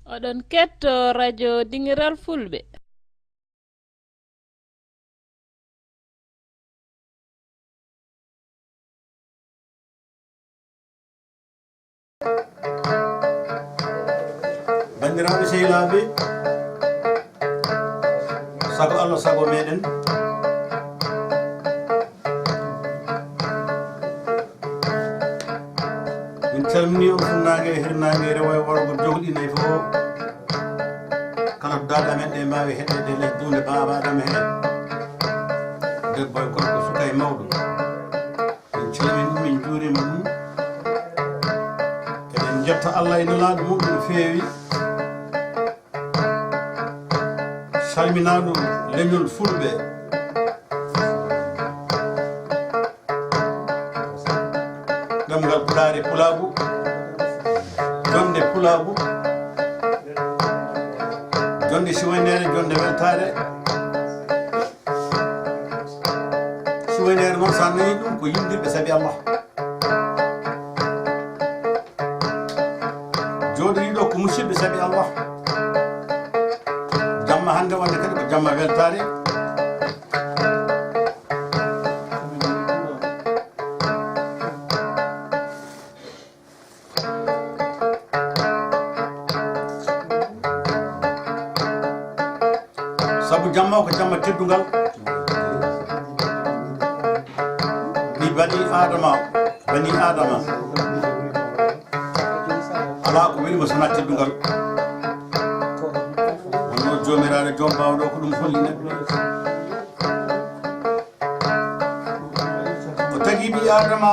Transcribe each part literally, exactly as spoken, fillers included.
Oɗon ketto radio Dingiral Fulɓe. Banndiraaɓe sehilaaɓe, sago Allah, sago meɗen. Min calminii on funnaange e hirnaange, rewo e worgo, jowɗi nayi fof. Kala to daaɗe amen ɗe mbaawi heɗeede e les duunde baabaaɗe amen he, debbo e gorko, suka e mawɗo. Min calminii ɗum, min njuuriima ɗum. Eɗen njetta Allah e Nulaaɗo muɗum no feewi. Salminaandu leñol Fulɓe. Ɗemngal Pulaar e Pulaagu. Jonnde Pulaagu. Jonnde siwayneere, jonnde weltaare. Siwayneere noon, so a nanii ɗum, ko yimdirɓe sabi Allah. Jooɗiiɗo ko musidɓe sabi Allah. Jamma hannde wonde kadi ko jamma weltaare. Sabu jamma o ko jamma teddungal. Ɓii bani Adama, bani Adama. Alaa ko weli mo sonaa teddungal. Wonno Joomiraaɗo Joom Baawɗo ko ɗum holli neɗɗo. O tagi ɓii Adama,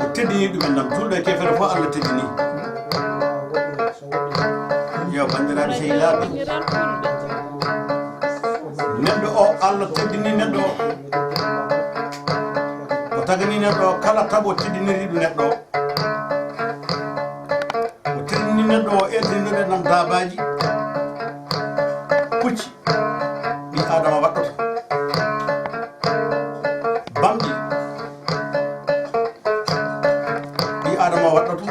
o teddini ɗumen ɗam. Juulɗo e keefeero fof, Allah teddini. Yo, banndiraaɓe sehilaaɓe, neɗɗo o, Allah teddini neɗɗo o. O tagani neɗɗo o kala tago teddiniri ɗum neɗɗo o. O teddini neɗɗo o, erdinooɓe ɗam daabaaji, pucci. Ɓii Adama waɗɗoto. Bamɗi. Ɓii Adama waɗɗoto.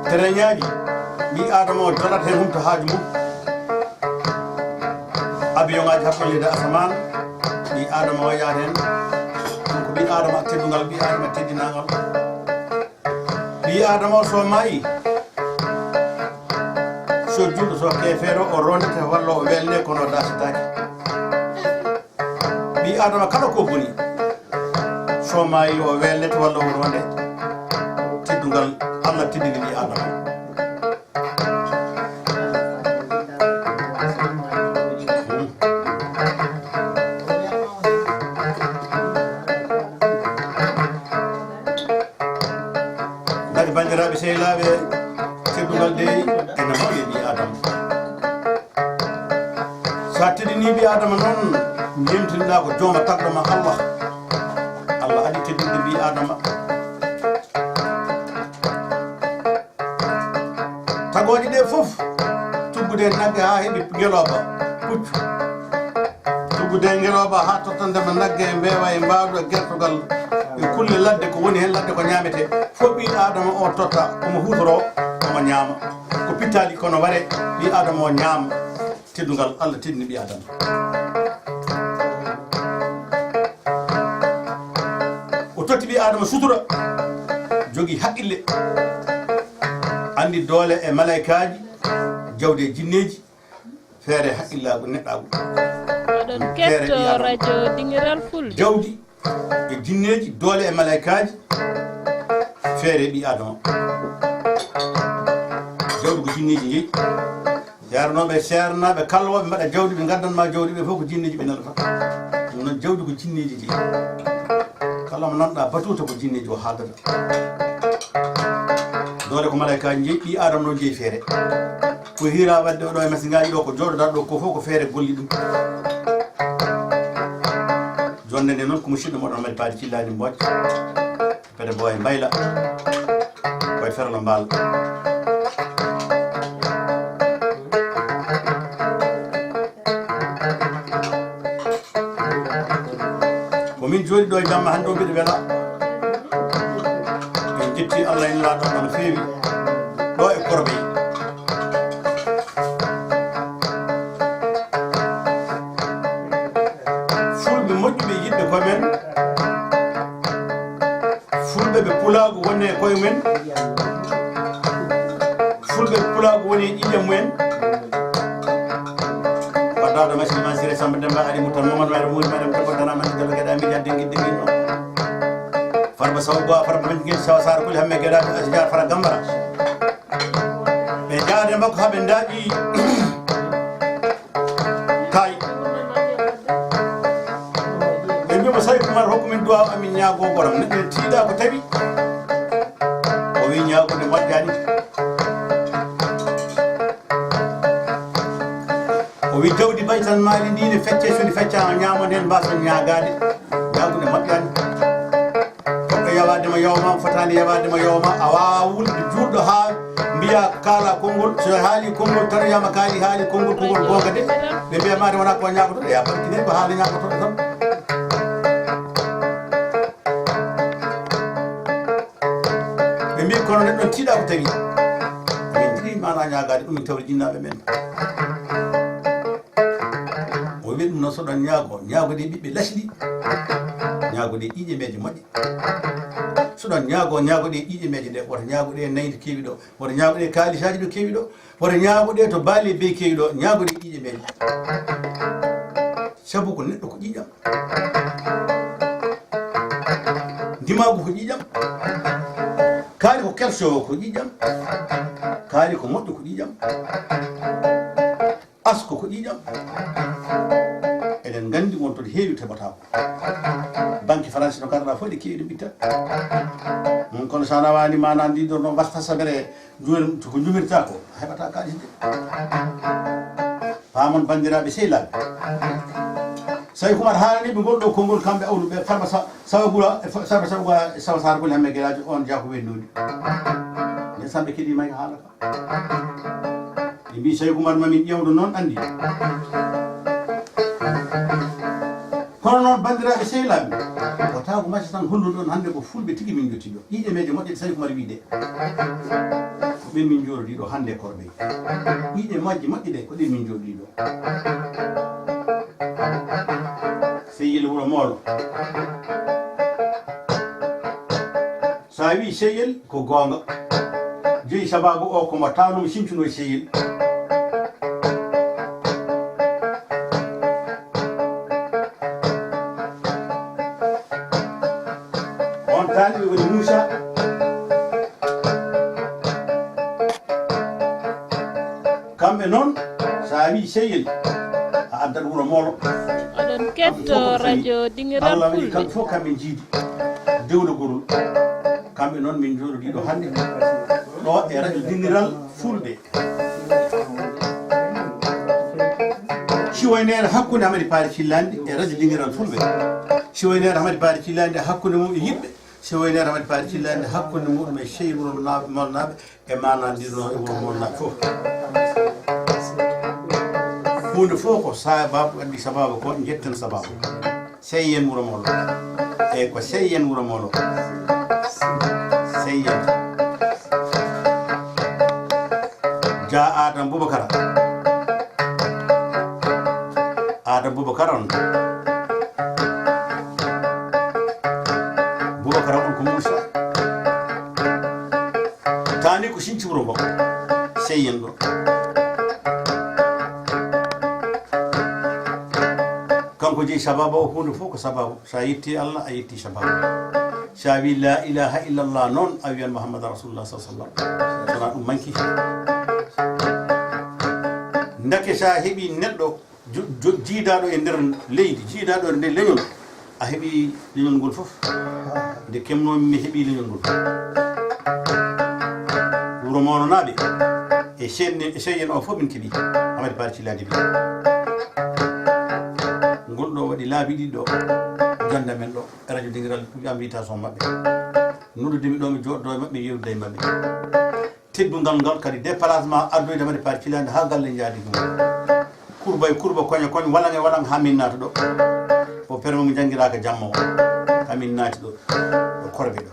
Tereñaaji. Ɓii Adama o joɗat heen, humta haaju mum. Abiyoŋaaji hakkunde leydi e asamaan. Ɓii Adama o yahat heen. Ɗum ko ɓii Adama teddungal, ɓii Adama teddinangal. Ɓii Adama o so maayi, so juulɗo, so keefeero, o rondete walla o welne, kono o daasetaake. Ɓii Adama kala ko boni, so maayi, o welnete walla o ronde teddungal Allah teddini ɓii Adama. Kadi, banndiraaɓe sehilaaɓe, teddungal dey ene mawni ɓii Adama. So a teddinii ɓii Adama noon, njeemtiniɗaa ko jooma tagɗo ma Allah. Allah aɗi teddinde ɓii Adama. Tagooje ɗe fof, tuggude e nagge haa heɓi ngelooba, puccu. Tuggude e ngelooba haa tottande ma nagge e mbeewa e mbaadu e gertogal e kulle ladde ko woni heen ladde ko ñaametee. Fof ɓii Adama o totta, omo huutoroo, omo ñaama. Ko pittaali kono ware, ɓii Adama o ñaama. Teddungal Allah teddini ɓii Adama. O totti ɓii Adama sutura, jogii haqqille, anndi doole e malaykaaji, jawdi e jinneeji, feere haqqillaagu neɗɗaagu. Oɗon ketto radio Dingiral Fulɓe. Jawdi e jinneeji, doole e malaykaaji, feere ɓii Adama. Jawdi ko jinneeji njeyi. Yaranooɓe, seernaaɓe, kalwooɓe mbaɗa jawdi, ɓe ngaddan ma jawdi, ɓe fof ko jinneeji ɓe nelata. Ɗum noon, jawdi ko jinneeji jeyi. Kala mo nanɗa batuta ko jinneeji o haaldata. Doole ko malaykaaji njeyi, ɓii Aadama noon jeyi feere. Ko hiira wadde oɗo e masiŋaaji ɗo, ko jooɗoɗaa ɗo ko fof ko feere golli ɗum. Jonde nde noon ko musidɗo moɗon Madi Paali Cillaani Mbooj. Pede Boy Mbayla. Boy Ferlo Mbaal. Ko min jooɗi ɗo e jamma hannde o mbiɗa wela. En Ti Allah en laaɗo no feewi ɗo e Korbe. Fulɓe moƴƴuɓe yiɗɓe koye men. Fulɓe ɓe pulaagu woni e koye men. Fulɓe ɓe pulaagu woni e ƴiiƴam mumen. Waddaɗo machine man Siré Samba Demba Ari Moutan Mamadou Wara Mouri Madame Debbo Dana Mande Debbo Geɗa Mbiɗa Dengi Dengi. Farba Sow Boa, Farba Manjigel Sow Sara Kuli Hamme Geɗa Asijar Fara Gambara. Ɓe jaade makko haɓe ndaaƴi kay. Ɓe mbima Sawi Kumar hokku min duwaw amin ñaago goram. Neɗɗo ne tiiɗa ko tawi. O wi ñaagude moƴƴani. O wi jawdi baytan maali ndi ne fecce, so ndi feccama ñaamon hen mbason ñaagaade. Ñaagude moƴƴani. Goɗɗo yawaade ma yowma, fotaani yawaade ma yowma. A waawaa wulde juulɗo haa mbiya kaala konngol. So haali konngol tan wiyama kaali haali konngol, konngol goonga de. Ɓe mbiya maade wona ko ñaagotoɗo, ya barkinay ko haala ñaagotoɗo tan. Ɓe mbi kono neɗɗo tiiɗa ko tawi. Min ndi mana ñaagaade ɗum min tawri jinnaaɓe men. O wi ɗum noon, so ɗon ñaago, ñaago ɗe ɓiɓɓe lasli, ñaago ɗe ƴiiƴe meeje moƴƴe. So ɗon ñaago, ñaago ɗe ƴiiƴe meeje ɗe, woto ñaago ɗe nayde keewi ɗo, woto ñaago ɗe kaalisaaji ɗo keewi ɗo, woto ñaago ɗe to baali e bey keewi ɗo, ñaago ɗe ƴiiƴe meeje. Sabu ko neɗɗo ko ƴiiƴam. Ndimaagu ko ƴiiƴam. Kaari ko kelso ko ƴiiƴam. Kaari ko moƴƴo ko ƴiiƴam. Asko ko ƴiiƴam. Eɗen nganndi won toon heewi teɓataako. Banque France no karɗa fof ɗe keewi ɗum itta. Mm, kono so a nawaani maanaam ndi ɗo no wasta sabere, joni to ko jumirta ko, a heɓata kaalis de. Paamon banndiraaɓe sehilaaɓe. Sawi Kumar haalani ɓe ngol ɗo konngol kamɓe awluɓe Farba Sa-, Sawa Gura, Farba Sawa Gura, Sawa Sara Gula Hamme Gelaajo on jako wennude. Ndesan ɓe keɗii may haala ka. Ɓe mbi Sawi Kumar ma min ƴeewdo noon anndi. Kono noon banndiraaɓe sehilaaɓe, wata ko macca tan hollude on hannde ko fulɓe tigi min jotti ɗo. Ƴiiƴe meeje moƴƴe ɗe Sawi Kumar wiide. Ko ɓen min jooɗodii ɗo hannde Korbe. Ƴiiƴe majje moƴƴe ɗe ko ɗen min jooɗodii ɗo. Seyel wuro Moolo. So a wii Seyel ko goonga. Jeyi sababu o ko mo tawnoo mi sincuno e Seyel. On taaliɓe woni Muusa. Kamɓe noon, so a wii Seyel, a addat wuro Moolo. Oɗon ketto radio Dingiral Fulɓe. Allah waɗi kamɓe fof kamɓe njiidi dewle gorol. Kamɓe noon min njooɗodii ɗo hannde ɗo e radio Dingiral Fulɓe. Siwoyneere hakkunde Hamadi Paari Cillandi e radio Dingiral Fulɓe. Siwoyneere Hamadi Paari Cillandi hakkunde mum e yiɗɓe. Siwoyneere Hamadi Paari Cillandi hakkunde muɗum e Seyel wuro Moolnaaɓe e maana ndi ɗo e wuro Moolnaaɓe fof. Huunde fof ko sababu, addi sababu ko njetten sababu. Seyyen wuro Moolo. Eyi ko Seyyen wuro Moolo. Seyyen. Ja Adam Boubacara. Adam Boubacara on. Boubacara on ko Moussa. Taani ko sinci wuro ngo. Seyyen ɗo. Kanko jeyi sababu o, huunde fof ko sababu. So a yetti Allah, a yetti sababu. So a wi la ilaha illallah noon, a wiyan Muhammad Rasulullah sallallahu alaihi wasallam. Sona ɗum manki. Ndeke so a heɓi neɗɗo jo-, jo-, jiidaɗo e nder leydi, jiidaɗo e nder leñol, a heɓi leñol ngol fof. Nde kemnomi mi heɓi leñol ngol. Wuro Moolnaaɓe e Seyyen, e Seyyen o fof min keɓi. Amadi Paari Cillandi bi. Ngol ɗo waɗi laabi ɗiɗi ɗo, jonde men ɗo, e radio Dingiral, invitation maɓɓe. Noddude mi ɗo, mi jooɗo e maɓɓe, yewtude e maɓɓe. Teddungal ngal kadi, déplacement, addoyde Amadi Paari Cillandi haa galle njaadi ɗum. Kurba e kurba, koña koñ, walaŋ e walaŋ, haa min naata ɗo. O perme mo janngiraaka jamma o. Haa min naati ɗo, ɗo Korbe ɗo.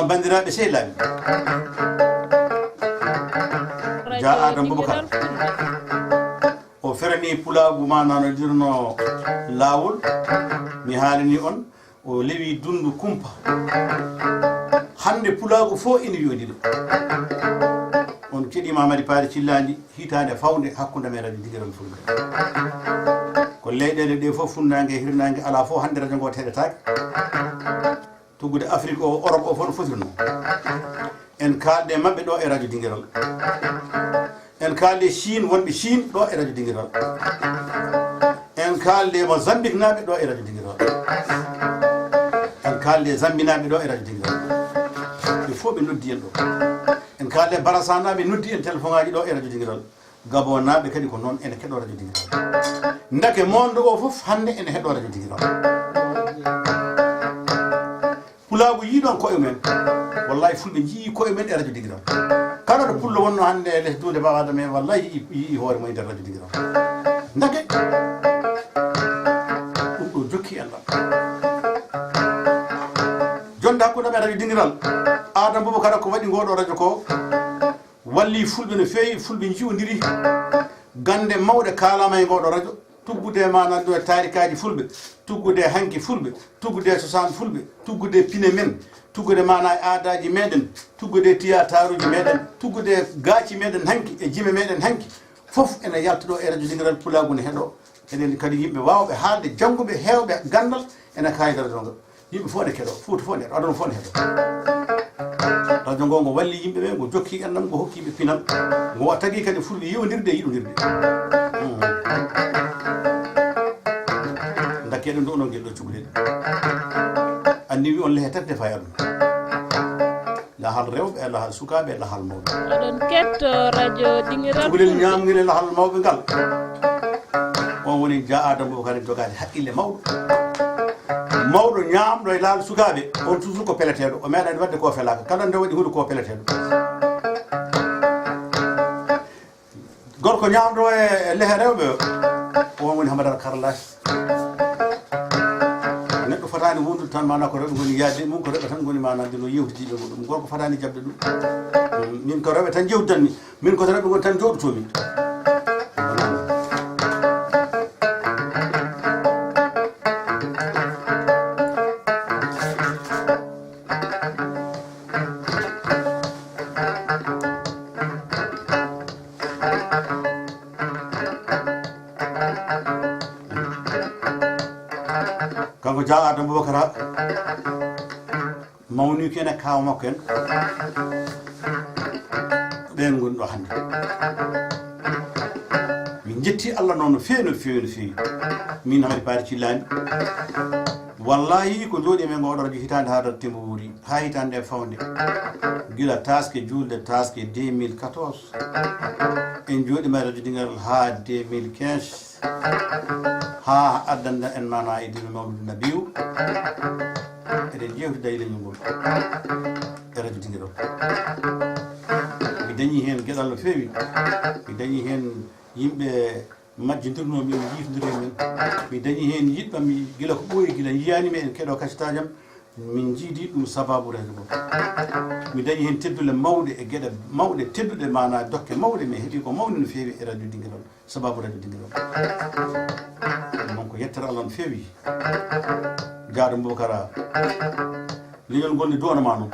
Banndiraaɓe sehilaaɓe, Jah Adam Boubacar o ferani pulaagu ma nanodirno laawol. Mi haalani on, o lewi dundu kumpa. Hannde pulaagu fof ina yowndiri. On keɗii Mamadi Paari Cillandi, hitaande fawnde hakkunde men Radio Dingiral Fulɓe. Ko leyɗeele ɗe fof, funnaange e hirnaange, alaa fof hannde radio ngo teɗetaake. Tuggude Afrik o, Europe o fof no fotirno. En kaalde maɓɓe ɗo e Radio Dingiral. En kaalde Chine, wonɓe Chine ɗo e Radio Dingiral. En kaalde Mozambique naaɓe ɗo e Radio Dingiral. En kaalde Zambie naaɓe ɗo e Radio Dingiral. Ɓe fof ɓe noddi en ɗo. En kaalde Barasanaaɓe noddi en téléphone aji ɗo e Radio Dingiral. Gabonaaɓe kadi ko noon ene keɗo Radio Dingiral. Ndake monde o fof hannde ene heɗo Radio Dingiral. Pulaagu yii ɗoon koye mumen. Wallahi, Fulɓe njiyii koye mumen e Radio Dingiral. Kala ɗo pullo wonno hannde e les duunde Baba Adama en, wallahi, yii, yii hoore mum e nder Radio Dingiral. Ndake ɗum ɗo jokki enɗam. Jonde hakkunde amen Radio Dingiral, Adam Boubacar ko waɗi ngoɗo radio ko, walli Fulɓe no feewi, Fulɓe njiwondiri. Gannde mawɗe kaalama e ngoɗo radio, tuggude e maanaam ɗo e taarikaaji Fulɓe, tuggude e hanki Fulɓe, tuggude e cosaan Fulɓe, tuggude e pine men, tuggude maanaam e aadaaji meɗen, tuggude e tiyaataaruuji meɗen, tuggude e gaaci meɗen hanki, e jime meɗen hanki. Fof ene yalta ɗo e Radio Dingiral, pulaagu ne heɗo. Eɗen kadi yimɓe waawɓe haalde, jannguɓe, heewɓe ganndal ene kaawi radio ngo. Yimɓe fof ene keɗo, Fuuta fof ene heɗo, aduna fof ene heɗo. Radio ngo, ngo walli yimɓe ɓe, ngo jokki enɗam, ngo hokki ɓe pinal. Ngo wa-, tagi kadi Fulɓe yewdirde e yiɗodirde. Mm. Ndakke ɗum ɗo, onon ngel ɗo cukalel. Anndi wi on lehe tati nde fayi aduna. Lahal rewɓe, e lahal sukaaɓe, e lahal mawɓe. Oɗon ketto Radio Dingiral Cukalel Fulɓe. Ñaamgel e lahal mawɓe ngal. On woni Jah Adam Boubacar jogaade haqqille mawɗo. Mawɗo ñaamɗo e laal sukaaɓe, on toujours ko peleteeɗo. O meeɗaani waɗde ko felaaka. Kala nde waɗi huunde ko peleteeɗo. Gorko ñaamɗo e lehe rewɓe o, on woni Hamadara Karlaas. Neɗɗo fotaani wondude tan maanaa ko rewɓe ngoni yaade mum, ko rewɓe tan ngoni maanaa ndino yewtidiiɓe mum. Ɗum gorko fotaani jaɓde ɗum. Min ko rewɓe tan jewtidanmi. Min ko tan ɓe ngoni tan jooɗotoomi. Kanko Jah Adam Boubacar. Mawniki en e kaaw makko en. Ɓeen ngoni ɗo hannde. Min njetti Allah noon no feewi, no feewi, no feewi. Min Hamadi Paari Cillaani. Wallahi ko jooɗi men ngoɗo radio hitaande haa dartee mbo wuuri. Haa hitaande nde fawnde. Gila taaske juulde, taaske deux mille quatorze. En jooɗi ma radio Dingiral haa deux mille quinze. Haa addanda en maanaa e dina Mawludu Nabiyu. Eɗen jewtida e leñol ngol e radio Dingiral. Mi dañi heen geɗal no feewi. Mi dañi heen yimɓe majjindirnoo min, jiifndirii min. Mi dañi heen yiɗɓe am, mi, gila ko ɓooyi, gila njiyaani mi en keɗo kasitaajam. Min njiidi ɗum sababu radio ngol. Mi dañi heen teddule mawɗe e geɗe mawɗe tedduɗe, maanaa dokke mawɗe, mi heɓi ko mawni no feewi e radio Dingiral. Sababu radio Dingiral. Ɗum noon ko yettere Allah no feewi. Jah Adam Boubacar, leñol ngol ne duwano ma noon.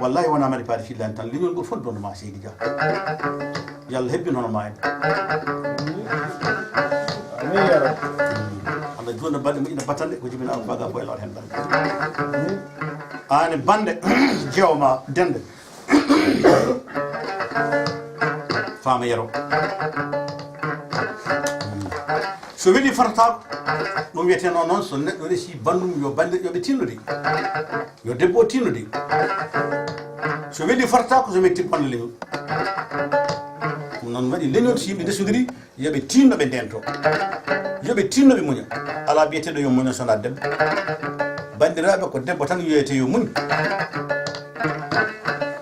Wallahi wonaa Madi Paari Cillaani tan, leñol ngol fof duwano ma, Seydi Jah. Yo Allah hebbin hono ma en. Amin ya Rabbi. Allah juutna balɗe moƴƴina battane, ko jibina alfaga boy lawat hen ɗan. Amin. Aan e bannde jeewo ma dende. Faama Yero. So weli fotataako, ɗum wiyetee noon, noon so neɗɗo resi banndum, yo banndirɗo, yo ɓe tinnodi. Yo debbo o tinnodi. So weli fotataako, so metti bonna leñol. Ɗum noon waɗi leñol, so yimɓe ndesodiri, yo ɓe tinno, ɓe ndento. Yo ɓe tinno, ɓe muña. Alaa biyeteeɗo yo muña so wonaa debbo. Banndiraaɓe, ko debbo tan wiyetee yo muñ.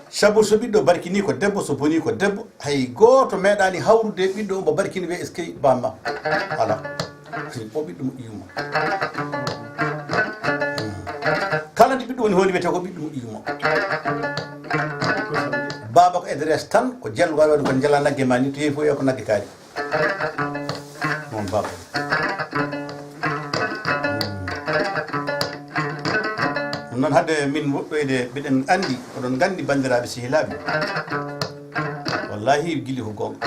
Sabu so ɓiɗɗo barkinii ko debbo, so bonii ko debbo, hay gooto meeɗaani hawrude e ɓiɗɗo omo barkini wiyee eskey bamma. Alaa. O ɓiɗɗo moƴƴi yumma. Kala nde ɓiɗɗo woni hooni wiyetee ko ɓiɗɗo moƴƴi yumma. Ko adresse tan, ko jel wawi waɗde, ko jela nagge ma ni, to yehi fof yeeya ko nagge kaari. Noon baaba. Ɗum noon, hade min woɗɗoyde, mbiɗen anndi, oɗon nganndi, banndiraaɓe sehilaaɓe, wallahi gili ko goonga.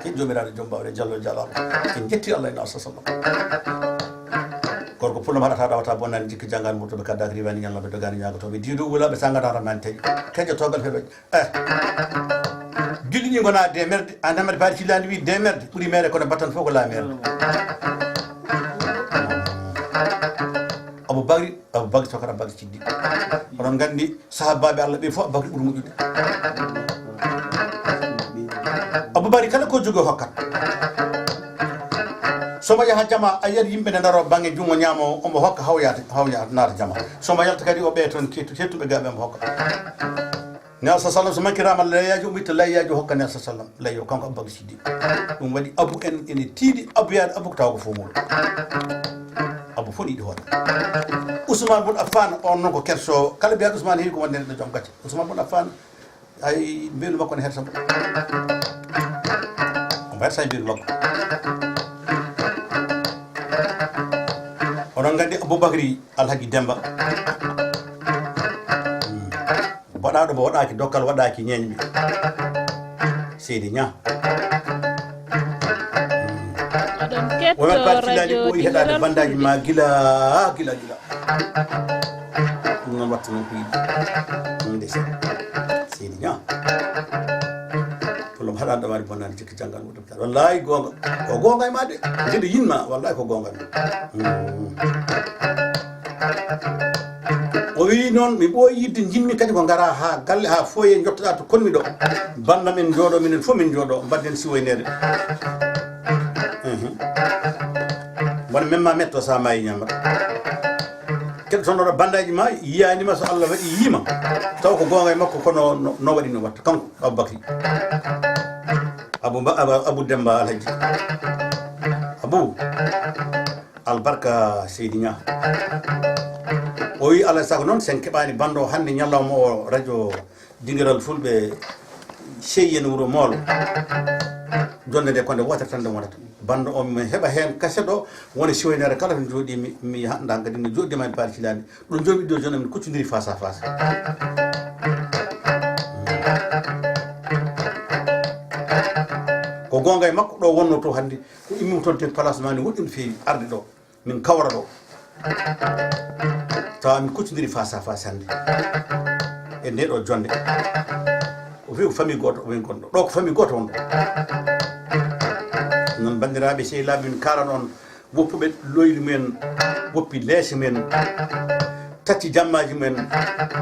Ke joomiraaɗo joom bawɗe jallo jalaama. En jetti Allah e Nabi sallam. Gorko pullo haɗata ɗawata bonnani jikki, janngaani murtuɓe, kaddaaki riiwaani ñalluɓe, dogaani ñaagotooɓe, diido wulaaɓe, sangata tan nani taƴi. Keƴo togal feɗo. Eh. Julɗi ɗi ngona demerde, an Amady Faty Sylla andi wi demerde ɓuri mere kono battan fof ko la merde. Abou Bakri, Abou Bakri sokara Bakri Siddi. Oɗon nganndi sahabaɓe Allah ɓe fof Abou Bakri ɓuri moƴƴude. Abou Bakri kala ko jogi o hokkat. Somo yaha jama a yiyat yimɓe ne daro bangge junngo ñaamo, omo hokka hawyaade, hawya naata jama. Somo yalta kadi o ɓeya toon kettu-, kettuɓe gaɓe omo hokka. Nelson Sallam so makkiraama layyaaji, omo itta layyaaji o hokka Nelson Sallam layyo, kanko Abou Bakri Siddi. Ɗum waɗi Abou en ene tiiɗi Abou yaade Abou ko tawa ko fof muɗum. Abou fof ne yiɗi hoore. Ousmane Boun Affan, on noon ko kerso. Kala mbiyaɗo Ousmane heewi ko wonde neɗɗo joom gacce. Ousmane Boun Affan, hay mbeelu makko ne hersa mo. Omo hersa e mbeelu makko. Onon nganndi Abou Bakri Alhaji Demba. Hmm. Baɗaaɗo mo waɗaaki dokkal, waɗaaki ñeeñɓe. Seydi Ñaa. Oɗon ketto Women Parti Laaɗi radio ɓooyi heɗaade Digital bandaaji Fulɓe. Ma gila, gila, gila. Ɗum noon watta noon ko yiɗi. Ɗum nde Seydi Ñaa. Pullo mo haɗaani ɗo waɗi bonnaani jikki janngal muɗum. Wallahi goonga. Ko goonga e ma de. Mbiɗo yinma, wallahi ko goonga e ma. Mm. O wi noon, mi ɓooyi yidde, jinmi kadi ko ngara ha galle, ha foyer jottoɗa to konmi ɗo. Bandam en jooɗo, minen fof min jooɗo, mbaɗden siwoynede. Mhm. Mboɗo memma metto sa maayi ñamata. Keɗotonoɗo bandaaji ma, yiyaanima so Allah waɗi yiima. Taw ko goonga e makko, kono no, no waɗi no watta. Kanko Abou Bakri. Abou Ba-, Abou, Abou Demba Alhaji. Abou. Albarka Seydi Ñaa. O wi, alaa e sago noon, sen keɓaani banndo hannde ñalawma o radio Dingiral Fulɓe, Seyyen Wuro Moolo. Jonnde nde ko nde wootere tan nde wonata. Banndo o mi heɓa heen kaset o, wona siwoyneede kala to jooɗii mi, mi hanɗa kadi no jooɗii ma e Paris Filani. Ɗo jooɗii ɗo jooni min kuccondiri face à face. Ko goonga e makko ɗo wonno to hannde, ko immi toon te place ma ni woɗɗi no feewi arde ɗo. Min kawra ɗo. Tawa min kuccondiri face à face hannde. E nde ɗo jonnde. O wi ko famille gooto o min gonɗo. Ɗo ko famille gooto wonɗo. Noon banndiraaɓe sehilaaɓe min kaalana on woppuɓe loyli mumen, woppi leese mumen, tacci jammaaji mumen,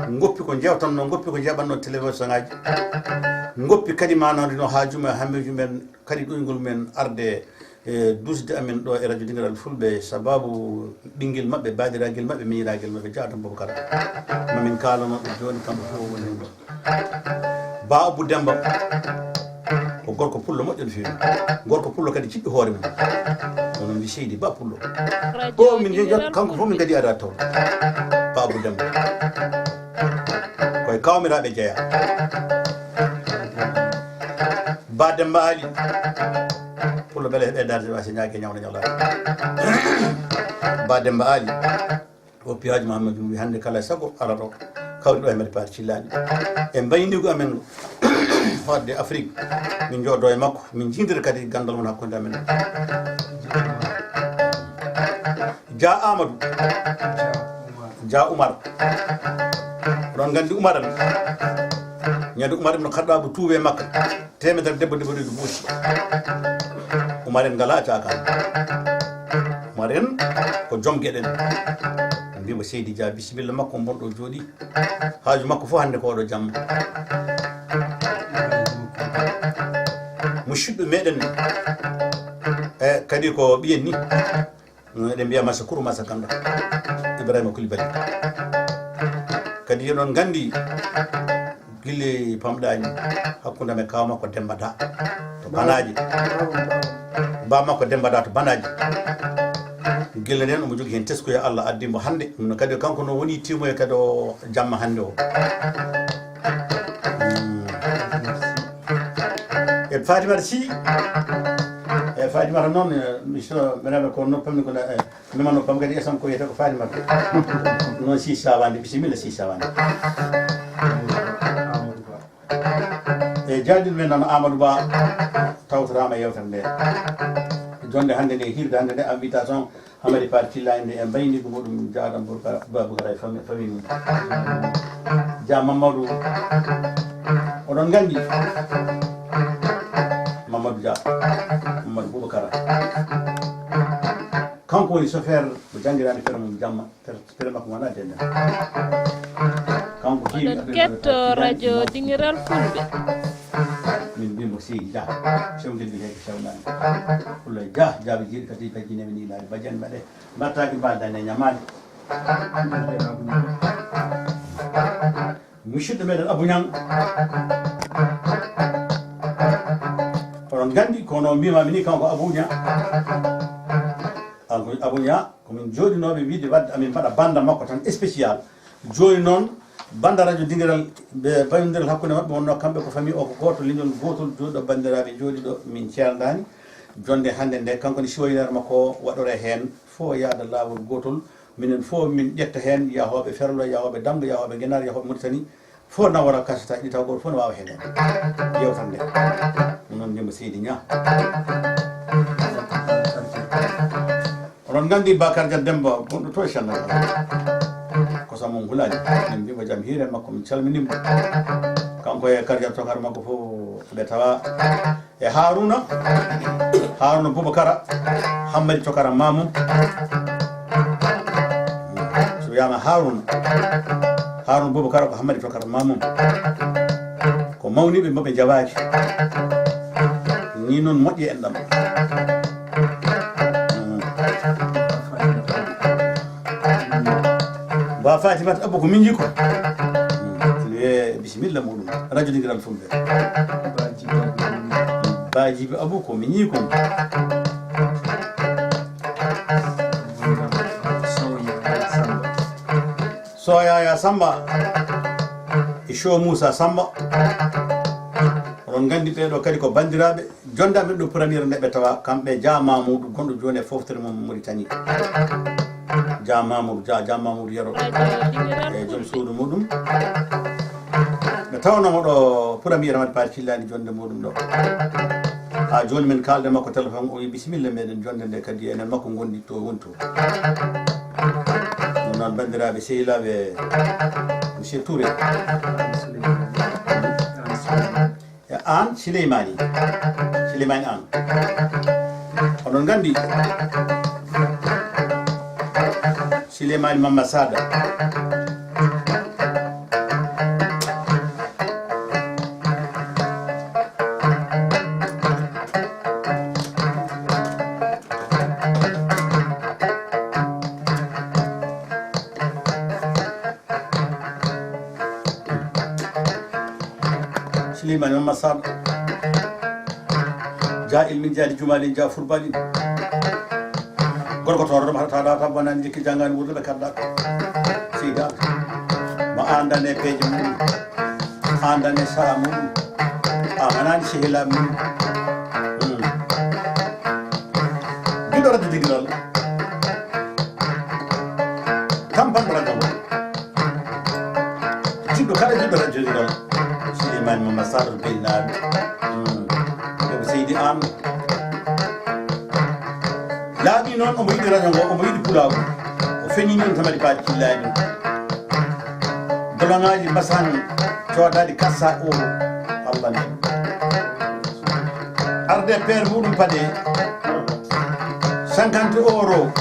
ngoppi ko njewtanno, ngoppi ko njeɓanno télévision ngaji, ngoppi kadi manande no haaju mumen, hammeeji mumen, kadi ɗoyngol mumen arde e dusde amen ɗo e radio Dingiral Fulɓe, sababu ɓinngel maɓɓe, baadiraagel maɓɓe, miñiraagel maɓɓe, Jaadam Boubacar. Mamin kaalano ɓe jooni kamɓe fof woni ɗo. Ba Abou Demba ko gorko pullo moƴƴo no feewi. Gorko pullo kadi jiɗɗo hoore mum. Onon mbi seydi Ba Pullo. Ko min jeeyi jot kanko fof min kadi ada taw. Ba Abou Demba. Koye kawmiraaɓe jeeya. Ba Demba Ali. Pullo bele heɓe darde wasi ñaage ñawna ñawla. Ba Demba Ali. O Piyaaji Mahamadou wi hannde kala e sago ara ɗo. Kawri ɗo e mbaɗi paati cillaani. E mbaynigu amen fadde Afrique. Min jooɗo e makko. Min jiidira kadi ganndal won hakkunde amen. Dia Amadou. Dia Oumar. Oɗon nganndi Oumar en. Ñande Oumar ibn Khattab tuubi e Makka. Teemedere debbo debbo reedu buusi. Oumar en ngalaa caakaan. Oumar en ko joom geɗe en. Mbiyamo Seydi Dia, bisimilla makko, mbonɗo jooɗi. Haaju makko fof hannde ko oɗo jamma. Musidɓe meɗen, e kadi ko ɓiyen ni. Eɗen mbiya Masa Kuru, Masa Kanda, Ibrahima Koulibaly. Kadi eɗon nganndi gille pamɗaani hakkunde amen kaw makko Demba Da to Banaaje. Ba makko Demba Da to Banaaje. Gille nden omo jogii heen teskuya, Allah addi mbo hannde. Ɗum kadi kanko no woni timoye kadi o jamma hannde o. Fatimata Sy. E Fatimata noon, eh, mi so, mbeɗa ko noppam ni ko na, eh, mi ma noppam kadi esam ko wiyata ko Fatimata. Noon Sy Sawande, bisimilla Sy Sawande. E jaaduɗo men noon Amadou Ba tawtoraama e yewtere nde. Jonde hannde nde, hirde hannde nde, invitation Hamadi Paate Tillani nde e mbaynigu muɗum, Jaadam Boubacar, Baboubacar e fami-, famille mum. Dia Mamadou, oɗon nganndi Mamadou Dia, Mamadou Boubacara. Kanko woni chauffeur mo janngiraani feere mum jamma, feere, feere makko wona denden. Kanko heewi Oɗon ketto radio Dingiral Fulɓe. Min mbimo Seydi Dia, sewndel mi heege sewnaani. Fulay Dia, jaabi jiiɗi kadi bajjine mi ni laari bajjan mbaɗe. Mbattaaki mbaal dane ñamaade. Musidɗo meɗen Abou Niang. Oɗon nganndi kono mbimami ni kanko Abou Niang. Abou, Abou Niang, ko min jooɗinooɓe wiide wadde amin mbaɗa banda makko tan spécial. Jooni noon, banda radio Dingiral, ɓe bayondiral hakkunde maɓɓe wonno kamɓe ko famille o ko gooto, leñol gootol, jooɗiɗo banndiraaɓe jooɗiɗo min ceerndani. Jonde hannde nde, kanko ne siwoyinere makko waɗore heen, fof yaada laawol gootol. Minen fof min ƴetta heen, yahooɓe Ferlo, yahooɓe Damga, yahooɓe Genar, yahooɓe Mauritanie, fof nawora kasata ɗi taw gooto fof ne waawa heen yewtande. Ɗum noon ndema Seydi Niang. Oɗon nganndi Bakar Dia Demba, gonɗo to e Sénégal. Kosam mum hulaani. Min mbimo jam hiire makko, min calminimo. Kanko e Kardia Tokar makko fof ɓe tawa. E Haruna, Haruna Boubacara, Hammadi Tokara Mamum. So wiyama Haruna, Haruna Boubacara ko Hammadi Tokara Mamum. Ko mawniɓe mboɓe jawaaki. Ni noon moƴƴi enɗam. Ba Fatimata Abou ko min jikko. Ene wiye bisimilla muɗum. Radio Dingiral Fulɓe. Bajibi Abou ko min jikko. Soyaya Samba. E Show Moussa Samba. Oɗon nganndi ɓeeɗo kadi ko banndiraaɓe. Jonde amen ɗo premier nde ɓe tawa kamɓe Dia Mamoudou gonɗo jooni e foftere mum Mauritanie. Dia Mamoudou, Dia, Dia Mamoudou Yero. E joom suudu muɗum. Ɓe tawnoma ɗo premier Hamadi Paate Tillani jonde muɗum ɗo. Ha jooni min kaalde makko téléphone, o wi bisimilla meɗen jonde nde kadi enen makko gondi to woni to. Ɗum noon banndiraaɓe sehilaaɓe, Monsieur Touré. E aan Sileymani. Sileymani Aan. Oɗon nganndi Sileymani Mamma Sada. Silimani Mamma Sall. Ja ilmin jadi jumalin ja furbalin. Gorko to hoto haɗata ɗa tan bonani jikki jangani wuurduɓe kadda. Seydi Anne. Mo andane peeje mum. Andane saha mum. A manani sehila mum. Hmm. Giɗo radio Dingiral. Tampan radio. Jiɗɗo kala jiɗɗo radio Dingiral. Silimani Mamma Sall Beynaaɓe. Hmm. Ko Seydi Anne. Laaɓi noon omo yiɗi radio ngo, omo yiɗi pulaagu. O feñi noon tamadi paaji killaani. Doloŋaaji mbasan coodaade quatre cents euros. Allah ne. Arde paire muɗum paɗe cinquante euros.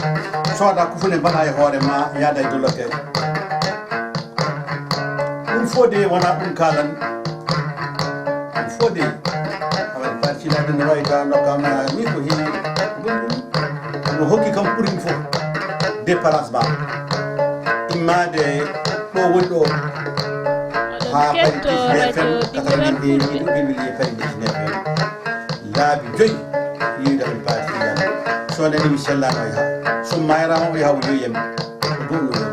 Sooda kufune mbaɗa e hoore ma, yaada e dolokke. Ɗum fof de wona ɗum kalan. Ɗum fof de. Awa parti la ɗum wawi ta no kam ni ko hini. No hokki kam ɓurin fof. Déplacement. Immade ɗo woni ɗo. Ha paris dix-neuf F M, quatre-vingt-dix virgule huit Paris dix-neuf F M. Laabi joyi. Yiwde amin paati. So nani mi sellano yaha. So mayrama o yaha o yoyiyam. Ko ɗum ɗum.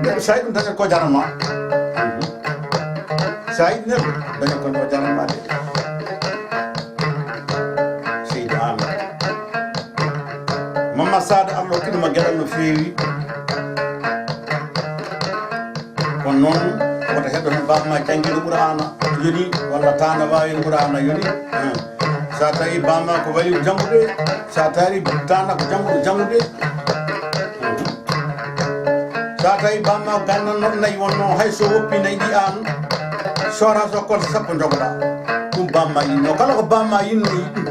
Neɗɗo sayi ɗum dañat ko jarama. Sa yiɗi neɗɗo, daña ko nde o jaranma de. Seydi Aamadu. Mamma Saada, Allah hokkino ma geɗal no feewi. Kono noon, wota heɗo tan baaba ma janngiino Qur'aana yoni, walla taana waawi Qur'aana yoni. Hmm. Sa tawi baaba ma ko waliyu janngude, sa tawi taana ko jannguɗo janngude. Hmm. Sa tawi baaba ma ganndanno nayi wonno hay so woppi nayi ɗi aan, sora so kon sappo jogoɗa. Ɗum baaba ma yinno. Kala ko baaba ma yinno yiɗi.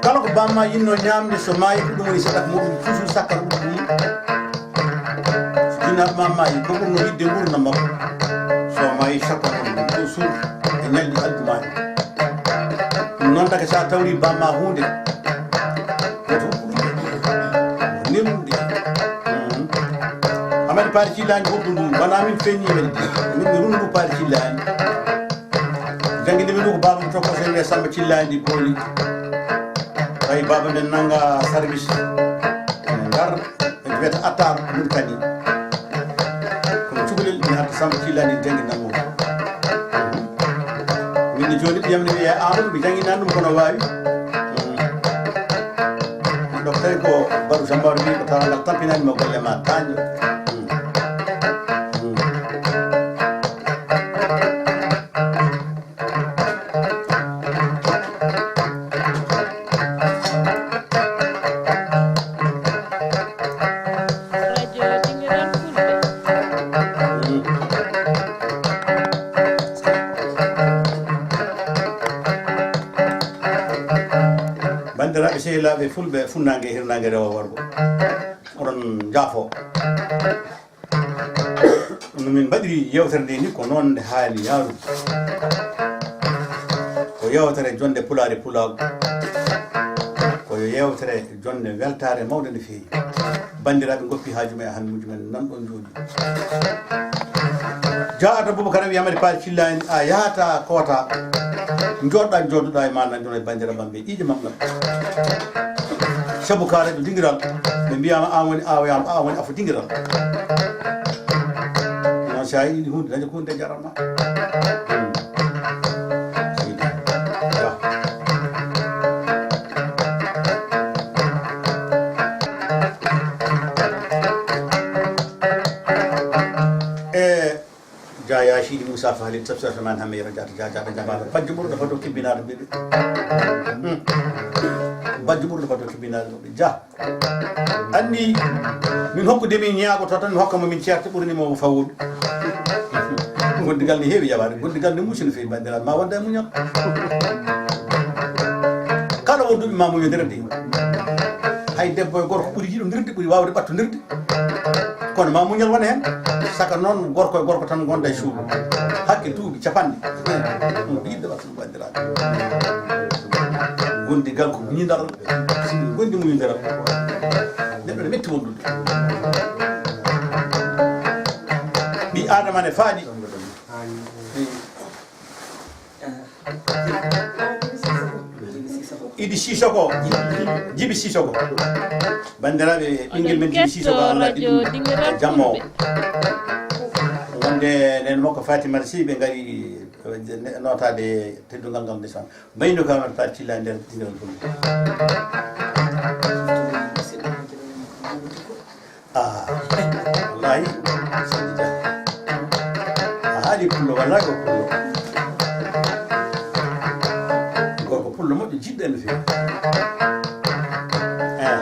Kala ko baaba ma yinno ñaamde so maayi ko ɗum woni sadaka muɗum, toujours sakkal ɗum. So jinnaɗo ma maayi, ko ɓurno yiɗde nguurndam makko. So maayi, sakko on ɗum, ɗo suudu e ñalɗi aljumaaɗi. Ɗum noon, daga sa tawri baaba ma huunde, woto huɓɓude. Nirnude. Mm. Amady Paari Cillaani huɓɓu ndu, wona min feeñni men. Min mi rundu Paari Cillaani. Janngini min ko baaba mi tokko so wiye Samba Cillaani Booli. Tawi baaba men nanga service. Ngar. Ɓe mbiyata Attaar Mauritanie. Kono cukalel mi arta Samba Cillaani jannginanmo. Min ne jooni ɓiyam ne wiyee Amadou, mi jannginani ɗum kono waawi. Ɗo tawi ko Badou Samba wi ko tawa ngal tampinani mo golle ma tanƴo. Radio Dingiral Fulɓe. Banndiraaɓe sehilaaɓe fulɓe, funnaange, hirnaange, rewo, worgo, oɗon njaafo. No min mbaɗiri yeewtere nde ni, ko noon nde haani yaarude. Ko yeewtere jonnde Pulaar e Pulaagu. Ko yeewtere jonnde weltaare mawnde no feewi. Banndiraaɓe ngoppi haaju men e hannde mumen nan ɗon jooɗi. Jaata Bubakar wi Amady Paari Cillaani, a yahata koota. Jooɗɗa, jooɗuɗa e ma nan jono e banndiraaɓe maɓɓe. Ƴiiƴe maɓɓe. Sabu ka radio dingiral, ɓe mbiyama an woni awoyama, an woni afo dingiral. Noon sa yiɗi hunde, daña ko hunde jarama. E Dia Yacine Moussa Fahlil, Tafsir Rahman Hamira Diatta, Dia Diatta Jamaɗo, bajjo ɓurɗo fado kibbinaɗo ɓiɓɓe. Hmm. Bajjo ɓurɗo fado kibbinaɗo ɓiɓɓe. Dia. Anndi min hokkude min ñaagoto tan, mi hokka mo min ceerte ɓurni mo fawude. Gondigal ne heewi yawaade, gondigal ne muusi no feewi, banndiraaɓe, ma wonda e muñal. Kala wonduɓe ma muñodirde. Hay debbo e gorko ɓuri yiɗodirde, ɓuri waawde ɓattodirde. Kono ma muñal wona heen. Saka noon, gorko e gorko tan ngonda e suudu. Hakke duuɓi capanɗe. Ɗum ko yiɗde ɓattude, banndiraaɓe. Gondigal ko muñidal. Gondi muñidiral. Neɗɗo ne metti wondude. Ɓii Aadama ne faaɗi. Idi Sisoko, Jibi Sisoko. Banndiraaɓe, ɓinngel men Jibi Sisoko, Allah ɗum jammo. Wonde nen makko Fatima Sy ɓe ngari, eh, notaade teddungal ngal ndesan. Mbayno ka Amady Paari Cilla nder dingiral Fulɓe. Ah, wallahi. A haali pullo, wallahi ko pullo. Gorko pullo moƴƴo, jiɗɗo en no feewi. Eh.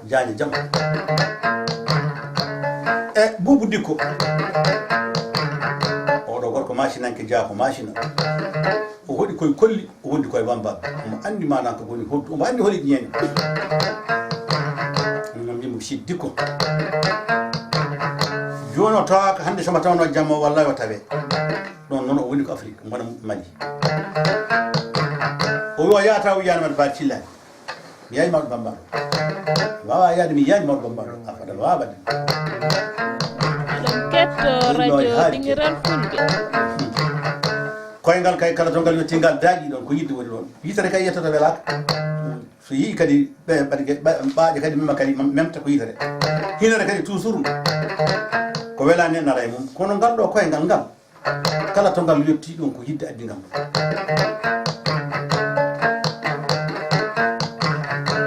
Jaañi jam. E Buubu Dikko. Oɗo gorko masinanke, jaa ko masina. O hoɗi koye Kolli, o wondi koye Wamba. Omo anndi maanaam ko woni hoddu, omo anndi holi ñeeño. Min mbiyamo Sidi Dikko. Jooni o tawaaka hannde, so ma tawno jamma o, wallahi o tawe. Ɗon noon o woni ko Afrique, mboɗo Mali. O wi o yahata, o wiyani mbaɗa Ba Cillani. Mi yahi mawɗo Bambaro. Wawa yaade mi yahi mawɗo Bambaro. A fada wawa de. Eɗen ketto radio Dingiral Fulɓe. Koyngal kay kala to ngal yetti ngal daaƴi ɗon, ko yidde woni ɗon. Yitere kay yettoto welaka. So yii kadi ɓe ɓaɗi ke-, ɓa-, ɓaaƴe kadi mema kadi mem-, memta ko yitere. Hinere kadi toujours ko welani en nara e mum. Kono ngal ɗo koyngal ngal. Kala to ngal yotti ɗum ko yidde addi ngam.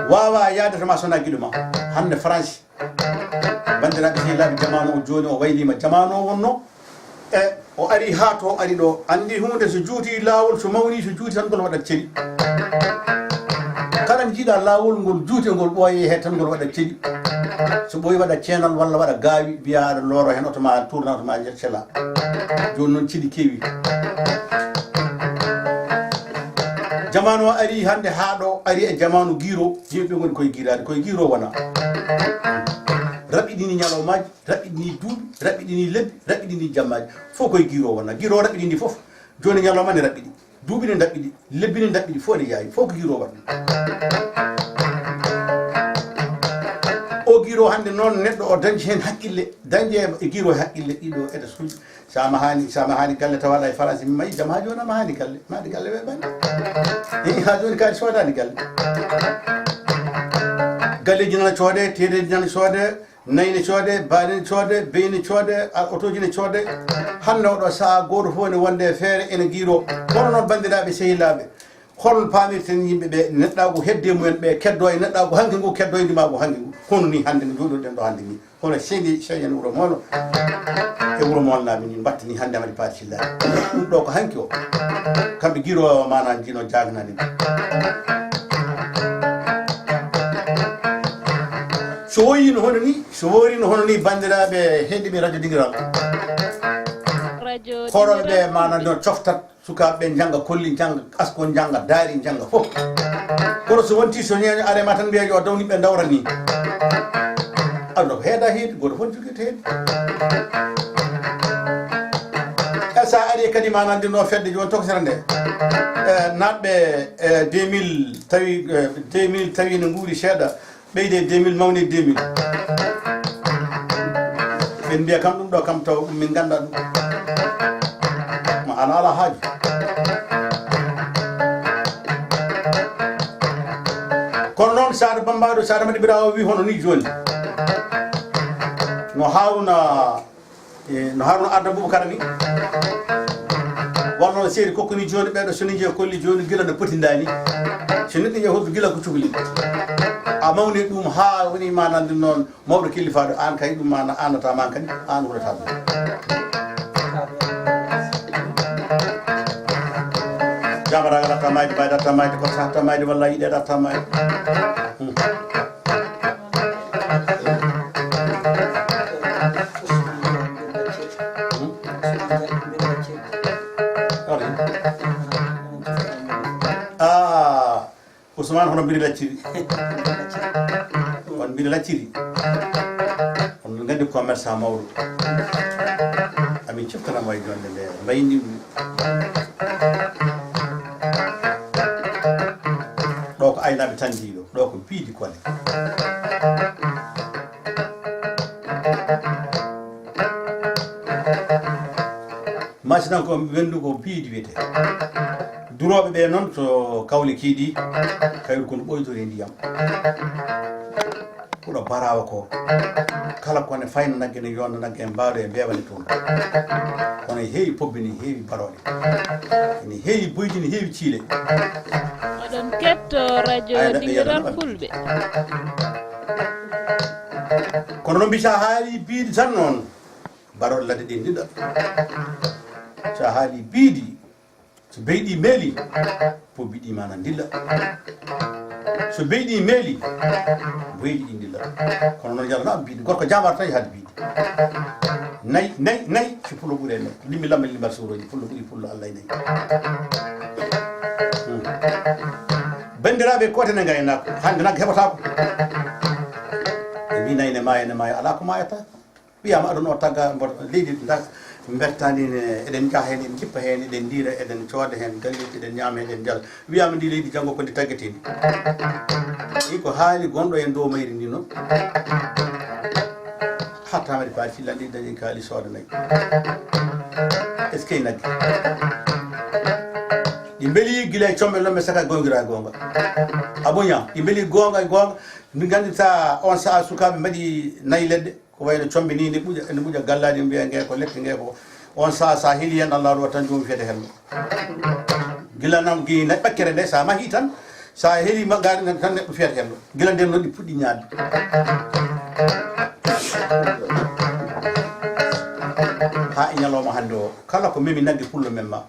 Wawa yaade to ma sona giɗo ma. Hande France. Bandiraɓe sehilaaɓe, jamanu o joni o waylima. Jamanu o wonno e o ari ha to o ari ɗo. Andi hunde so juuti lawol, so mawni so juuti tan ngol waɗat celi. Kala jiiɗa lawol ngol juuti ngol ɓooye he tan ngol waɗat celi. So ɓooyi waɗa ceenal walla waɗa gaawi, mbiya aɗa looro hen, oto ma tourna, oto ma cela. Joni noon celi kewi. Jamanu o ari hande ha ɗo, ari e jamanu giiro, yimɓe ngoni koye giirade, koye giiro wona. Raɓɓiɗini ñalawmaji, raɓɓiɗini duuɓi, raɓɓiɗini lebbi, raɓɓiɗini jammaji. Fof koye giiro wona. Giiro raɓɓiɗini fof. Joni ñalawma ne raɓɓiɗi. Duuɓi ne ndaɓɓiɗi. Lebbi ne ndaɓɓiɗi. Fof ne yaawi. Fof ko giiro waɗi. O giiro hande noon neɗɗo o dañi hen haqqille. Dañde e giiro haqqille ɗiɗo ede suuji. Sa mahani, sa mahani galle tawaɗa e France, mi mayi jam ha joni a mahani galle. Mahde galle weeɓani. Eyi, ha joni kadi soodani galle. Galleji nana coode, teedeji nana coode, nayi ne coode, baali ne coode, beyi ne coode, a-, otoji ne coode. Hande oɗo saha goto fof ne wonde e feere ene giiro. Kono noon bandiraɓe sehilaaɓe, hol pamirten yimɓe ɓe neɗɗagu hedde mumen ɓe keddo e neɗɗagu hanki ngu keddo e ndimagu hanki ngu. Kono ni hande no jooɗoɗen ɗo hande ni. Hono seedi seeƴen wuro Moolo e wuro Moolnaaɓe ni mbattani hannde Amady Paati Sylla. Ɗum ɗo ko hanki o. Kamɓe giiro maanaam jino jaagnani. So woyi no hono ni, so woori no hono ni, banndiraaɓe heɗiiɓe radio Dingiral. Korooɓe ɓe maanaam no coftat. Sukaaɓe ɓe njannga, kolli njannga, asko njannga, daari njannga fof. Kono so wonti so ñeeño are ma tan mbiya yo dawni ɓe dawra ni. Aduna ko heeda heedi, gooto fof jogii to heedi. E sa ari kadi ma nandi no fedde joni tokosere nde. E, naatɓe, e, deux mille tawi, e, deux mille tawi ne nguuri seeɗa. Ɓeyde deux mille, mawni deux mille. Ɓen mbiya kam ɗum ɗo kam taw ɗum min ganda ɗum. Ma ana ala haaju. Kono noon Sadio Bamba ɗo, Sadio Madi Birawo wi hono ni joni. No Haruna E, no Haruna Adda Boubacar ni. Wonno seeri kokkoni joni ɓeɗo soni je kolli joni gila no poti ndani. So neɗɗo yahudu gila ko cukli. A mawni ɗum ha woni ma nande noon mawɗo killifaɗo an kay ɗum ma na anata ma kadi an wurata ɗum. Jamaragal atta mayde, bayda atta mayde, ko sa atta mayde, walla yiɗe atta mayde. Hmm. Ah, Ousmane, hono mbiɗa lacciri. On mbiɗa lacciri. On mbiɗa nganndi commerçant mawɗo. Amin ciftanama e jonde nde mbayni ɗum. Ɗo ko aynaaɓe tan ndiiɗo, ɗo ko piidi kole. Macinankooɓe ɓe ɓenndu ko piidi wiyetee. Durooɓe ɓe noon to kawle kiiɗi, kayru kono ɓoytori e ndiyam. Huɗo barawa ko. Kala ko ne fayna nagge ne yonda nagge e mbaalo e mbeewa ne toon. Kono e heewi pobbi ne heewi barooɗe. Ene heewi boydi ne heewi ciile. Oɗon ketto radio Dingiral Fulɓe. Kono no mbisa haali biidi tan noon. Barooɗe ladde ɗe ndiɗa. So a haali biidi, so beyɗi meeli, pobbi ɗi mana ndilla. So beyɗi meeli, boyɗi ɗi ndilla. Kono noon yalla noon biidi, gorko jamar tawi haade biidi. Nayi, nayi, nayi, so pullo ɓuri e nayi. Limmi lamma limmal soroji, pullo ɓuri pullo Allah e nayi. Hmm. Banndiraaɓe, ko tene ngaynaako, hannde nag heɓataako. Ɓe mbi nayi ne maaya, ne maaya, alaa ko maayata. Wiyama aduna o tagga mboɗo leydi da bertani ne, eɗen njaha hen, en jippa hen, eɗen ndira, eɗen cooda hen galleji, eɗen ñaama hen, eɗen njala. Wiyama ndi leydi janngo ko ndi taggetedi. Ɗi ko haali gonɗo e dow mayri ndi noon. Hatta mari paati landi dañi kaali sooda nayi. Est-ce que nagge? Ɗi mbeli gila e combe lombe saka gongira gonga. Abuña, ɗi mbeli gonga e gonga. Ndi gandita on saha sukaɓe mbaɗi nayi ledde. Ko wayno combe ni, ne ɓuƴa, ne ɓuƴa gallaji, mbiya nge ko lekki, nge ko On saha, sa heli hen Allah ɗo tan, jomum fiyata hello. Gila nam gi na ɓakkere nde, sa mahi tan, sa heli ma gaari nan tan, neɗɗo fiyata hello. Gila nden noon ɗi puɗɗi ñaade. Ha e ñalawma hannde o, kala ko memi nagge pullo memma.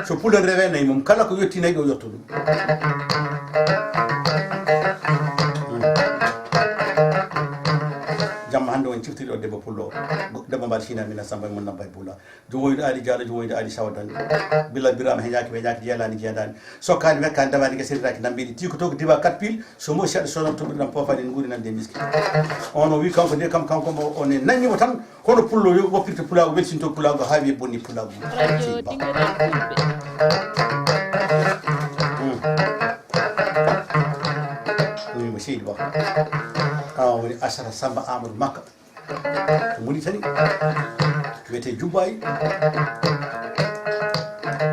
So pullo rewe nayi mum, kala ko yotti nayi ɗo yotto ɗum. Jamma hannde on ciftiri o debbo pullo o. Debbo mbaɗa sina mina samba e mun namba e bula. Jowoyɗo aali jaalo, jowoyɗo aali sawa dañɗo. Bila birama heñaki, weñaki, jeelani, jeedani. Sokkani, wekkani, damani, gasirtaki, nambiɗi. Tiko toko diwa quatre piles, so mo seeɗa sono to ɓurɗam pofani nguuri nande miski. On o wi kanko de, kam kanko mo on e nanñimo tan, kono pullo yo woppirte pulago, welsinto pulago, ha wiye bonni pulago. Radio Dingere Fulɓe. Hmm. Woni mo seydi ba. Awa woni Asara Samba Amadou Makka. To Mauritanie, wiyetee Jubbayi.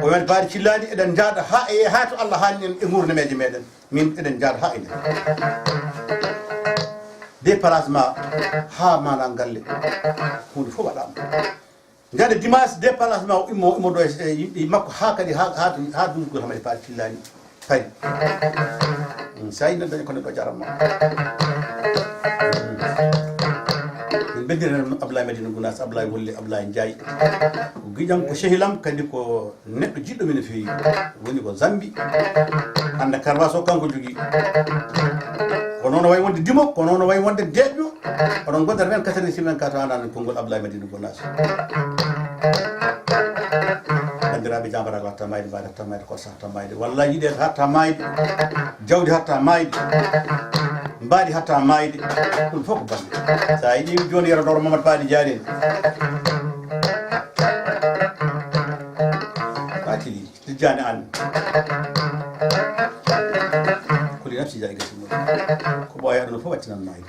O wiyan, Baari Cillaani, eɗen njaada haa e, haa to Allah haani en e nguurnameeje meɗen. Min eɗen njaada haa e nder. Déplacement haa maanaa galle. Huunde fof waɗaama. Njaada dimanche, déplacement o immo, immo ɗo e, e yimɓe makko haa kadi, haa, haa to, haa Duuɓi Gol Hamadi Baari Cillaani. Fay. Mm, sa yi neɗɗo ko neɗɗo jaram ma. Mm. Min ɓeddira Ablaye Madina Gounass, Ablaye Wolle, Ablaye Ndiaye. Ko giƴam, ko sehilam, kadi ko neɗɗo jiɗɗo min no feewi. Woni ko Zambi. Hannde Karbaso kanko jogii. Ko noon o wayi wonde dimo, ko noon o wayi wonde deeƴƴo. Oɗon ngonda vingt-quatre heures sur vingt-quatre, aɗa anndi konngol Ablaye Madina Gounass. Banndiraaɓe, jaambaraa ko hatta maayde, mbaadi hatta maayde, kosa hatta maayde. Wallaahi, yiɗeede hatta maayde. Jawdi hatta maayde. Mbaadi hatta maayde. Ɗum fof ko bannde. So a yiɗi jooni, yero doro Mamadou Baadi Jaari en. Baatili. Tijjaani Aan. Kuli nafsi jaa'i gasi mum. Ko ɓooya ɗum fof wattinan maayde.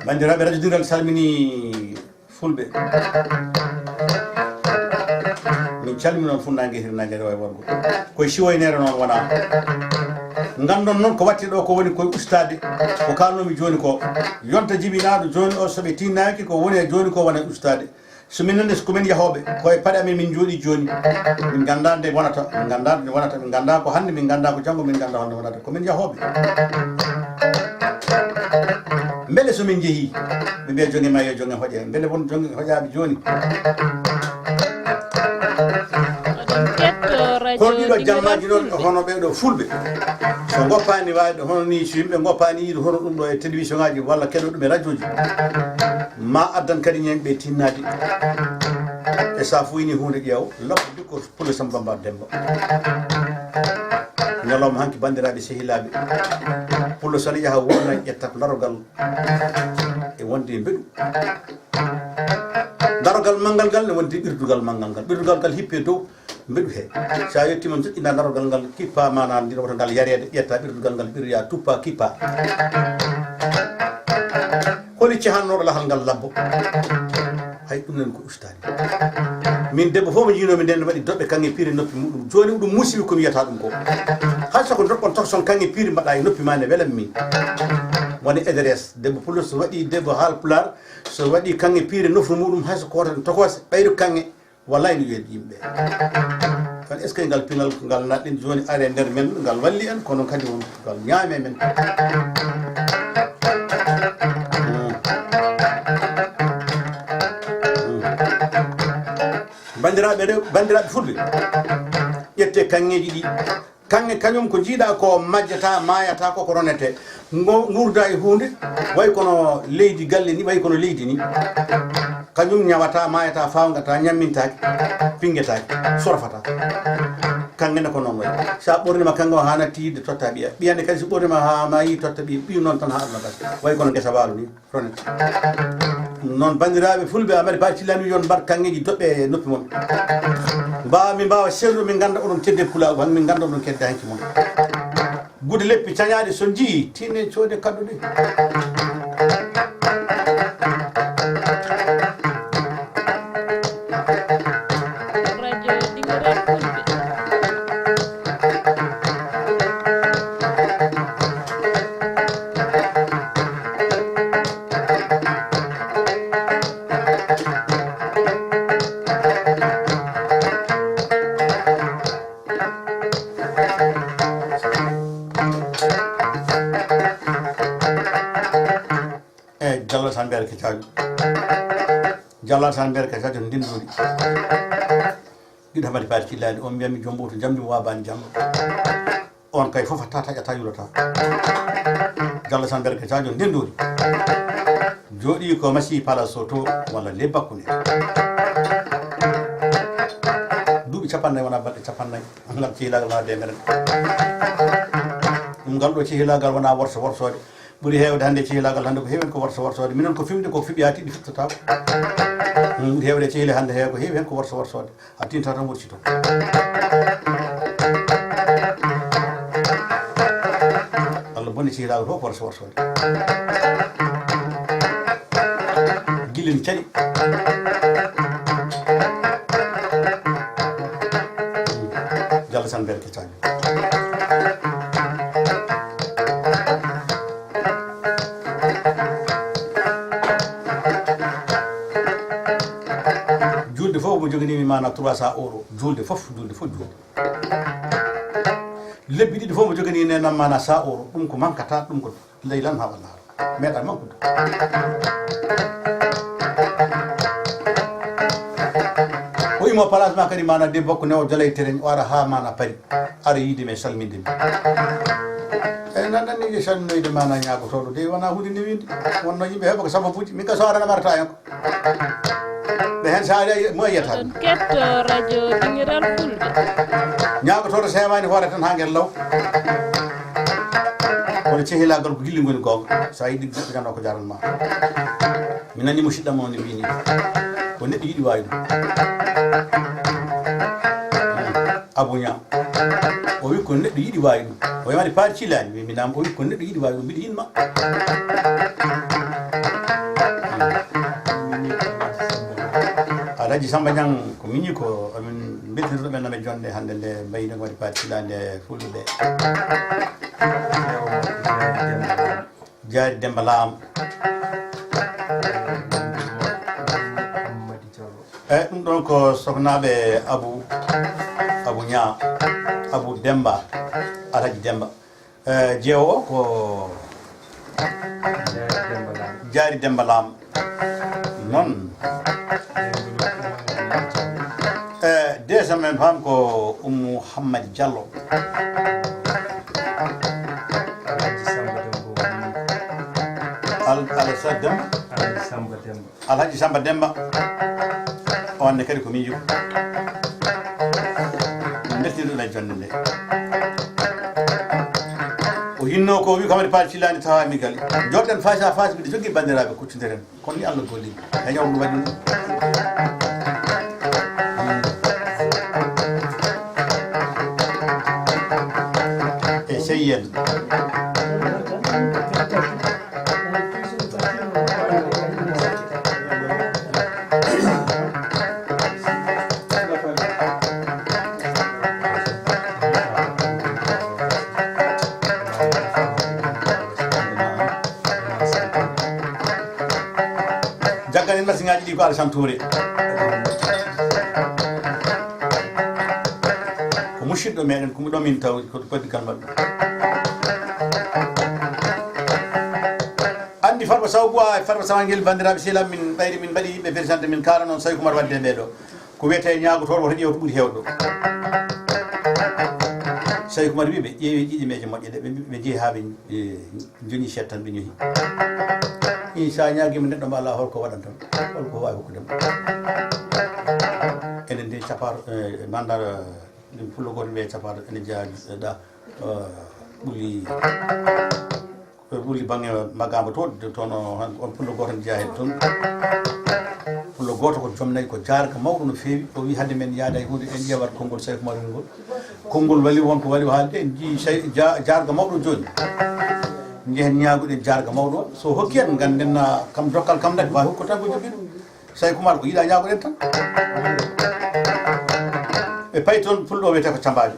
Banndiraaɓe Radio Diral salmini Fulɓe. Min calmini on funnaange hirnaange rewo e worgo. Koye siwoyneere noon wonaa. Nganndon noon ko watti ɗo ko woni koye ustaade. Ko kaalnoomi jooni ko. Yonta jibinaaɗo jooni o, so ɓe tinnaaki ko woni e jooni ko wona e ustaade. So min nande, so ko min yahooɓe, ko e paɗe amen min njooɗii jooni. Min nganndaa nde wonata, min nganndaa nde wonata, min nganndaa ko hannde, min nganndaa ko janngo, min nganndaa honno wonata. Ko min yahooɓe. Mbele so min njehii, ɓe mbiya, "Jonge ma yo jonge hoƴe." Mbele won jonge hoƴaaɓe jooni? Oɗon ketto radio Kono ɗiɗo Dingere jammaaji noon, Fulɓe. Hono ɓee ɗo Fulɓe. So ngoppaani waawde hono nii, so yimɓe ngoppaani yiide hono ɗum ɗo e télévision ngaaji walla keɗo ɗum e radio ji, ma addan kadi ñen ɓe tinnaade. E so a fuynii huunde ƴeew, labbo dikko Pullo Samba Ba Demba. Ñalawma hanki, banndiraaɓe sehilaaɓe, Pullo so ne yaha wurna ƴetta ko darogal e wonde e mbeɗu. Darogal manngal ngal ne wondi ɓirdugal manngal ngal. Ɓirdugal ngal hippe dow mbeɗu he. So a yettiima joƴƴinaa darogal ngal, kippa maanaam ndino wota ngal yareede, ƴetta ɓirdugal ngal ɓiroya, tuppa, kippa. Holi cehannooɗo lahal ngal labbo? Hay ɗum nan ko ustaani. Min debbo fof mo njiinoomi nden waɗi doɓɓe kaŋŋe piire noppi muɗum. Jooni ɗum musibi ko mi wiyata ɗum ko. Hay so ko doɓɓon tokoson kaŋŋe piire mbaɗa e noppi ma ne welam min. Woni Edres, debbo Pullo so waɗi debbo Haal Pulaar, so waɗi kaŋŋe piire nofru muɗum, hay so ko wota ɗum tokose, ɓayru kaŋŋe, wallahi no weeɗi yimɓe. Kono est-ce que ngal pinal ko ngal natɗen jooni are nder men, ngal walli en, kono kadi won ngal ñaame men. Mm. Mm. Banndiraaɓe rew-, banndiraaɓe Fulɓe, ƴette kaŋŋeeji ɗi. Kaŋŋe kañum ko njiiɗa ko majjata, maayata, ko ko ronete. Ngo-, nguurda e huunde, way kono leydi galle ni, way kono leydi ni. Kañum ñawata, maayata, fawngata, ñammintaake, pinngetaake, sorfata. Kaŋŋe ne ko noon way. So a ɓornima kaŋŋe o haa natti yidde, totta ɓiya. Ɓiya ne kadi so ɓornima haa maayi, totta ɓiya. Ɓiya noon tan haa aduna gasa. Way kono ngesa waalo ni. Ronet. Ɗum noon, banndiraaɓe Fulɓe, Amari Ba Cillami, yon mbaɗ kaŋŋeeji doɓɓe e noppi mon. Mbaawa, min mbaawa seeɗa, min ngannda oɗon kedde pulaagu, han min ngannda oɗon kedde hanki mon. Gude leppi cañaaɗe so njii, tinne coode kadduɗe. Radio Dingere Fulɓe. Mbeer Kecaajo. Jalla Sane Mbeer Kecaajo ndennduuri. Ɗiɗo Hamadi Paari Cillaani, on mbiyami Jombo to jamndi mo waabaani jamɗo. On kay fof a tata ƴata yulata. Jalla Sane Mbeer Kecaajo ndennduuri. Jooɗii ko Masi Pala Soto walla le Bakkunde. Duuɓi cappannayi wonaa balɗe cappannayi. Ngal cehilaagal wonaa deemere. Ɗum ngal ɗo cehilaagal wonaa worso worsoode. Ɓuri heewde hannde cehilaagal hannde ko heewi heen ko worso worsoode. Minen ko fimde ko fiɓi haa tiɗɗi fiɓtotaako. Ɓuri heewde cehile hannde he ko heewi heen ko worso worsoode. A tinta tan wurcito. Allah bonni cehilaagal fof ko worso worsoode. Gilin cari. Jalla Sane Mbeer Kecaajo. Julde fof mo joginimi maana trois cents euros. Julde fof, julde fof, julde. Lebbi ɗiɗi fof mo joganii nenam maana cent euros. Ɗum ko mankata, ɗum ko leylan haa walla. Meeɗa mankude. O imo place ma kadi maana debbo ko newo jolay tereñ o ara haa maana Paris. Ara yiide mi salminde mi. Eyi nan nan ni salminoyde maana ñaagotooɗo de wonaa huunde newinde. Wonno yimɓe heɓa ko sababuuji. Min ka so ara namarata en ko. Ɓe heen so ari mo yiyata. Oɗon ketto radio Dingiral Fulɓe. Ñaagotooɗo seewaani hoore tan haa ngel law. Kono cehilaagal ko gilli ngoni goonga. So a yiɗi neɗɗo ñande ko jaran ma. Mi nani musidɗam on ne wiini ko neɗɗo yiɗi waawi ɗum. Abu Ñaa. O wi ko neɗɗo yiɗi waawi ɗum. O yamani Paari Cillaani. Wi mi naam o wi ko neɗɗo yiɗi waawi ɗum. Mbiɗa yinma. Alhaji Samba Ñang ko miñi ko amin mbeltinirɗo ɓen amen jonde hannde nde mbayino ko waɗi Paari Cillaani e fulɓe ɓe. Jaari Demba Laam. Eyi ɗum ɗon ko soknaaɓe Abu Abu Ñaa Abu Demba Alhaji Demba. Eyi jeewo o ko Jaari Demba Laam. Noon. Eyi deuxième men femme ko Ummu Hammadi Diallo. Al Alassane Demba. Alhaji Samba Demba. Alhaji Samba Demba. On ne kadi ko miijo. Mbeltiiɗo ɗen jonde nde. O yinno ko wi kamari Paari Cillaani tawa mi gali. Jooɗen face à face mbiɗo jogii banndiraaɓe kuccondiren. Kono ni Allah golli. E ñaw ɗum waɗi ɗum. E sey en. Jaggan en masiŋaaji ɗi ko Alassane Touré. Ko musidɗo meɗen, ko muɗo min taw ko koddigal maɓɓe. Anndi Farba Saw Bois e Farba Saw Angel banndiraaɓe sehilaaɓe min ɓayri min mbaɗi yimɓe présenté min kaala noon Saykou Oumar wadde ɓee ɗo. Ko wiyetee ñaagotooɗo woto ƴeew to ɓuri heewde ɗo. Saykou Oumar wi ɓe ƴeewi ƴiƴe meeje moƴƴe ɗe ɓe mbi ɓe njehi haa ɓe njoñi seeɗa tan ɓe ñohi. Ii so a ñaagiima neɗɗo ma alaa holko waɗanta mo holko waawi hokkude mo. Enen de capato e mandar ɗum pullo gooto wiyee capato ene jeyaa ɗa ɓuli. Ɓe ɓuli baŋnge Magamba to, toon o, han, on pullo gooto ne jeyaa heen toon. Pullo gooto ko joom nayi, ko jaarga mawɗo no feewi. O wi hade men yaada e huunde, en ƴeewat konngol Saykou Oumar ngol. Konngol wali won ko wali o haalde, en njii Say-, ja-, jaarga mawɗo jooni. Njehen ñaagoɗen jaarga mawɗo o. So hokki en, ngannden na kam dokkal kam nag, waawi hokkude tan ko jogiiɗo. Saykou Oumar ko yiɗa ñaagoɗen tan. Ɓe payi toon pulɗo wiyetee ko Cambaajo.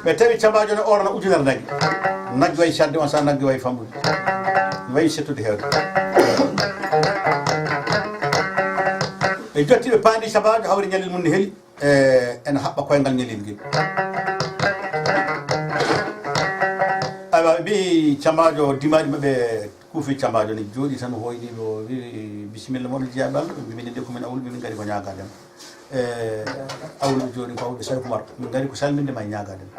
Ɓe tawi Cambaajo ne orna ujunere nagge. Nagge wayi cadde on saha nagge wayi famɗude. Wayi settude heewde. Ɓe jotti ɓe paandi Cambaajo hawri ñalel mum ne heli. E ene haɓɓa koyngal ñalel ngel. Aywa ɓe mbi Cambaajo dimaaɗi maɓɓe Kuufi Cambaajo ne jooɗi tan, o hooyni ɓe, o wi, "Bisimilla, moɗon jeyaa ɓe Allah?" Ɓe mbi, "Minen de ko min Awlu, min ngari ko ñaagaade en." E, Awlu jooɗi ko Awlu Sayku Umar, "Min ngari ko salminde ma e ñaagaade en."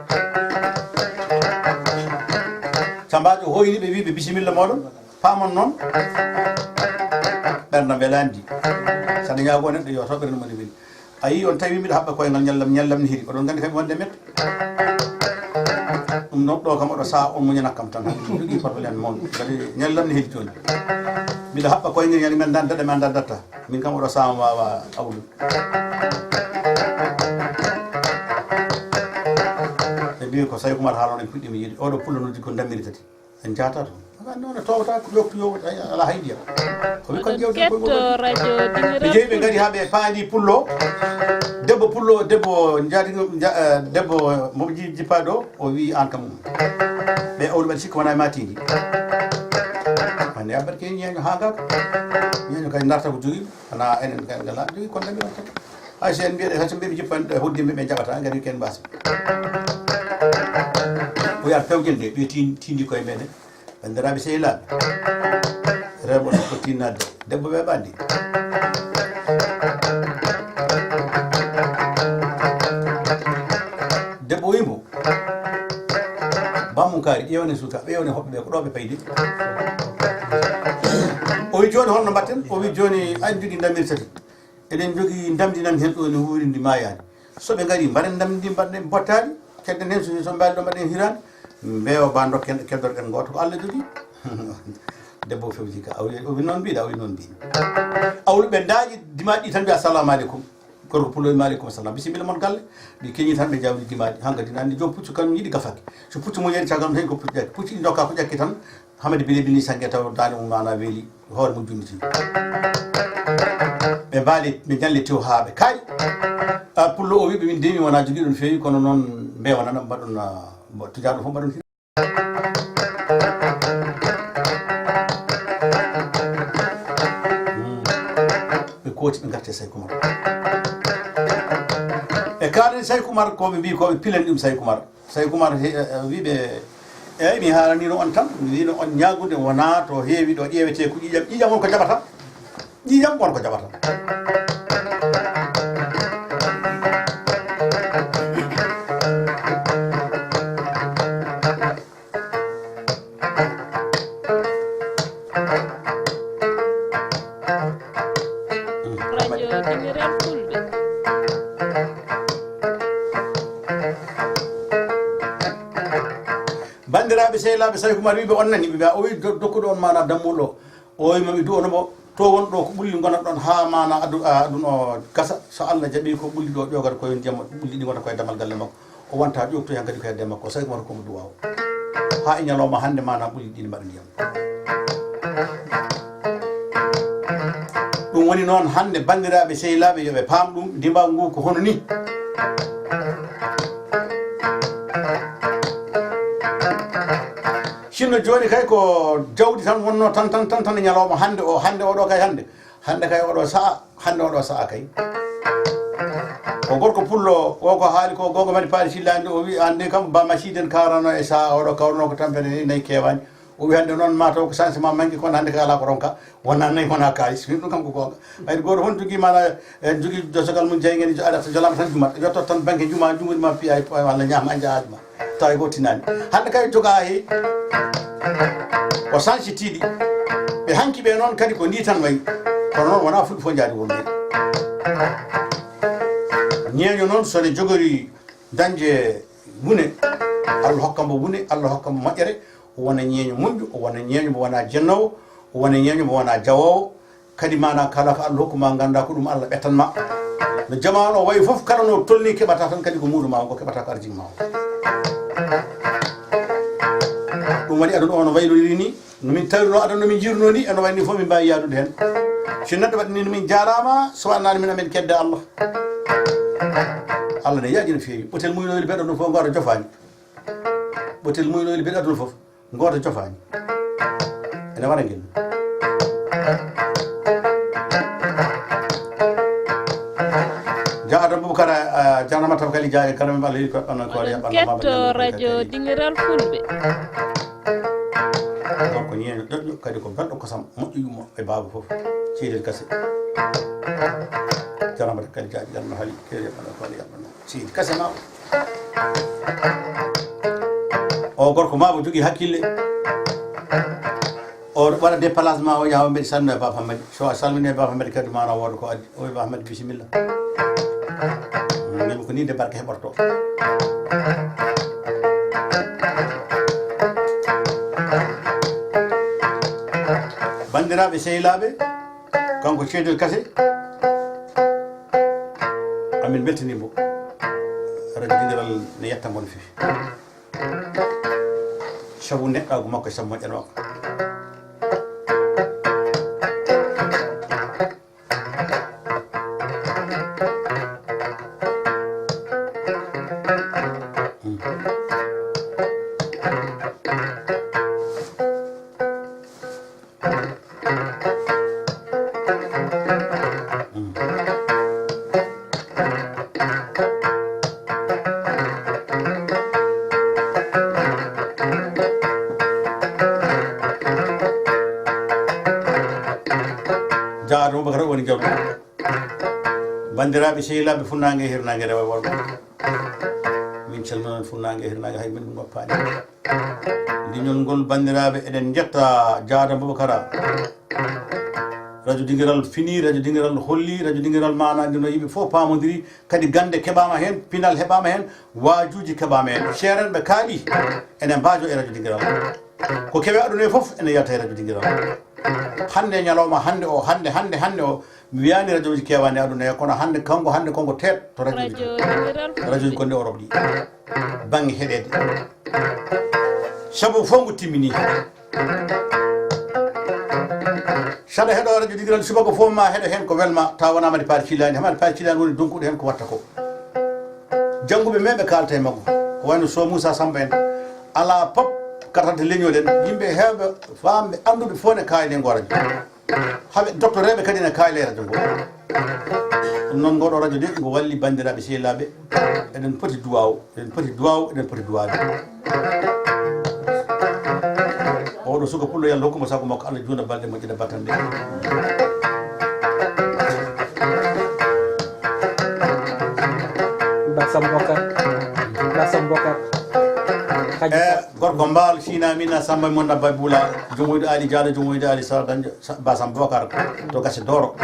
Cambaajo hooyni ɓe, wi ɓe, "Bisimilla mooɗon, paamon noon, ɓernde mbelaandi. Saɗa ñaagoo neɗɗo, yo taw ɓernde mum ene weli." A yii, on tawi miɗo haɓɓa koyngal, ñallam, ñallam ne hiri. Oɗon nganndi kadi wonde mette. Ɗum noon ɗo kam oɗo saha on muñanat kam tan. Ɗum jogii problème mon. Kadi ñallam ne hiri jooni. Miɗo haɓɓa koyngal, ñande men dan daɗa ma dan datta. Min kam oɗo saha mi waawa Awlu. Ɓe mbi ko Sayku Umar haalono en puɗɗiima yiide. Oɗo pullo noddi ko ndammiri tati. En njahata toon. Aɗa anndi on a towata ko ƴooftu yo, ay, alaa hay ndiyam. Ko wi kon Oɗon ƴeewde koye ketto ngol radio Dingiraar ɓe jeyi ɓe ngari haa ɓe paandi pullo. Debbo pullo, debbo njaadi, nja-, eh, debbo mo ji-, jippaaɗo, o wi aan kam. Ɓe Awlu ɓen sikki wona e ma tiindi. Ande abbat ke ñeeño haa ngaka. Ñeeño kay narta ko jogi, ana enen kay ngala jogi kon dami on tan. Hay so en mbiyaɗe, hay so mbiɓe jippan, eh, hoddimɓe ɓe jaɓata, ngari ken mbasa. O yaar pewjel nde, ɓe tin-, tindi koye meɗen. Banndiraaɓe sehilaaɓe. Rewɓe ɗo ko tinnade. Debbo ɓe ɓandi. Debbo wimo. Bamum kaari, ƴeewne suka, ƴeewne hoɓɓe ɓe, ko ɗo ɓe paydi. O wi jooni holno mbatten? O wi jooni an jogi ndamir tati. Eɗen njogii ndamndi nan heen ɗo ne wuurindi maayaani. So ɓe ngarii, mbaɗen ndamndi, mbaɗen bottaari, kedden heen, so, so mbaali ɗo mbaɗen hiraande, mbeewa ba ndokken, keddorɗen gooto, ko Allah jogii. Debbo o fewji ka, o wi, o wi noon mbiɗa, o wi noon mbiɗa. Awlu ɓe ndaaƴi dimaaɗi ɗi tan mbiya, "Assalamu aleykum." Gorko pullo wi, "Maaleykum salam. Bisimilla mon galle." Ɓe keñi tan ɓe jawdi dimaaɗi. Hankadi nani joom puccu kan yiɗi gafaki. So puccu mo yeeri caggal mum tawi ko puccu ƴakki. Puccu ɗi ndokka ko ƴakki tan. Hamadi Bili Bili Sange taw daande mum maana weeli, hoore mum junniti. Ɓe mbaali, ɓe ñalli tew haa ɓe kaaɗi. A, pullo o wi ɓe, "Min de mi wona jogiiɗo no feewi, kono noon mbeewa nana mbaɗon, a, mbo-, tujaaɗo fof mbaɗon hira." Mm. Ɓe kooti ɓe ngarti e Sayku Umar. Ɓe kaalani Sayku Umar ko ɓe mbii ko ɓe pilani ɗum Sayku Umar. Sayku Umar he-, eh, wi ɓe, "Eey, mi haalanino on tan, mi wiino on ñaagude wonaa to heewi ɗo ƴeewetee ko ƴiiƴam. Ƴiiƴam won ko jaɓata. Ƴiiƴam won ko jaɓata." Radio Dingiraar Fulɓe. Banndiraaɓe sehilaaɓe, Sayku Umar wi ɓe, "On nani?" Ɓe mbiya, o wi, "Do-, dokkuɗo on maana dammuɗo o." O wi, "Mami du'ono mo, to won ɗo ko ɓulli ngonat ɗon haa maana adu-, a, aduna o gasa. So Allah jaɓi ko ɓulli ɗo ƴoogata ko yo ndiyam, ɓulli ɗi ngonata koye dammal galle makko." O wonta ƴooftoy hankadi ko hedde makko, Sayku Umar ko mo duwaaw. Haa e ñalawma hannde, maanaam ɓulli ɗiɗi mbaɗa ndiyam. Ɗum woni noon hannde, banndiraaɓe sehilaaɓe, yo ɓe paam ɗum, ndimaagu ngu ko hono ni. Sinno jooni kay ko jawdi tan wonno tan, tan, tan, tan e ñalawma hannde o, hannde oɗo kay hannde. Hannde kay oɗo sa'a, hannde oɗo sa'a kay. Ko gorko pullo o ko haali ko, goonga mari paali sillaande, o wi, "Aan de kam ba masiden karano e sa'a oɗo kawruno ko tampere ni nayi kewaani." O wi, "Hannde noon ma taw ko changement manki, kono hannde kay alaa ko ronka, wona nayi, wona kaalis." Min ɗum kam ko goonga. Ɓayde gooto fof jogii maana, en jogii dosogal mum jeyngel, jo-, aɗa jolama tan juma, yotto tan banque juma, jumuri ma piya e walla ñaama a jaajuma. Tawi ko tinani. Hannde kay joga he ko sansitiiɗi. Ɓe hanki ɓe noon kadi ko ndi tan wayi. Kono noon wona fulɓe fof njaadi wonde. Ñeeño noon so ne jogori dañde wune, Allah hokka mbo wune, Allah hokka mbo moƴƴere, o wona ñeeño moƴƴo, o wona ñeeño mo wona jennoowo, o wona ñeeño mo wona jawoowo. Kadi maana kala ko Allah hokku ma, ngannda ko ɗum Allah ɓettan ma. No jamaanu o wayi fof, kala no tolni keɓata tan kadi ko muuɗum ma, ko keɓata ko arjin ma o. Ɗum waɗi aduna o no waylodiri ni, no min tawirno aduna, no min jiirno ni, eno wayi ni fof min mbaawi yaadude heen. Si neɗɗo waɗi ni, no min jaaraama, so waɗnaani min, amen kedde Allah. Allah ne yaaji no feewi. Ɓotel muynoyel beɗo ɗum fof, gooto jofaani. Ɓotel muynoyel beɗo aduna fof. Gooto jofaani. Ene wara ngel. Jaaɗo Bubakar, a, a, jarama taw kali jaaɗe, kala men Allah yi ko ɓanna ko ya ɓanna ketto radio Dingiral Fulɓe. Gorko ñeeño ƴoƴƴo, kadi ko belɗo kosam, moƴƴo yumma e baaba fof. Seydi El Kase. Jaramata kadi jaaɓi ɗan no haali, keeri ɗan no haali, ɗan no. Seydi Kase ma. O gorko ma o jogii hakkille. O waɗa déplacement o yaha o mbeɗa salmina e Baba Hammadi. So a salmini e Baba Hammadi kadi ma na wooda ko addi. O wi Baba Hammadi bisimilla. Min ko ni de barke heɓorto. Banndiraaɓe sehilaaɓe, kanko Ceedel Kase, amin mbeltanii mo. Radio Dingiral ne yetta mo no feewi. Sabu neɗɗaagu makko e sabu moƴƴere makko. Jaaɗo Boubacar woni jawdi. Banndiraaɓe sehilaaɓe funnaange e hirnaange rewo e worgo. Min calminan funnaange e hirnaange hay min ɗum ngoppaani. Leñol ngol banndiraaɓe eɗen njetta Jaada Boubacara. Radio Dingiral fini, Radio Dingiral holli, Radio Dingiral maanaa ndi no yimɓe fof paamondiri, kadi gannde keɓaama heen, pinal heɓaama heen, waajuuji keɓaama heen. Ceerenɓe kaali, ene mbaajo e Radio Dingiral. Ko kewe aduna e fof ene yalta e Radio Dingiral. Hannde e ñalawma, hannde o, hannde, hannde, hannde o, mi wiyaani rajooji keewaani e aduna he, kono hannde kanko, hannde konko teet to rajooji. Radio Dingiral radio ji gonɗi Europe ɗi. Bannge heɗeede. Sabu fof ngo timmini. Saɗa heɗo radio Dingiral subaka fof ma heɗo heen ko welma, tawa wona Madi Paari Cilaani. Madi Paari Cilaani woni donkuɗo heen ko watta ko. Jannguɓe men ɓe kaalta e makko. Ko wayno So Moussa Samba en. Alaa pop katante leñol en. Yimɓe heewɓe faamɓe annduɓe fof ne kaali e ngo radio. Haɓe doctoreeɓe kadi ne kaali e radio ngo. Ɗum noon ngoɗo radio de ngo walli banndiraaɓe sehilaaɓe. Eɗen poti duwaaw, eɗen poti duwaaw, eɗen poti duwaaɓe. Oɗo suka pullo, yo Allah hokku mo sago makko, Allah juuna balɗe moƴƴe ɗe battanɗe. Basam Bokar. Basam Bokar. Kaji Eh, gorko mbaal, Sina Mina, Samba Munda Babula, Jomoydo Ali Diallo, Jomoydo Ali Sala Dañjo, Sa-, Basam Bokar, to Gasi Doro.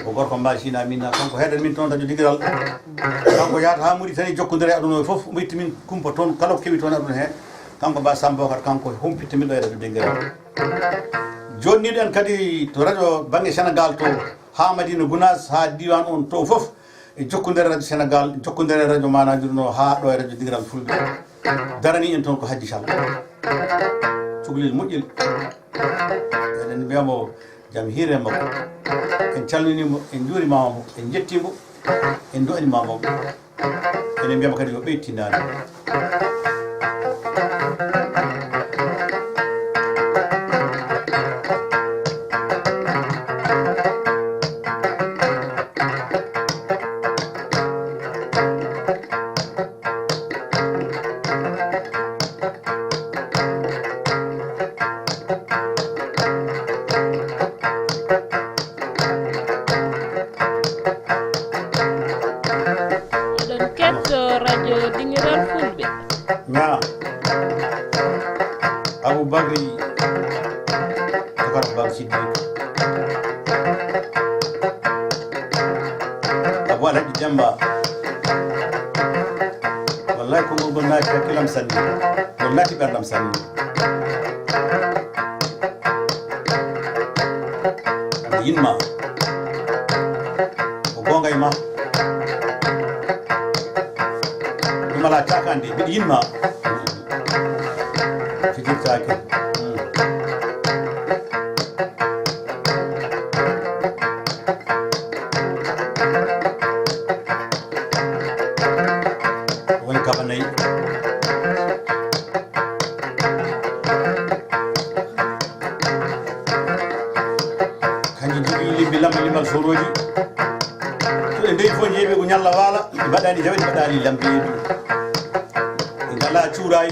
Ko gorko mbaal Sina Mina, kanko heɗen min toon radio Dingiral. Kanko yahata haa Muritani, jokkondira e aduna o fof, o itti min kumpa toon, kala ko kewi toon e aduna he. Kanko Ba Samba Bokar, kanko humpitta min ɗo e radio Dingiral. Joɗniɗo en kadi to radio bannge Senegal to, haa Madina Gunaas, haa diiwaan on to fof. E jokkondire radio Senegal, jokkondire radio maanaa ndirno haa ɗo e radio Dingiral Fulɓe. Darani en toon ko Hajji Sall. Cukalel moƴƴel. Eɗen mbiya mo jam hiire makko. En calminii mo, en njuurimaama mo, en njettii mo, en ndu'animaama mo. Eɗen mbiya mo kadi yo ɓeydu tinnaade. Eɗen ketto radio Dingiral Fulɓe. Ñaa. Abou Bakri. Bakar Baba Siddiq. Abou Alhaji Demba. Wallahi, ko ngol ngol naati hakkilam sanne. Ngol naati ɓerdam sanne. Mbiɗa yinma. Ko goonga e ma. Ɗum alaa cakande, mbiɗa yinma. Fijirtaake. Woni kaba nayi. Kanji jogii limbi lamba limbal sorooji. So ɗe ndewi fof, jeeyi ɓe ko ñalla waala, ɓe mbaɗaani jawe, ɓe mbaɗaani lambeedu. Ɓe Alaa cuuraay.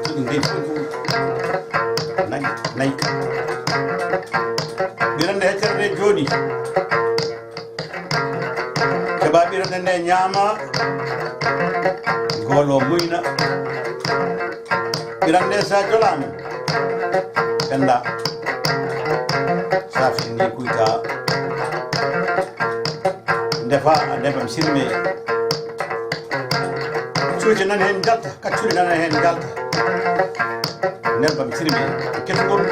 Cuuɗi ndey fof nayi, nayi. Ɓirande heccere nde jooɗi. Keɓa ɓirande nde ñaama. Goolo muyna. Ɓirande sa jolaama. Ɓenda. Sa findi kuyta. Ndefa, a nebam sirme. Cuuje nan heen njalta, kaccuuli nan heen njalta. Nebam sirme, kettugol.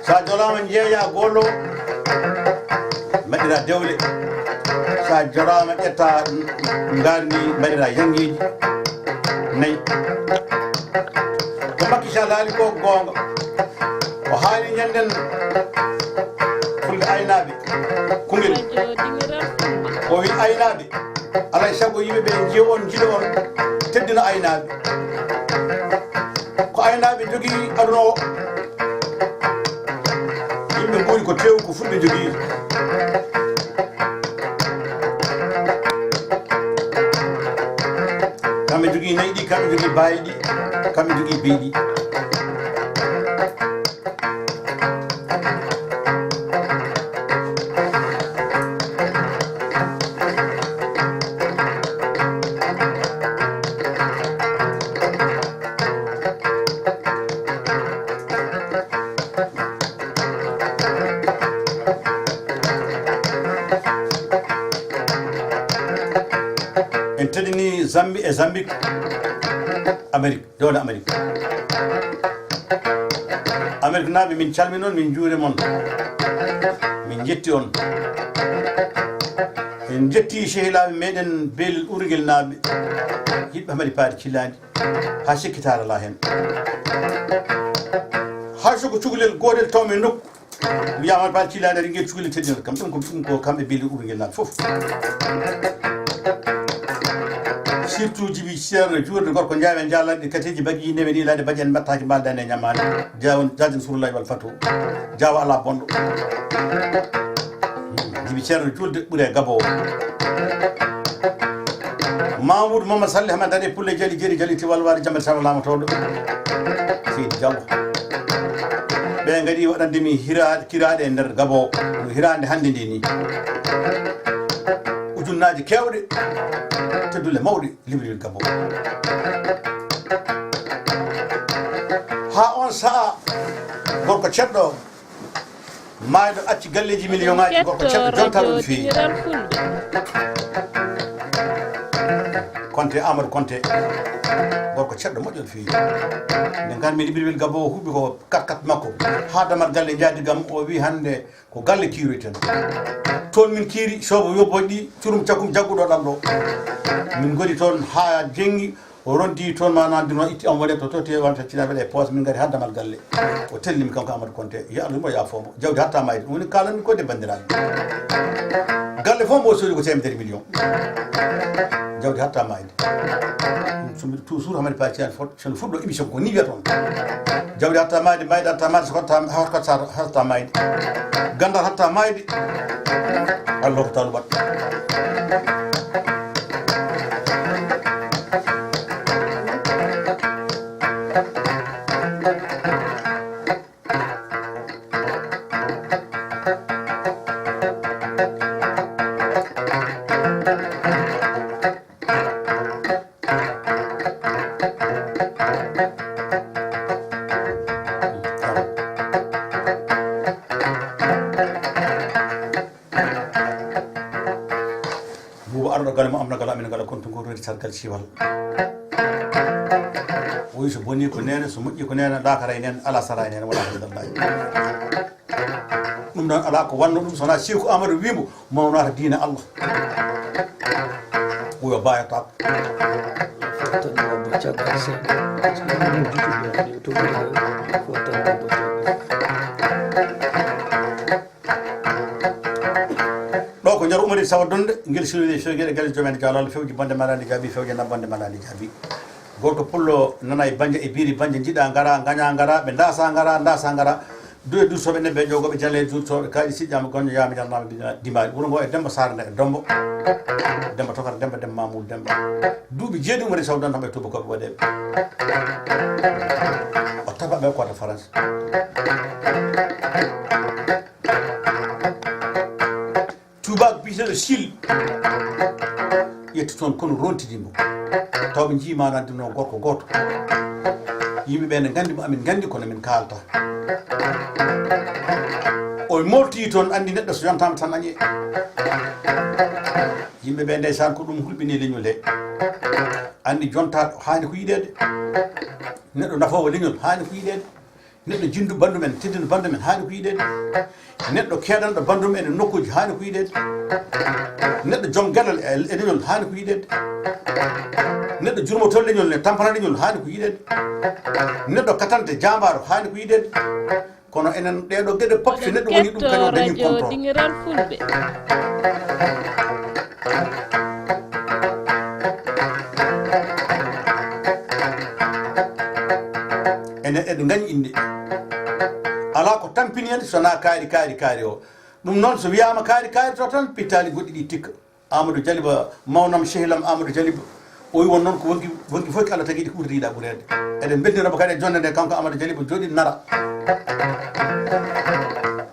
Sa jolaama njeeya goolo, mbaɗira dewle. Sa jolaama ƴetta ngaari ndi, mbaɗira yanngeeji. Nayi. Ko Makki Sall haali ko goonga. O haali ñanden fulɓe aynaaɓe. Kungel. O wi aynaaɓe. Alay sago yimɓe ɓe njiya on, njiɗa on, teddina aynaaɓe. Ko aynaaɓe jogii aduna o. Yimɓe nguuri ko tew, ko fulɓe jogii. Kamɓe jogii nayi ɗi, kamɓe jogii baayi ɗi, kamɓe jogii beyi ɗi. En teddini Zambi e Zambik, Amerik, dewle Amerik. Amerik naaɓe, min calmini on, min njuuri mon, min njetti on. En njetti sehilaaɓe meɗen Beelel Urgel naaɓe, yiɗɓe Hamadi Paari Cillaani. Haa sikkitaare alaa heen. Hay so ko cukalel gootel tawmi e nokku, wiyaama Paari Cillaani ari ngel cukalel teddinat kam. Ɗum ko, ɗum ko kamɓe Beelel Urgel naaɓe fof. Surtout Jibi Ceerno Juulde, gorko Njaay, en jaalanɗe kateeji, bagiiji newe ni, laade baƴen mbattaaki, mbaal dane ñamaani. Jaaw-, jaajin surullahi wal fatu. Jaawa alaa bonɗo. Jibi Ceerno Juulde ɓure Gabo. Mamoudou Mamadou Salli Hamad Dade Pulle Jali Jeri Jali Tiwal Wari Jamel Sara Lamotooɗo. Seydi Diallo. Ɓe ngari waɗande mi hira-, kiraaɗe e nder Gabo. No hiraande hannde nde ni. Ujunnaaje keewɗe. Teddule mawɗe. Libreville Gabo. Haa on sa'a, gorko ceɗɗo, maayɗo acci galleeji, million ŋaaji, gorko ceɗɗo jontaɗo no feewi. Konte, Amadou Konte, gorko ceɗɗo moƴƴo no feewi. Nde ngarmi Libreville Gabo, o huɓɓi ko kat kat makko. Haa damal galle njaadi gam, o wi hannde, ko galle kiiroyten. Toon min kiiri, soobo yobboji ɗi, curum cakkum jagguɗo ɗam ɗo. Min ngoni toon haa jenngi, o rondi toon ma nandino, itti am wone to, to, te wanta cina waɗa e poos, min ngari haa damal galle. O tellimi kanko Amadou Konte, yo Allah mo yaafo mo. Jawdi hatta mayde. Ɗum woni kalanmi ko de banndiraaɓe. Galle fof mbo soodi ko teemedere million. Jawdi hatta mayde. Ɗum so mbiɗo toujours Hamadi Paari Cillaani fot-, so no fuɗɗo émission ko ni wiyata on. Jawdi hatta mayde, mayde hatta mayde, so hatta, hatta, hatta mayde. Ganndal hatta mayde. Allah ko talubat. Buuba arɗo galle mo amna gala, amina gala, kontu ngol rodi sargal siwal. O wi so boni ko nene, so moƴƴi ko nene, laakara e nene, ala sara e nene, wala hamdallahi. Ɗum ɗon ala ko wanno ɗum, so wona Seeku Amadou wimo, mawnata diina Allah. Ɓuyo bayataako. Fottanoomo caggal seeɗa. Fottanoomo caggal. Ɗo ko Njaru Umari Sawa Donde, ngel siwde fewje ɗe galle joomen jaalal, fewji bonde malani jaabi, fewje na bonde malani jaabi. Gooto pullo nana e banje e biri, banje njiɗa ngara, ngaña ngara, ɓe ndasa ngara, ndasa ngara. Duwe duusooɓe nebbe e ƴoogooɓe jaleeɗe juuɗtooɓe kaaƴe siƴƴaama goñño yaama ñalnaama dimaali. Wuro ngo e Demmba Saare nde e Dommbo. Demmba Tokar Demmba Demmba Mamoudou Demmba. Duuɓi jeeɗiɗi Umaru Sow Donde Hamɓe Tuubakooɓe waɗeeɓe. O tafa ɓe koota France. Tuubaako biyeteeɗo Sil ƴetti toon kono rontidi mo. Taw ɓe njii maanaa ndino gorko gooto. Yimɓe ɓe ne nganndi mo, amin nganndi kono min kaalta. O moltii toon, anndi neɗɗo so yontaama tan añee. Yimɓe ɓe ndeysaan ko ɗum hulɓini leñol he. Anndi jontaaɗo haani ko yiɗeede. Neɗɗo nafoowo leñol haani ko yiɗeede. Neɗɗo jinndu banndum en, teddinɗo banndum en haani ko yiɗeede. Neɗɗo keedanɗo banndum en e nokkuuji haani ko yiɗeede. Neɗɗo joom geɗal e e leñol haani ko yiɗeede. Neɗɗo jurmotoo leñol ne, tampana leñol haani ko yiɗeede. Neɗɗo katante jaambaaro haani ko yiɗeede. Kono enen ɗeeɗo geɗe pop, so neɗɗo woni ɗum, kañum dañi contrôle. Dingiral Fulɓe. Enen eɗen ngañi innde. Alaa ko tampini en so wonaa kaari, kaari, kaari o. Ɗum noon, so wiyaama kaari, kaari to tan, pittaali goɗɗi ɗi tikka. Amadou Jaliba, mawnam, sehilam Amadou Jaliba. O wi won noon ko wonki, wonki fof ko Allah tagi ɗi ko ɓurdi yiɗa ɓureede. Eɗen mbeltiniramo kadi e jonde nde, kanko Amadou Jaliba jooɗi Nara.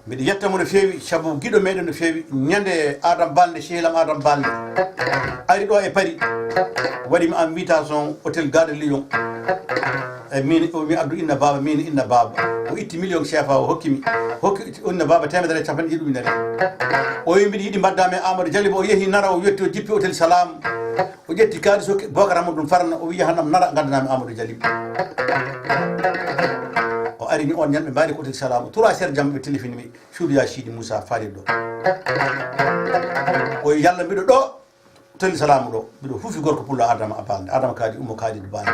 Mbiɗa yetta mo no feewi, sabu giɗo meɗen no feewi. Ñande Adam Balde, sehilam Adam Balde, ari ɗo e Paris, waɗi mi invitation hôtel Gare de Lyon. E min, o mi addu inna baaba, min inna baaba. O itti million C F A o hokki mi. Hokki inna baaba teemedere e capanɗe ɗiɗi ujunere. O wi mbiɗa yiɗi mbadda mi Amadou Jaliba. O yehi Nara, o yetti, o jippi hôtel Salam. O ƴetti kaalis, hokki Bocar Amadou ɗum Farna, o wi yahanam Nara, ngaddanami Amadou Jaliba. O ari ni on ñande ɓe mbaɗi ko hôtel Salam. Trois heures jamma ɓe téléphone mi, Suudu ya Sidi Moussa Falil ɗo. O wi yalla mbiɗo ɗo. Teli salaamu ɗo, mbiɗo huufi gorko pullo Adama Balde, Adama Kaadi, Ummo Kaadi to Balde.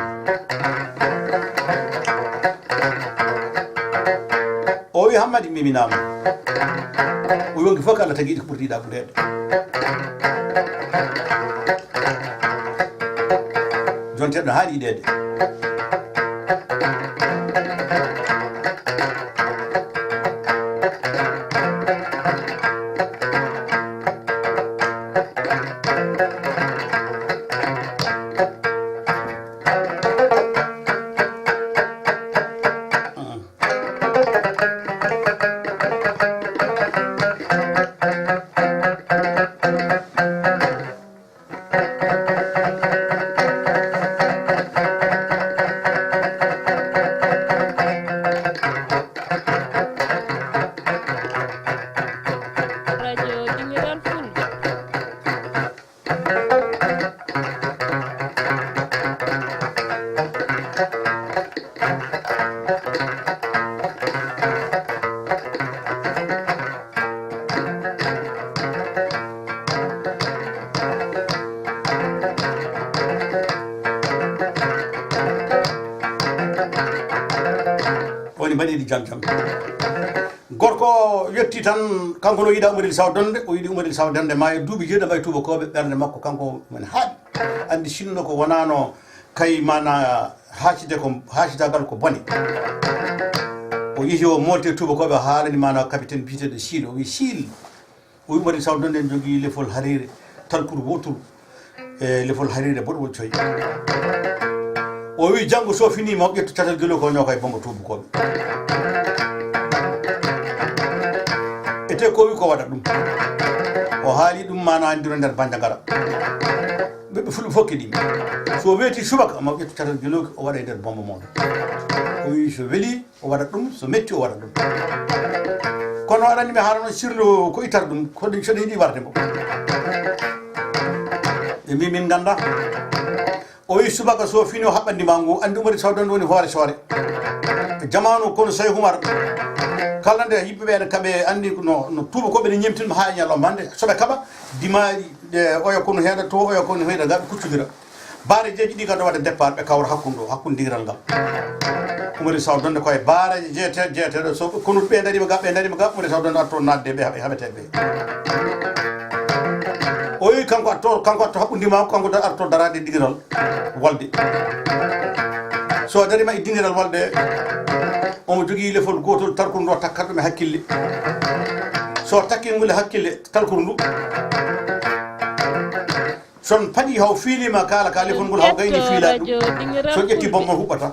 O wi, Hammadi, meminaama. O yonki fof ko Allah tagi ɗi ko ɓurti yiɗa ɓureede. Jonteɗo haali yiɗeede. Radio Dingiral Fulɓe. Woni mbaɗi ɗi jam jam. Gorko o yetti tan, kanko no yiɗa Umaril Saw Donde, o yiɗi Umaril Saw Donde maayo duuɓi jeeɗi, ɓay tuubakooɓe ɓernde makko kanko men haaɗi. Anndi sinno ko wonaano kay mana haacide ko, haacidagal ko bone. O yehi o molti e tuubakooɓe, o haalani mana capitaine biyeteeɗo Siil, o wi, Siil, o wi, Umaril Saw Donde en jogii lefol hariire, talkuru wooturu, e lefol hariire boɗewol coy. O wi, janngo so fini ma ƴettu catal gelo ko ñooka e bomba tuubakooɓe. E te ko wi ko waɗa ɗum. O haali ɗum mana anndiro nder Banjagara. Ɓiɓɓe fulɓe fof keɗii. So weeti subaka, ma ƴettu catal gelooki, o waɗa e nder bomba mon. O wi so weli, o waɗa ɗum, so metti, o waɗa ɗum. Kono aɗa anndi mi haala noon sirlu ko ittata ɗum, ko ɗum so ɗum yiɗi warde mbo. Ɓe mbi min ngannda. O wi subaka so fini o haɓɓandi ma ngu, anndi Umaril Saw Donde woni hoore soore. Jamaanu kono Sey Umar, kala nde yimɓe ɓe ene kaɓe, anndi no, no tuubakooɓe ne ñemtinma haa e ñalawma hannde. So ɓe kaɓa, dimaari ɗe oya kono heeɗa to, oya kono heeɗa ga, ɓe kuccodira. Baare jeeji ɗi kadi waɗa départ, ɓe kawra hakkunde ɗo, hakkunde diiral ngal. Umaril Saw Donde koye baare jeete-, jeeteɗo, so konuɗo ɓe dariima ga, ɓe dariima ga, Umaril Saw Donde arto naatde ɓe haɓe, haɓete ɓe. O wi kanko arto, kanko arto haɓɓude ma, kanko da-, arto daraade diiral walde. So darima e dingiral walde, omo jogii lefol gootol, talkuru ndu takkat ɗum e hakkille. So takkii ngol e hakkille, talkuru ndu, so on paɗi haw fiiliima kaala ka lefol ngol haw gayni fiilaa ɗum. So ƴetti bombo huɓɓata.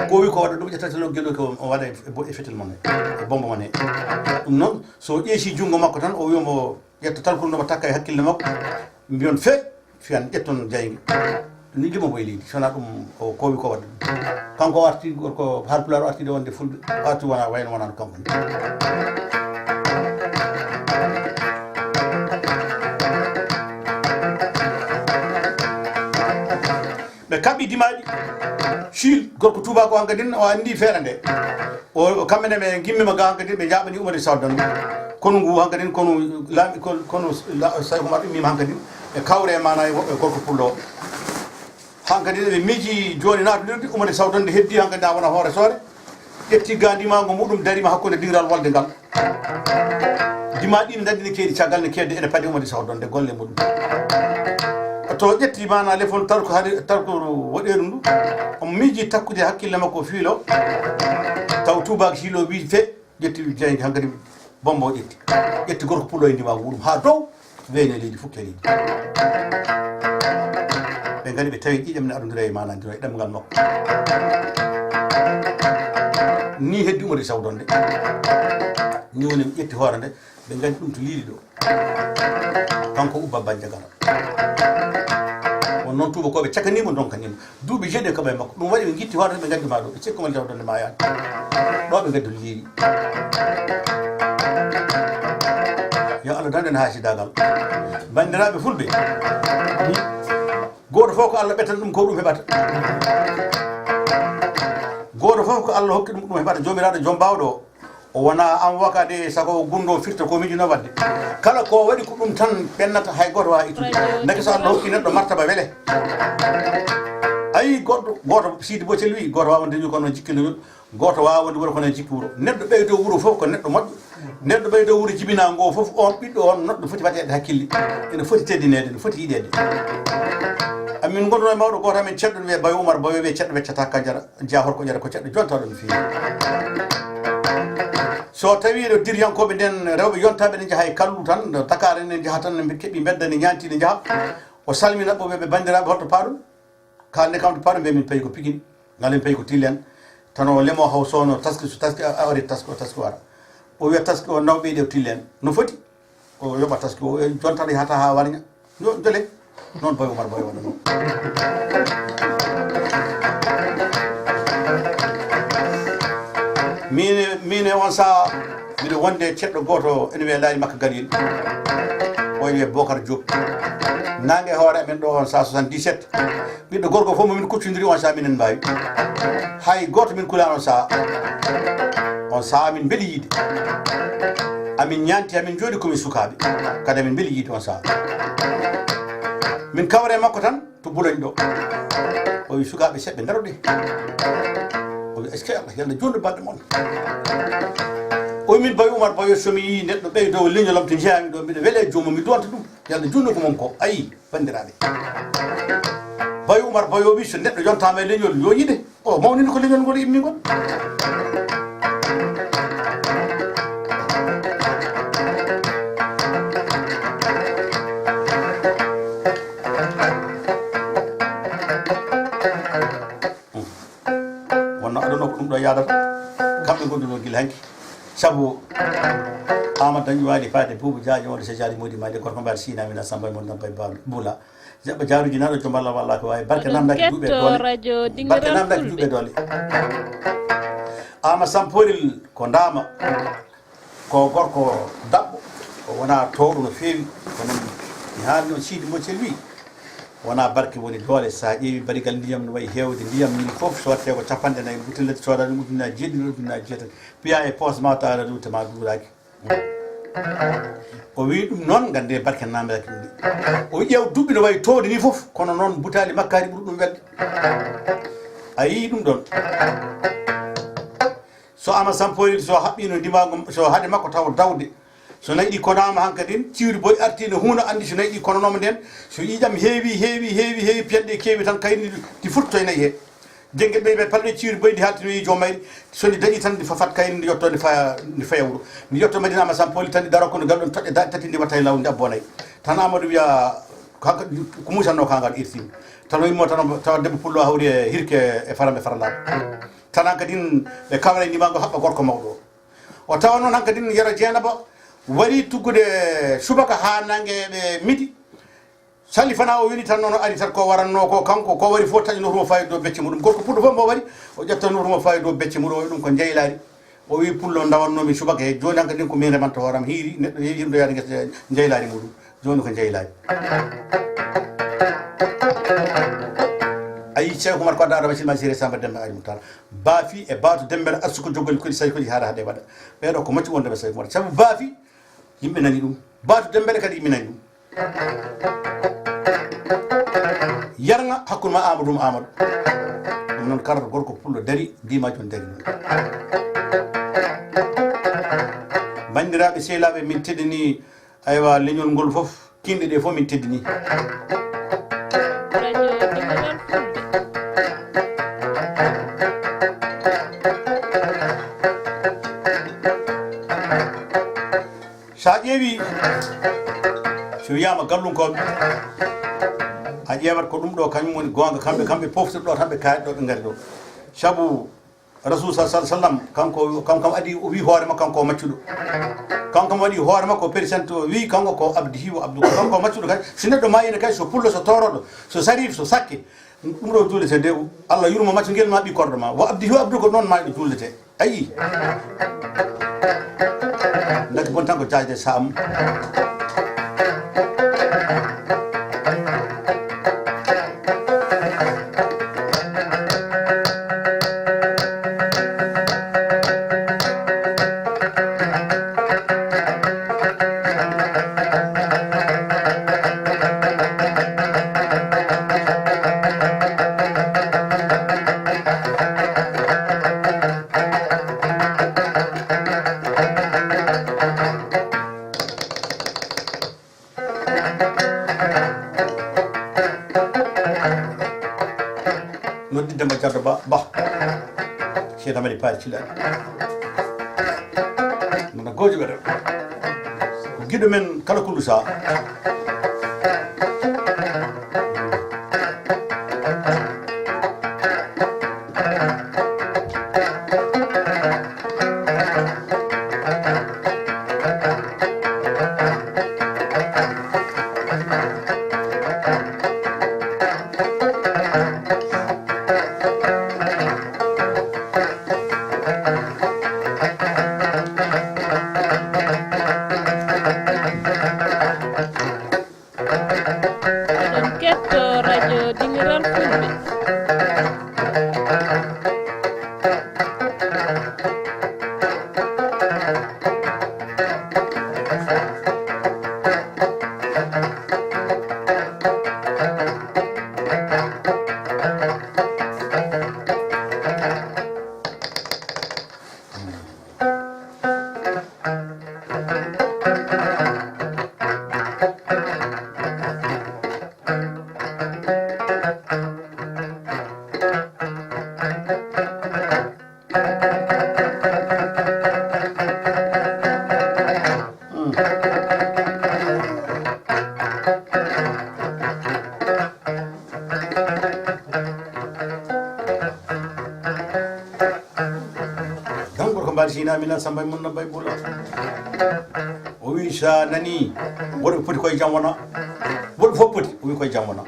Ko wi ko waɗa ɗum, ƴetta telo gelo ko o waɗa e bo-, e fetel mon he, e bombo mon he. Ɗum noon, so ƴeesi junngo makko tan, o wi omo ƴetta talkuru ndu mo takka e hakkille makko. Mbiyon fe, fiyan ƴetton jayge. Ɗum ni limo boy leydi, so wonaa ɗum o koowi ko waɗa ɗum. Kanko o arti, gorko Haalpulaar o arti ɗo wonde fulɓe, o arti wona wayno wonano kanko ni. Ɓe kaɓɓi dimaaɗi. Siil, gorko tuubaako hankadin, o anndi feere nde. O, o kamɓe ne ɓe ngimmiima ga hankadin, ɓe njaɓani Umar Sawdon. Konu ngu hankadin, konu laaɓi, konu, konu la-, Sayku Umar immiima hankadin. Ɓe kawre e maana e woɓɓe gorko pullo. Hankadin ɓe miiji jooni naatndirdi, Umar Sawdon nde heddi hankadin a wona hoore soore. Ƴetti ga ndimaagu muɗum, darima hakkunde dingiral walde ngal. Dima ɗi ne daɗi ne keedi caggal ne keedde ene padi Umar Sawdon nde golle muɗum. To ƴetti maana lefol tarko hari, tarko woɗeeru ndu. Omo miiji takkude hakkille makko fiilo. Taw tuubaak siilo wi fe, ƴetti jaydi hankadi bombo ƴetti. Ƴetti gorko pullo e ndimaagu muɗum haa dow. Weyne leydi, fukke leydi. Ɓe ngari ɓe tawi ƴiiƴam ne adondira e maana ndiro e ɗemngal makko. Ni heddi Umar Sawdon nde. Ni woni ɓe ƴetti hoore nde, ɓe ngadi ɗum to Liili ɗo. Kanko Ubba Banjagara. On noon tuubakooɓe cakaniimo, ndonkanimo. Duuɓi jeeɗi e kaɓa e makko. Ɗum waɗi ɓe ngitti hoore ɓe ngaddi ma ɗo. Ɓe cikku ma taw ɗonde ma yaani. Ɗo ɓe ngaddi Liili. Yo Allah dande en haasidaagal. Banndiraaɓe fulɓe. Gooto fof ko Allah ɓettan ɗum ko ɗum heɓata. Gooto fof ko Allah hokki ɗum ko ɗum heɓata. Joomiraaɗo joom baawɗo o. O wona an waka de sago o gunndo firta ko miijino waɗde. Kala ko waɗi ko ɗum tan ɓennata, hay gooto waawa ittude. Ndeke so Allah hokki neɗɗo martaba wele. Ayi goɗɗo, gooto Sidi Boccel wi, gooto waawa wonde wuro kono jikki no, gooto waawa wonde wuro kono jikki wuro. Neɗɗo ɓeydo wuro fof ko neɗɗo moƴƴo. Neɗɗo ɓeydo wuro jibina ngo fof, on ɓiɗɗo on neɗɗo foti waɗeede hakkille. Ene foti teddineede, ene foti yiɗeede. Amin ngonduno e mawɗo gooto amen ceɗɗo ɓe Bayo Umar Bayo ɓe ceɗɗo weccata ka jara. Jahor ko ƴeɗa ko ceɗɗo jontaɗo no feewi. So tawi ɗo diriyankooɓe nden rewɓe yontaaɓe ne njaha e kallu tan, no Dakar enen njaha tan, no mbiɗa keɓi mbedda ne ñaanti ne njaha. O salmina ɓe, ɓe banndiraaɓe, holto paaɗon? Kaalne kam to paaɗon, mbiya min payi ko Pikine, ngalen payi ko Tillen. Tan o lemo haw soono taski, so taski a, a ari taski o taski o ara. O wiya taski o naw ɓeyde o Tillen. No foti? O yoɓa taski o, e jontaɗo yahata haa warña. Yo jole. Noon Boy Umar Boy waɗa noon. Min, min e on saha, mbiɗo wonde ceɗɗo gooto ene wiyee Laali Makka Galil. O wiyee Bokar Diop. Naange hoore amen ɗo on saha soixante-dix-sept. Ɓiɗɗo gorko fof mo min kuccondiri on saha minen mbaawi. Hay gooto min kulaano on saha. On saha min mbeli yiide. Amin ñaanti, amin njooɗi komin sukaaɓe. Kadi amin mbeli yiide on saha. Min kawre e makko tan to Boulogne ɗo. O wi sukaaɓe seɓɓe ndaroɗe. O wi est-ce que Allah, yalla juutnu balɗe mon. O wi min Bayo Umar Bayo, so mi yii neɗɗo ɓeydo leñolam to jeyaami ɗo, mbiɗa wele e joomum, mi duwanta ɗum. Yalla juutnu ko mum ko. Ayi. Banndiraaɓe, Bayo Umar Bayo wi so neɗɗo yontaama e leñol, yo yiɗe. O mawnini ko leñol ngol immi ngol. Wonno aduna ko ɗum ɗo yaadata. Kamɓe ngondunoo gila hanki. Sabu Amadou Dañi Waali Faade Buubu Jaajo wonde so jaari moodi maade gorko mbaɗa Sina Mina Samba mo Nabbay Bula. Jaɓɓa jaaruji naɗo joom Allah walla ko waawi. Barke namdaki duuɓe doole. Barke namdaki duuɓe doole. Ama Samporil ko ndaama. Ko gorko daɓɓo, o wona towɗo no feewi, kono mi haalno Siidi Moccel wi, wona barke woni doole. Sa ƴeewi barigal ndiyam no wayi heewde ndiyam ni fof, so watte ko capanɗe nayi, butelel soodani ujunnaaji jeeɗiɗi, ujunnaaji jeetati, piya e poos ma tawa ɗum te ma duuraaki. O wi ɗum noon, gannde barke namdaki ɗum de. O wi ƴeew duɓɓi no wayi towde ni fof, kono noon butaali makkaari ɓuri ɗum welde. A yii ɗum ɗoon. So Ama Sampoyel, so haɓɓiino ndimaagu, so haade makko taw dawde, so nayi ɗi konaama hankadin, ciwri boy artiino huuna anndi so nayi ɗi kononooma ndeen, so ƴiiƴam heewi, heewi, heewi, heewi, piyanɗe keewi tan, kayri ndi futtoy nayi he. Jengel ɓe ɓe palɗe ciwri boyndi haalti no yi joom mayri. So ndi dañi tan ndi fafat kay ndi yetto ndi faya ndi faya wuro. Ndi yetto Madina Ama Sampoli tan ndi daro kono gal ɗon toɗɗe daɗe tati ndi watta e law ndi abbo nayi. Tan Amadou wiya ko hanka ko musanno ka ngal irtimi. Tan o immo tan tawa debbo pullo hawri e hirke e faram e farlaɓe. Tan hankadin ɓe kawra e ndimango haɓɓa gorko mawɗo. O tawa noon hankadin Yero Jeenaba wari tuggude subaka ha nange ɓe midi. Sali fana o weli tan noon o ari tan ko waranno ko kanko ko wari fof taƴi notumo fawi dow becce muɗum. Gorko pullo fof mo wari o ƴetta notumo fawi dow becce muɗum o wi ɗum ko jeylari. O wi pullo ndawannomi subaka he joni hankadin ko min remanta hooram hiiri neɗɗo yehi yimɗo yaade gesa jeylari muɗum. Joni ko jeylari. Ayi Cheikh Oumar Kodda Adama Silma Siré Samba Demba Aji Moutar. Baafi e baatu Dembel Assuko joggol koɗi sawi koɗi haara haade waɗa. Ɓeeɗo ko maccu wonde ɓe sawi ko waɗa. Sabu baafi yimɓe nani ɗum. Baatu Dembele kadi yimɓe nani ɗum. Yarga hakkunde ma Amadou mo Amadou. Ɗum noon kala gorko pullo dari dima joni dari ɗum. Bandiraɓe sehlaɓe min teddini aywa leñol ngol fof kinɗe ɗe fof min teddini. Sa ƴeewi so wiyama gallunkoɓe a ƴeewat ko ɗum ɗo kañum woni gonga kamɓe kamɓe poftirɗo tan ɓe kayat ɗo ɓe gari ɗo. Sabu Rasul sa sah sallam kanko kam kam adi o wi hoore makko kanko o maccuɗo. Kanko kam waɗi hoore makko o perisante o wi kanko ko abdihi o abdu kanko o maccuɗo kay. Si neɗɗo mayino kay so pullo so toroɗo so sarif so sakke ɗum ɗo juulete de. Allah yurmo maccu ngel ma ɓi korɗo ma wo abdihi o abdu ko noon mayɗo juulete. Ayi. Ndaki bon tan ko jaajde sam. Noddi Demba Jaddo Ba Ba. Seeɗa mbaɗi paari cillaɗi. Nana goojo ɓeɗa. Ko giɗo men kala ko lusa. Oɗon ketto radio Dimiral Fulɓe. Jangol ko mbaɗi sina mina sambay mun na bay bula. O wi sa nani woɗɓe poti koye jam wona woɗɓe fof poti o wi koye jam wona.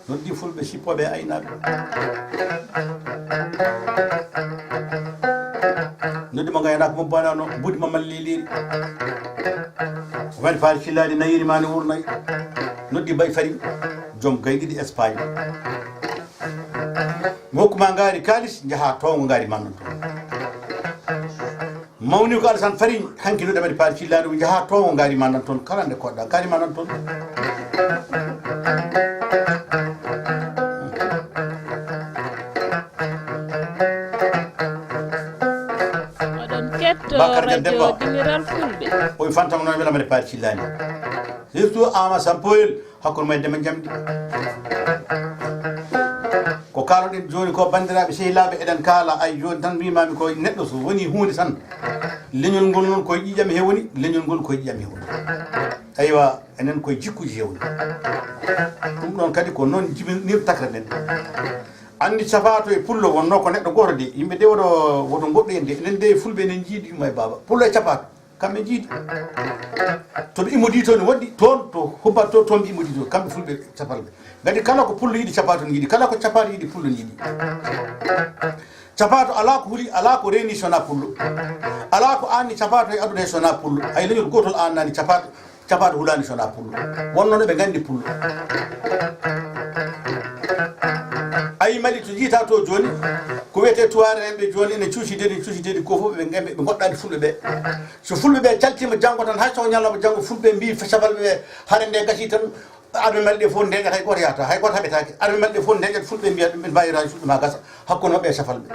Noddi fulɓe sippoɓe e aynaɓe. Noddi mo gaynako mo banano mbudi mo malliliri. Wani faari fillaade nayiri ma ne wurnay. Noddi bay fari joom gay ɗiɗi Espagne. Mi hokkuma ngaari kaalis njaha towngo ngaari ma nan toon. Mawni ko Alasan fari hanki no ɗamari paari fillaade o njaha towngo ngaari ma nan toon kala nde koɗɗa ngaari ma nan toon. Oɗon ketto Bakar Jan radio Demba. Dimiral Fulɓe. O wi fantan noon welamare paari fillaade. Surtout Ama Sampoyel, hakkunde may Deme Jamɗi. Ko kaaloɗen jooni ko, banndiraaɓe sehilaaɓe, eɗen kaala, ay jooni tan mbiimaami ko neɗɗo so woni huunde tan, leñol ngol noon koye ƴiiƴam he woni, leñol ngol koye ƴiiƴam he woni. Aywa, enen koye jikkuuji he woni. Ɗum ɗoon kadi ko noon jibinirtakre nden. Anndi capaato e pullo wonnoo ko neɗɗo gooto de, yimɓe de woto, woto ngoɗɗo en de, enen de fulɓe enen njiidi yumma e baaba. Pullo e capaato. Kamɓe njiidi. To ɓe immodii toon, waɗi toon to hubbat to, toon ɓe immodii toon. Kamɓe fulɓe capalɓe. Ngati kala ko pullo yiɗi, capaato ne yiɗi. Kala ko capaato yiɗi, pullo ne yiɗi. Capaato alaa ko huli, alaa ko reeni so wonaa pullo. Alaa ko aanni capaato e aduna he so wonaa pullo. Hay leñol gootol aannaani capaato, capaato hulaani so wonaa pullo. Wonnoo no ɓe nganndi pullo. Ayi Mali to jiita to jooni, ko wiyetee tuwaare en ɓe jooni ene cuusi deedi, cuusi deedi ko fof ɓe, ɓe, ɓe ngoɗɗaani fulɓe ɓe. So fulɓe ɓe caltiima janngo tan, hay so ko ñalawma janngo, fulɓe mbii safalɓe ɓe, hare nde gasii tan, arme Mali ɗe fof ndeeƴat, hay gooto yahata, hay gooto haɓetaake. Arme Mali ɗe fof ndeeƴat, fulɓe mbiya ɗum, ɓe mbaawira fulɓe ma gasa, hakkunde maɓɓe e safalɓe.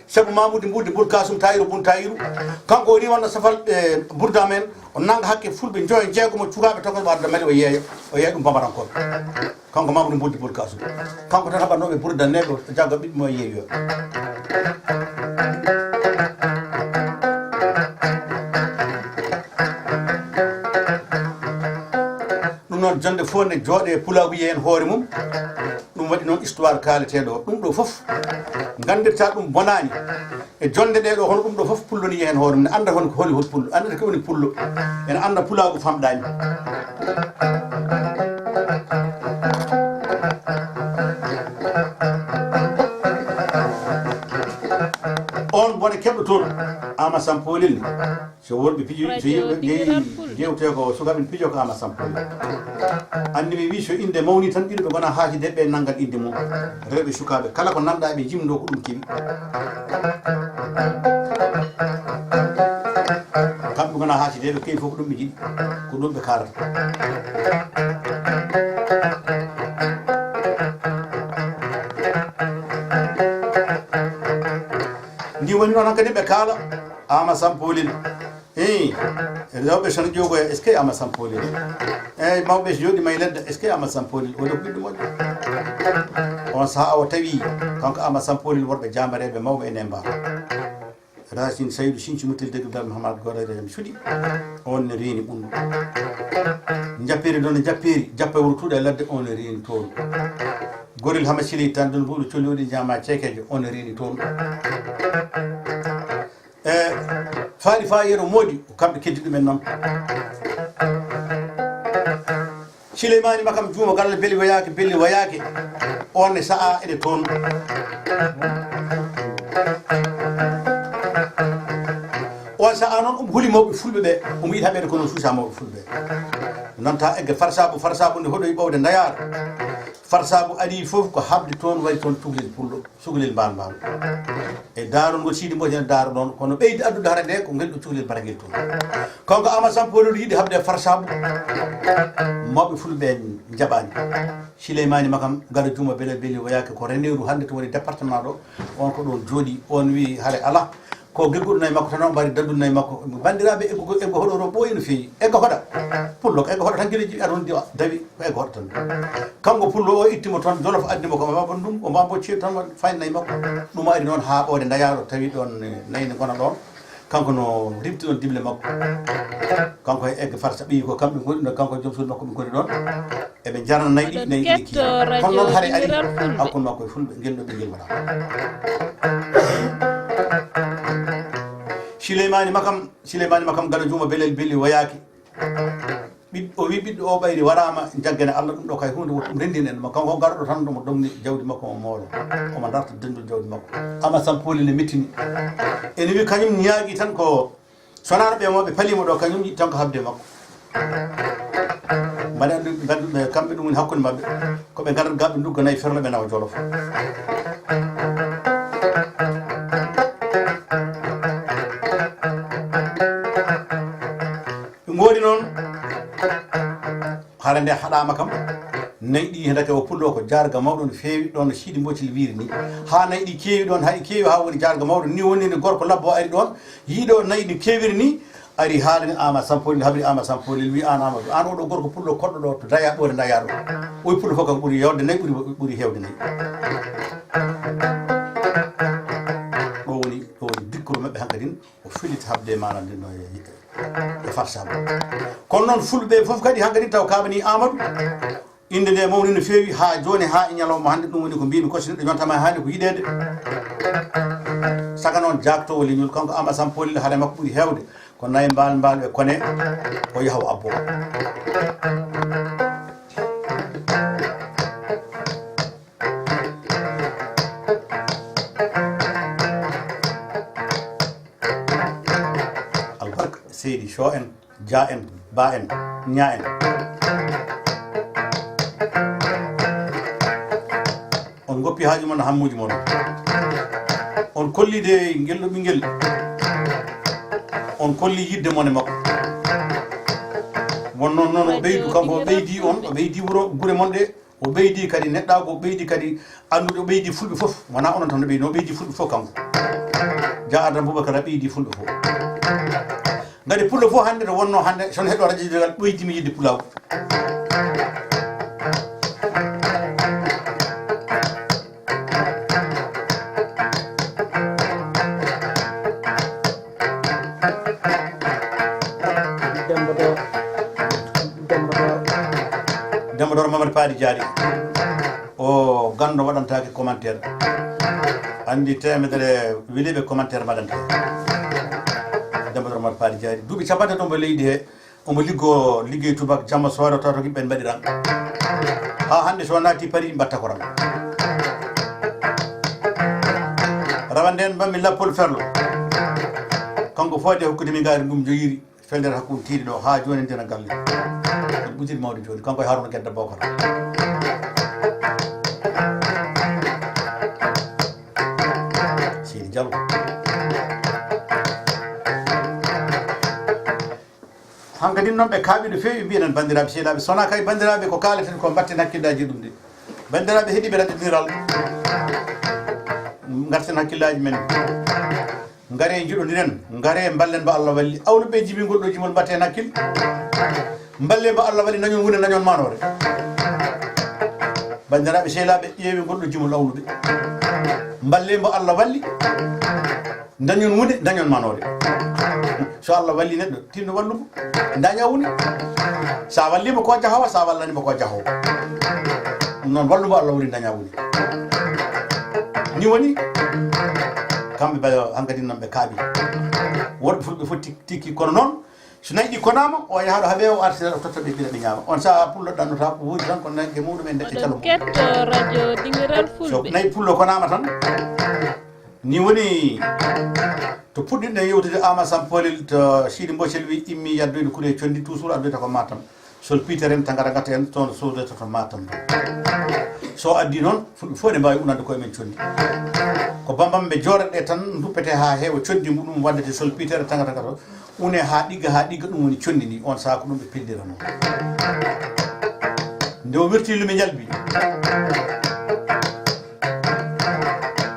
Sabu Mamoudou Mbodji Bun Kasum Tayiru Bun Tayiru, kanko o riiwanno safalɓe Burda men, o nannga hakke fulɓe njoyo jeegomo cukaaɓe tokoso ɓe adda Mali o yeeya, o yeeya ɗum Bambarankooɓe. Kanko Mamoudou Mbodji Bun Kasum. Kanko tan haɓatnooɓe Burda neeɓe, o jagga ɓiɓɓe mo yeeyoya. Ɗum noon, jonnde fof ne jooɗe pulaagu yiya heen hoore mum. Ɗum waɗi noon histoire kaaleteeɗo o. Ɗum ɗo fof nganndirtaa ɗum bonaani. E jonnde ɗee ɗo, hono ɗum ɗo fof pullo ne yiya heen hoore mum, ne annda hon ko holi hol pullo, annda ko woni pullo. Ene annda pulaagu famɗaani. On bone keɓɗo toon, Ama Sampoolel ni. So worɓe pijo, so yimɓe njeyi jewte ko sukaaɓe ne pijo ko Ama Sampoolel. Anndi mi wi so innde mawni tan ɗiɗo ɓe ngona haajide ɓe nanngan innde mum. Rewɓe sukaaɓe kala ko nanɗa ɓe jimdo ko ɗum keɓi. Kamɓe ngona haajide ɓe keɓi fof ko ɗum ɓe jiɗi. Ko ɗum ɓe kaalata. Ndi woni noon hankadi ɓe kaala Ama Sampoolel. Eyi, rewɓe sono ƴoogoya, est-ce que Ama Sampoolel? Eyi, mawɓe so jooɗiima e ledda, est-ce que Ama Sampoolel? Oɗo ko ɓiɗɗo moƴƴo. On sahaa o tawi kanko Ama Sampoolel worɓe jaamareeɓe mawɓe ene mbaar. Racine Saydou Sinthiou Moutel Degdal Mouhamadou Gorel Rajam Sudi. On ne reeni ɓunndu. Jappeeri noon, jappeeri, jappe wuro tuuɗa e ladde, on ne reeni toon. Gorel Hama Sili tan ɗon mbuɗo coli oɗi jaama ceekejo, on ne reeni toon. E faali fa yeru moodi, ko kamɓe keddi ɗumen noon. Sileymaani Makam Juuma Galle Beli Wayaake, Beli Wayaake, on ne sa'a ene toon. On sa'a noon, omo huli mawɓe fulɓe ɓe, omo yiɗi haɓeede ko noon suusa mawɓe fulɓe ɓe. Nanta egge Farsaabu, Farsaabu nde hoɗoyi ɓowde Ndayaar. Farsaabu ari fof ko haɓde toon, wari toon cukalel pullo. Cukalel mbaal mbaal. E daarol ngol Siidi Mbooj ene daaro ɗoon, kono ɓeydi addude hara nde ko ngel ɗo cukalel mbaragel toon. Kanko Ama Sampoolel yiɗi haɓde e Farsaabu. Mawɓe fulɓe ɓe njaɓaani. Sileymaani Makam, Gado Juuma Bele Beli Wayaake ko Ranérou hannde to woni département ɗo. On ko ɗoon jooɗi, on wi hare alaa. Ko gegguɗo nayi makko tan o mbaari daddude nayi makko. Banndiraaɓe, eggo, eggo hoɗo ɗo ɓooyi no feewi. Eggo hoɗa. Pullo ko eggo hoɗa tan gila jiɗi aduna diwa dawi. Ko eggo hoɗo tan. Kanko pullo o itti mo toon Jolof addi mo ko Mbambo Ndum, o Mbambo ceeɗu tan waɗi fayde nayi makko. Ɗum ari noon haa ɓoode Ndayaaro tawi ɗoon, eh, nayi ne ngona ɗoon. Kanko no rimti ɗoon dible makko. Kanko e egge Farsa ɓiyi ko kamɓe ngoni ɗo, kanko e joom suudu makko ɓe ngoni ɗoon. Eɓe njarna nayi ɗi, nayi ɗi kiya. Kono noon hare ari hakkunde makko e fulɓe, ngel ɗo ɓe ngel waɗa. Sileymaani Makam, Sileymaani Makam Gado Juuma Belel Beli Wayaake. Ɓiɗ-, o wi ɓiɗɗo o ɓayri waraama, jaggane Allah ɗum ɗo kay huunde woni ɗum renndin en mo. Kanko o garɗo tan ɗo mo domni jawdi makko mo moolo. Omo darta denndol jawdi makko. Ama Sampooli ne mettini. Ene wi kañum ñaagi tan ko sonaaɓe ɓe mo ɓe pali mo ɗo, kañum yiɗi tan ko haɓde makko. Mbaɗa anndi, nganndu ɓe, kamɓe ɗum woni hakkunde maɓɓe. Ko ɓe ngarata gaɓe ndugga nayi ferlo ɓe nawa Jolof. Ɓe ngoodi noon, hara nde haɗaama kam, nayi ɗi heen ko pullo ko jaarga mawɗo no feewi, ɗoon no Siidi Mbotel wiiri ni. Haa nayi ɗi keewi ɗoon, haa ɗi keewi, haa woni jaarga mawɗo ni, woni nde gorko labbo ari ɗoon, yiiɗo nayi ɗi keewiri ni, Ari haalani Ama Sampolil, habri Ama Sampolil, wi an Amadou, an oɗo gorko pullo koɗɗo ɗo to Daya, Ɓoore Daya ɗo. O wi pullo fof kam ɓuri yewde nayi, ɓuri, ɓuri hewde nayi. Ɗo woni, ɗo woni dikkuru maɓɓe hankadin, o fillita habde maana ndin no e, e farsama. Kono noon fulɓe fof kadi hankadin taw kaɓani Amadou. Innde nde mawni no feewi haa jooni, haa e ñalawma hannde, ɗum woni ko mbiymi, ko so neɗɗo yontama haani ko yiɗeede. Saka noon, jaakto o leñol, kanko Ama Sampolil, haɗa makko ɓuri heewde ko nayi mbaal mbaal e kone, o yaha o abbo. Albarka, seydi, co en. Ja en, ba en, ña en. On goppi haaju mon, hammuuji mon. On kolli de ngel ɗo ɓinngel. On kolli yiɗde mon e makko. Won noon, noon o ɓeydu, kanko o ɓeydi on, o ɓeydi wuro, gure mon ɗe. O ɓeydi kadi neɗɗaagu, o ɓeydi kadi anndude, o ɓeydi fulɓe fof. Wonaa onon tan no ɓeydi, no ɓeydi fulɓe fof kanko. Ja Adama Boubacar a ɓeydi fulɓe fof. Ngati pullo fof hannde to wonno hannde, sono heɗo radio Sénégal ɓeydi mi yiɗde pulaagu. Demba Doro. Demba Doro. Demba Doro Mamadi Paadi Jaari. O ganndo waɗantaake commentaire. Anndi teemedere weliiɓe commentaire mbaɗanta. Demba Doro Mamadi Paadi Jaari. Duuɓi capanɗe ɗo mbo leydi he. Omo liggo, liggey tubak, jamma soore, tawa to yimɓe mbaɗiran. Haa hannde so naati Paris, mbatta ko ran. Rawa nden mbaɗmi lappol ferlo. Kanko fooyde hokkude mi ngaari ngum joyiri, fellere hakkunde tiiɗi ɗo, haa jooni ndena galle. Ɗum ɓutiri mawde jooni, kanko e Haruna Gedda Bokar. Seydi Diallo. Hankadin noon ɓe kaaɓi no feewi, mbiyanen banndiraaɓe sehilaaɓe, sona kay banndiraaɓe ko kaaleten ko mbatten hakkillaaji e ɗum de. Banndiraaɓe heɗiiɓe raɗɗiniral, ngarten hakkillaaji men. Ngare njiɗoniren, ngare mballen mbo Allah walli. Awluɓe jibingol ɗo jimol mbatten hakkil. Mballe mbo Allah walli, dañon wune, dañon manoore. Banndiraaɓe sehilaaɓe, ƴeewi ngol ɗo jimol awluɓe. Mballe mbo Allah walli. Dañon wune, dañon manoore. So Allah walli neɗɗo, tinno wallugo. Daña wune. Sa wallimo ko jahowa, sa wallani mo ko jahowa. Ɗum noon wallugo Allah woni daña wune. Ni woni, kamɓe ɓe hankadi noon ɓe kaaɓi. Worɓe fulɓe fof tik-, tikki kono noon, so nayi ɗi konaama, o yaha ɗo haɓe o artira ɗo totta ɓe ɓira ɓe ñaama. On saha pullo ɗannotaako, woodi tan ko nagge muɗum en ndeƴƴe calo mum. Ketto radio Dingiral Fulɓe. So nayi pullo konaama tan, ni woni to puɗɗinɗen yewtude Ama Sampolil to Sidi Mbocel wi immi yaddoyde kuɗe condi, toujours addoyta ko Matam. Sol pitere en, tangara gata en, toon sodata to Matam to. So addi noon, fulɓe fof ne mbaawi unande koye men condi. Ko bambam ɓe jooɗat ɗe tan, duppete haa heewa condi muɗum waddete sol pitere, tangara gata. Une haa ɗigga, haa ɗigga, ɗum woni condi ndi. On saha ko ɗum ɓe pellirano. Nde o wirti lumi njalbi.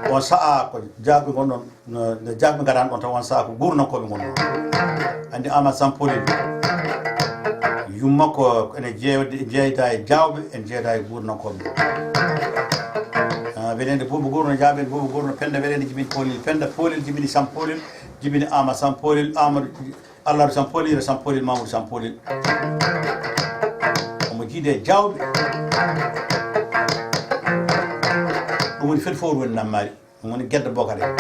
On saha ko jaaɓe ngon ɗon, no, no jaaɓe ngarani ɗon tan, on saha ko guurnankooɓe ngon ɗon. Anndi Ama Sampolil. Yumma ko ene jeeyde, jeeyda e jaawɓe, en jeeyda e guurnankooɓe. Ah, weleende Buubu Goor no jaaɓen, Buubu Goor no Penda weleende jibini Poolel, Penda Poolel jibini Sampolil, jibini Ama Sampolil, Amadou Allahdu Sampolil, Sampolil, Mamadou Sampolil. Omo jiide e jaawɓe. Ɗum woni fed fof woni nammaari. Ɗum woni Gedda Bokar en.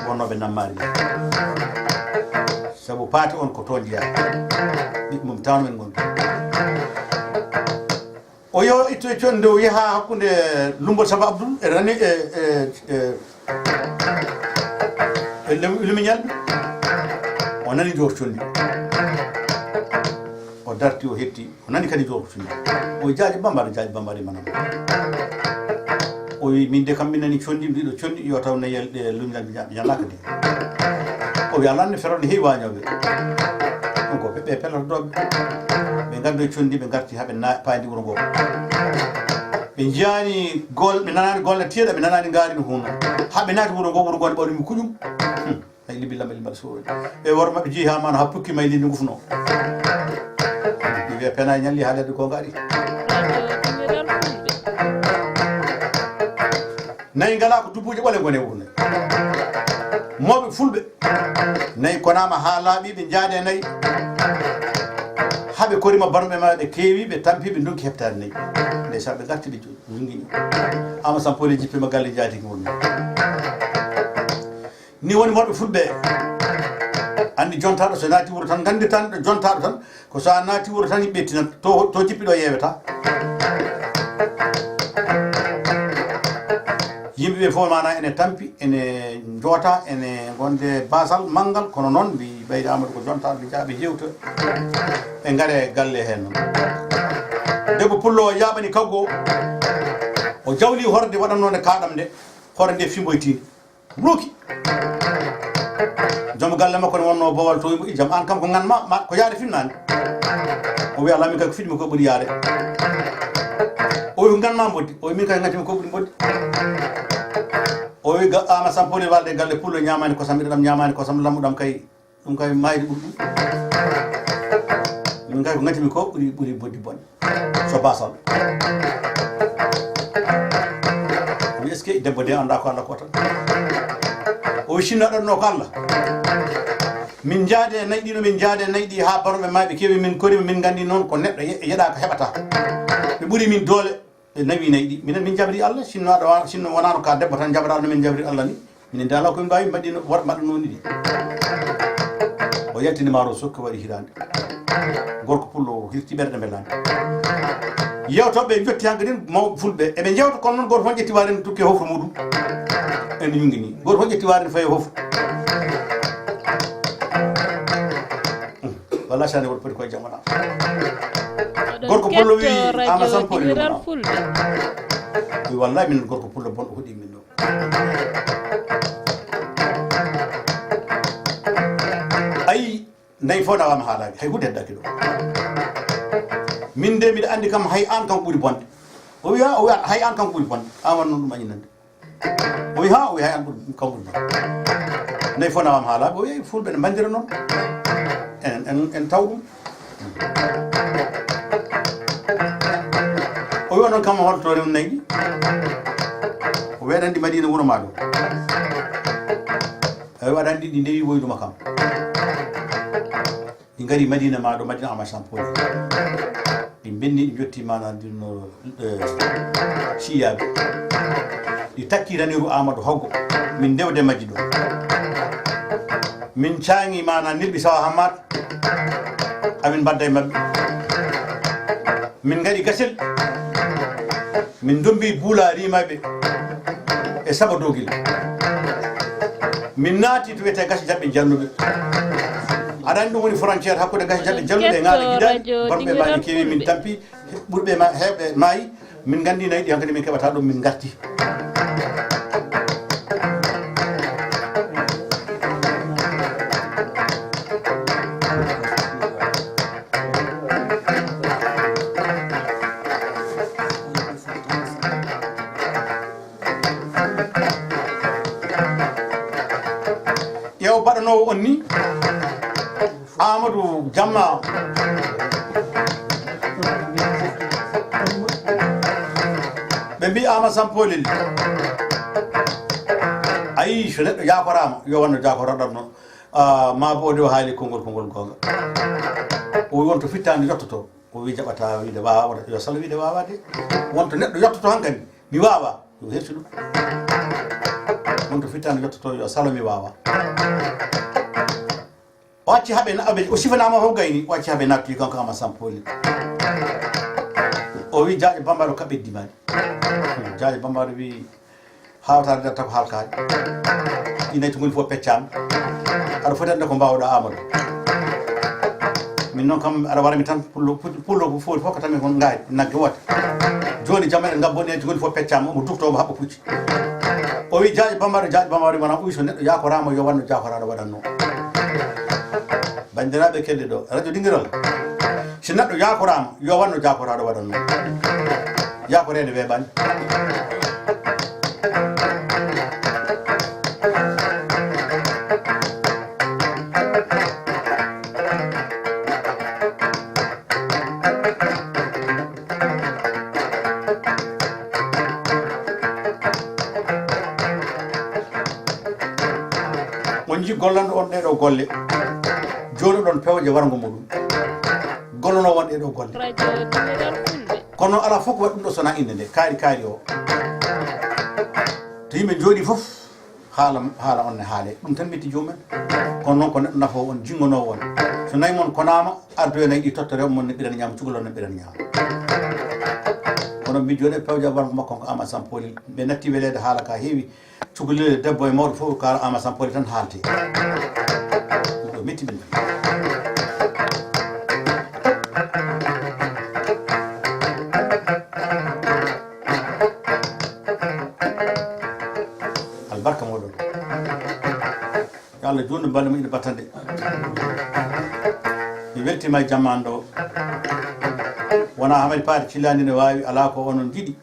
Wonnooɓe nammaari ɓe. Sabu paati on ko toon jeyaa. Ɓiɓɓe mum tawno men ngon. O yo itto e condi o yaha hakkunde Lumbol Samba Abdoul e Rani e, e, e, e Lem-, Lumiñal. O nani joor condi. O darti, o hetti, o nani kadi joor condi. O jaaji bambara, jaaji bambara manam. O wi min de kam mi nani condi, mbiɗo condi yo taw nayel ɗe Lumiñal mi ña-, mi ñalaka de. O wi alanne ferode heewi wañoɓe. Ɗum ko ɓe, ɓe pelotooɓe. Ɓe ngaddoyi condi, ɓe ngarti haa ɓe na-, paayndi wuro ngo. Ɓe njiyaani gol-, ɓe nanaani golna tiyeɗa, ɓe nanaani ngaari no hunna. Haa ɓe naati wuro ngo, wuro ngo ne ɓawri mi kuƴum. Hmm. Ay, Libi lamba limbal suuɗo. Ɓe worɓe maɓɓe jeeyi haa maana haa pukki may lindi ngufno. Ɓe wiya pena ñalli haa ledde gonga ari. Nayi ngala ko dubbuuje ɓole ngone wuro nayi. Mawɓe fulɓe. Nayi konaama haa laaɓi ɓe jaade nayi. Haa ɓe korima barmɓe ma ɓe keewi ɓe tampi ɓe ndonki heɓtaade nayi. Ndeysaan ɓe ngarti ɓe jungini. Ama Sampoli jippima galle jaatigi wuro nayi. Ni woni mawɓe fulɓe. Anndi jontaaɗo so naati wuro tan nganndirtan ɗo jontaaɗo tan ko so a naati wuro tan yimɓe tinat to to jippi ɗo yeeweta. Yimɓe ɓe fof mana ene tampi ene joota ene gonde basal manngal kono noon mbi ɓayde Amadou ko jontaaɗo ɓe jaaɓe jewta ɓe ngare galle heen noon. Debbo pullo o yaaɓani kaggo o jawli horde waɗannode kaɗam nde horde nde fimboytinde. Ruuki. Joom galle makko ne wonno bowal to yimɓe jam an kam ko ngan ma ma ko yaade finnaani. O wiya lami kay ko fiɗmi ko ɓuri yaade. O wi ko ngan ma mboddi o wi min kay ngatimi ko ɓuri mboddi. O wi ga ama sampoli walde galle pullo ñamani kosam miɗo ɗam ñamani kosam lammuɗam kay. Ɗum kay mayde ɓuri ɗum. Min kay ko ngatimi ko ɓuri ɓuri boddi bonde so basal. Mi est ce que debbo de anda ko Allah ko tan. O wi sinno ɗonno ko Allah. Min jaade nayi ɗino min jaade nayi ɗi ha baroɓe maɓe kewi min korima min gandi noon ko neɗɗo yeɗa ko heɓata. Ɓe ɓuri min doole. Ɓe nawi nayi ɗi minen min jabri Allah sinno aɗa wawa sinno wonano ka debbo tan jabra Allah min jabri Allah ni minen de Allah komin mbawi mbaɗino war mbaɗanoni ɗi. O yaltini maro sokka waɗi hirande. Gorko pullo o hirti ɓerɗe mbelande. Yewtoɓe jotti hanka din mawɓe fulɓe eɓe jewta kono noon goto fon ƴetti waren tukke hofru muɗum. En yungini goto fon ƴetti waren faye hofru. Walla sani woto poti koye jamana. Gorko pullo wi ama sampori ɗum wi wallay min gorko pullo bonɗo hoɗi min ɗo. Ayi nayi fof nawama haalaki hay hunde heddaki ɗo. Min de mbiɗa andi kam hay an kam ɓuuri bonde. O wiya o wiya hay an kam ɓuuri bonde an wanno ɗum añinande. O wi ha o wi hay an ɓuri kam ɓuri bonde. Nayi fof nawama haalaki o wi fulɓe ne mbandira noon. Enen en en taw ɗum. O wi onon kam holto rewnayɗi. O weɗanɗi madina wuro ma ɗo. Eyi waɗanɗi ɗi ndewi woyduma kam. Ɗi ngari madina ma ɗo madina ama sampoli. Ɗi benni ɗi jotti mana dinno. Siyaɓe ɗi takki raniru amadou hoggo. Min ndewde majji ɗo min caŋi mana nilɓi sawa hammata. Amin mbadda e maɓɓe min ngari gasel. Min ndombi buula rimaɓe e saba dogil. Min naati to wiyete gasi jaɓɓe jalluɓe. Aɗa anndi ɗum woni frontiére hakkude gasi jaɓɓe jalluɓe e ŋaala gidaani. Barɓe maaji keewi min tampi. Ɓurɓe ma heewɓe maayi. Min nganndi nayi ɗi hankadi min keɓata ɗum min ngarti. Ƴeew baɗanoowo on ni. Amadou jamma. Ɓe mbi ama sampolil. Ayi so neɗɗo yakoraama yo wanno jakoraɗam noon. Ma bo o de o haali konngol konngol goonga. O wi wonto fittaande yottoto. O wi jaɓata wiide wawa wota yo salo wiide wawa de. Wonto neɗɗo yottoto hankadi mi wawa. Ɗum herti ɗum. Wonto fittaande yottoto yo salo mi wawa. O acci haɓe na- aɓe o sifanama fof gayni o acci haɓe nattude kanko ama sampoli. O wi jaaƴo bambaɗo kaɓɓe dimaɗi. Jaaƴo bambaɗo wi hawtade datta ko halkaji. Ɗi nayti ngoni fof peccama. Aɗa foti ande ko mbawɗa amadou. Min noon kam aɗa warami tan pullo pullo ko foti fof ko tanmi kon ngaari nagge woote. Joni jamma eɗen ngabbo nayti ngoni fof peccama omo dukto omo haɓɓa pucci. O wi jaaƴo bambaɗo jaaƴo bambaɗo mana uy so neɗɗo yakorama yo wanno jakoraɗo waɗanno. Bandiraɓe kedde ɗo radio dingiral. Si neɗɗo yakorama yo wanno jakoraɗo waɗanno. Yakorede weɓani. Ɗo golle, jooɗoɗon pewje warngo muɗum, gollono won ɗe ɗo golle. Kono alaa fof ko waɗi ɗum ɗo sona innde nde, kaari kaari o. To yimɓe njooɗi fof, haala, haala on ne haale. Ɗum tan metti joomum en. Kono noon ko neɗɗo nafoowo on, jinngonoowo on. So nayi mon konaama, addoyo nayi ɗi totta rewɓe mon ne ɓira ne ñaama, cukalel on ne ɓira ne ñaama. Kono mi jooɗe pewje warngo makko ko Ama Sampoli. Ɓe natti weleede haala ka heewi. Cukalel debbo e mawɗo fof ko Ama Sampoli tan haalti. Ɗum ɗo metti min. Albarka moɗon. Yo Allah juutnu balɗe moƴƴe battande. Mi weltiima e jamaanu ɗo. Wonaa Hamadi Paate Cillaani ne waawi, alaa ko onon njiɗi.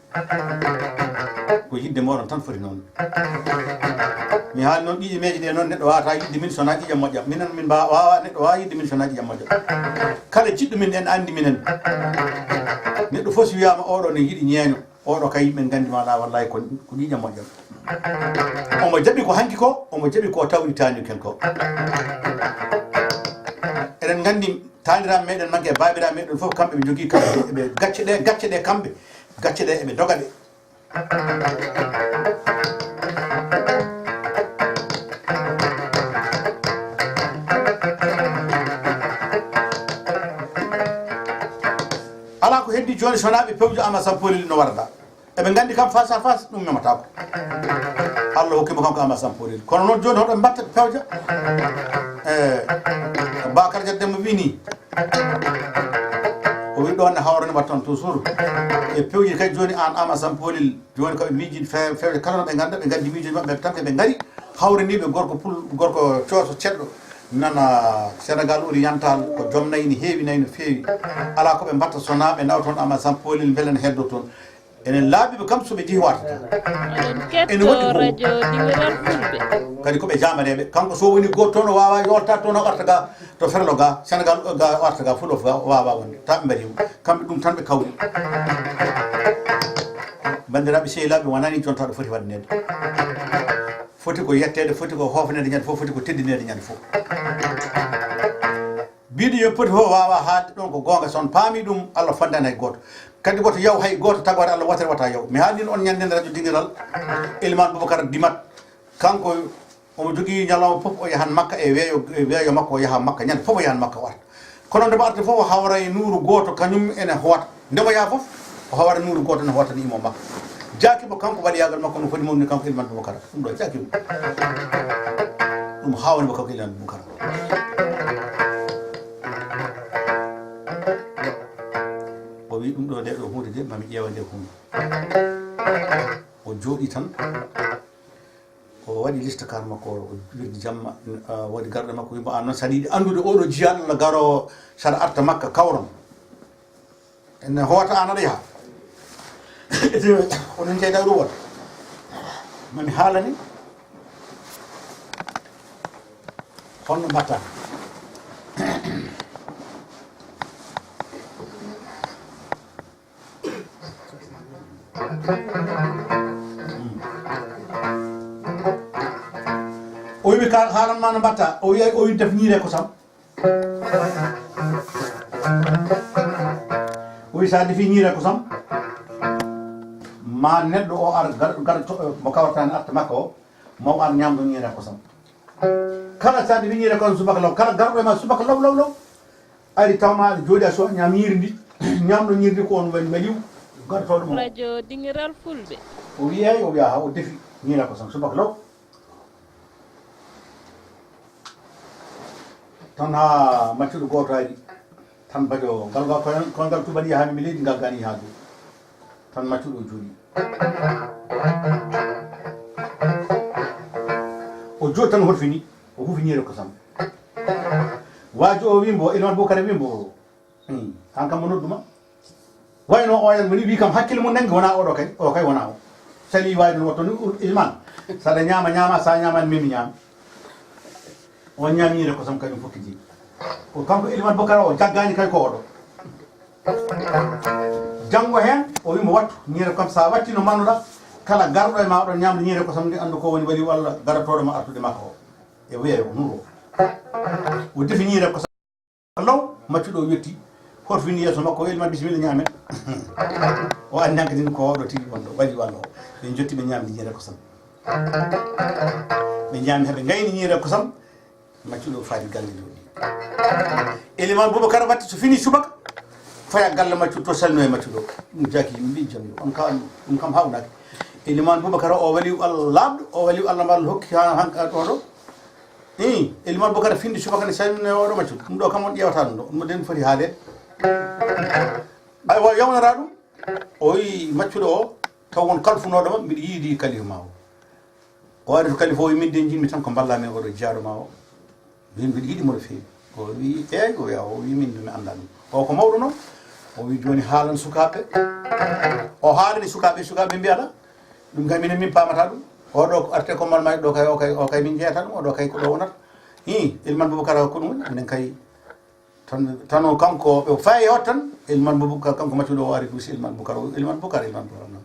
Ko yiɗde mooɗon tan foti noon. Mi haali noon ƴiƴe meeje ɗe noon, neɗɗo waawata yiɗde min so wonaa ƴiƴam moƴƴam. Minen min mbaa-, waawaa, neɗɗo waawaa yiɗde min so wonaa ƴiƴam moƴƴam. Kala jiɗɗo min en anndi minen. Neɗɗo fof so wiyaama oɗo ne yiɗi ñeeño, oɗo kay yimɓe nganndi ma alaa wallaahi ko, ko ƴiƴam moƴƴam. Omo jaɓi ko hanki ko, omo jaɓi ko tawnitaani ken ko. Eɗen nganndi taaniraaɓe meɗen manke e baabiraaɓe meɗen fof kamɓe ɓe njogii kamɓe ɓe gacce ɗe, gacce ɗe kamɓe, gacce ɗe eɓe doga ɗe. Alaa ko heddi jooni so wonaa ɓe pewjo Ama Sampoli no warda. Eɓe nganndi kam face à face, ɗum memataako. Allah hokki mo kanko Ama Sampoli. Kono noon jooni hoɗo mbatta pewja? E Bakar Jat Demba wii nii. O wi ɗoon ne hawrani mbatta toon toujours. E pewji kadi jooni aan Ama Sampoli. Jooni ko ɓe miijii fe-, fewje kala no ɓe ngannda, ɓe nganndi miijooji maɓɓe tan ko ɓe ngari. Hawraniiɓe gorko pul-, gorko cooso ceɗɗo. Nana Sénégal oriental ko joom nayi ne heewi nayi no feewi. Alaa ko ɓe mbatta so wonaa ɓe nawa toon Ama Sampoli mbele ne heddo toon. Enen laaɓiiɓe kam so ɓe njehi wartata. Ene woɗɗi ko. Kadi ko ɓe jaamaneeɓe. Kanko so woni gooto toon o waawaa yolta toon o arta ga to Ferlo ga, Sénégal ga o arta ga, Fulof ga o waawaa wonde. Ta ɓe mbaɗi mo. Kamɓe ɗum tan ɓe kawri. Banndiraaɓe sehilaaɓe wonani jonta ɗo foti waɗaneede. Foti ko yetteede, foti ko hoofneede ñande fof, foti ko teddineede ñande fof. Biɗo yo poti fof waawa haalde ɗon ko goonga, so on paami ɗum, Allah fondani hay gooto. Kadi woto yaw hay gooto, tagoore Allah wootere wota yaw. Mi haalni on ñande nde radio Dingiral, Elimane Boubacar Dimat, kanko omo jogii ñalawma fof o yahan Makka e weeyo, e weeyo makko o yaha Makka, ñande fof o yahan Makka o arta. Kono nde o arta fof o hawra e nuuru gooto, kañum ene hoota. Nde o yaha fof, o hawara nuuru gooto ne hootani imo makko. Jaaki mo kanko waɗi yaagal makko no foti mawni kanko Elimane Boubacar. Ɗum ɗo jaaki mo. Ɗum haawani mo kanko Elimane Boubacar. O wi ɗum ɗo nde ɗo huunde de, mami ƴeewa nde huunde. O jooɗi tan. O waɗi liste kar makko, o wirdi jamma, ah, waɗi garɗo makko, wimo an noon saɗa yiɗi anndude oɗo jiyaaɗo Allah garoowo saɗa arta Makka kawron. Ene hoota an aɗa yaha. Onon jeyda ɗum won. Mami haalani. Honno mbatta? O wiɓe ka haalan ma no mbatta, o wiya, o wi def ñiire ko sam. O wi sa defi ñiire ko sam, ma neɗɗo o ar gar, gar to, mo kawrata ne arta makka o, ma o ar ñamdo ñiire ko sam. Kala sa defi ñiire ko sam subaka law, kala garɗo e ma subaka law, law, law. Ari tawma aɗa jooɗi a suwa ñaam ñiiri ndi, ñaamɗo ñiiri ndi ko on woni maliw, gartooɗo mo. Radio Dingiral Fulɓe. O wi'i eey, o wi'a haa o defi ñiira ko tan subaka law. Tan haa maccuɗo gooto ari, tan bajo ngal ga koy-, koyngal tubani yahaami mi leydi ngal gani haa dow. Tan maccuɗo o jooɗi. O jooɗi tan o horfini, o hufi ñiire ko sam. Waajo o wimbo, Elimane Bokare wimbo, hmm, an kam mo nodduma. Wayno o yan woni wi kam hakkille mum nangi wona oɗo kay, o kay wona o. Sali wawi ɗum watto ni Elimane. Saɗa ñaama, ñaama, sa ñaman min mi ñaama. On ñaami ñiire ko sam kañum fokki jeyi. Ko kanko Elimane Bokare o jaggani kay ko oɗo. Janngo heen, o wimo wattu ñiire kam, sa watti no mannuɗa, kala garɗo e ma oɗon ñaamde ñiire ko sam ndi, anndu ko woni waliw Allah garotooɗo ma artude makko o. E wiya yo nuro. O defi ñiiri e kosam law, maccuɗo o yetti, horfini yeeso makko, o wiyi: "Elimane, bisimilla, ñaamen." O anndi hankadi ko oɗo tigi wonɗo, wali walla o. Ɓe njotti, ɓe ñaamdi ñiiri e kosam. Ɓe ñaami, haa ɓe ngayni ñiiri e kosam, maccuɗo faadi galle jooɗi. Elimane Boubacar watti, so fini subaka, faya galle maccuɗo to, salmino e maccuɗo. Ɗum jaaki, yimɓe mbi: "Jam yo, on ka, ɗum kam hawnaaki." Elimane Boubacar o waliyu Allah laaɓɗo, o waliyu Allah mo Allah hokki ha, hanka ɗo ɗo. Ii, Elimane Boubacar findi subaka ne salmino e oɗo maccuɗo. Ɗum ɗo kam on ƴeewata ɗum ɗo. Ɗum ɗo den foti haaleede. Aywa, yawnora ɗum. O wi maccuɗo o, taw won kalfunooɗo ma, mbiɗa yiidi kalifu ma o. O ari to kalifu o, wi: "Min de, njiɗmi tan ko mballa min oɗo jiyaaɗo ma o. Min mbiɗa yiɗi mo no feewi." O wi: "Eey?" O wi: "Awa." O wi: "Min de, mi anndaa ɗum." O ko mawɗo noon. O wi: "Jooni haalan sukaaɓe." O haalani sukaaɓe, sukaaɓe mbiya: "Ala, ɗum kay minen min paamata ɗum. O ɗo ko arte ko mal may ɗo kay, o kay, o kay min jeyata ɗum, o ɗo kay ko ɗo wonata." Hi, Elimane Boubacar ko ɗum woni, minen kay tan, tan o kanko, ɓe fayi o tan, Elimane Boubacar kanko maccuɗo o ari duusi Elimane Boubacar, o, Elimane Boubacar, Elimane Boubacar noon.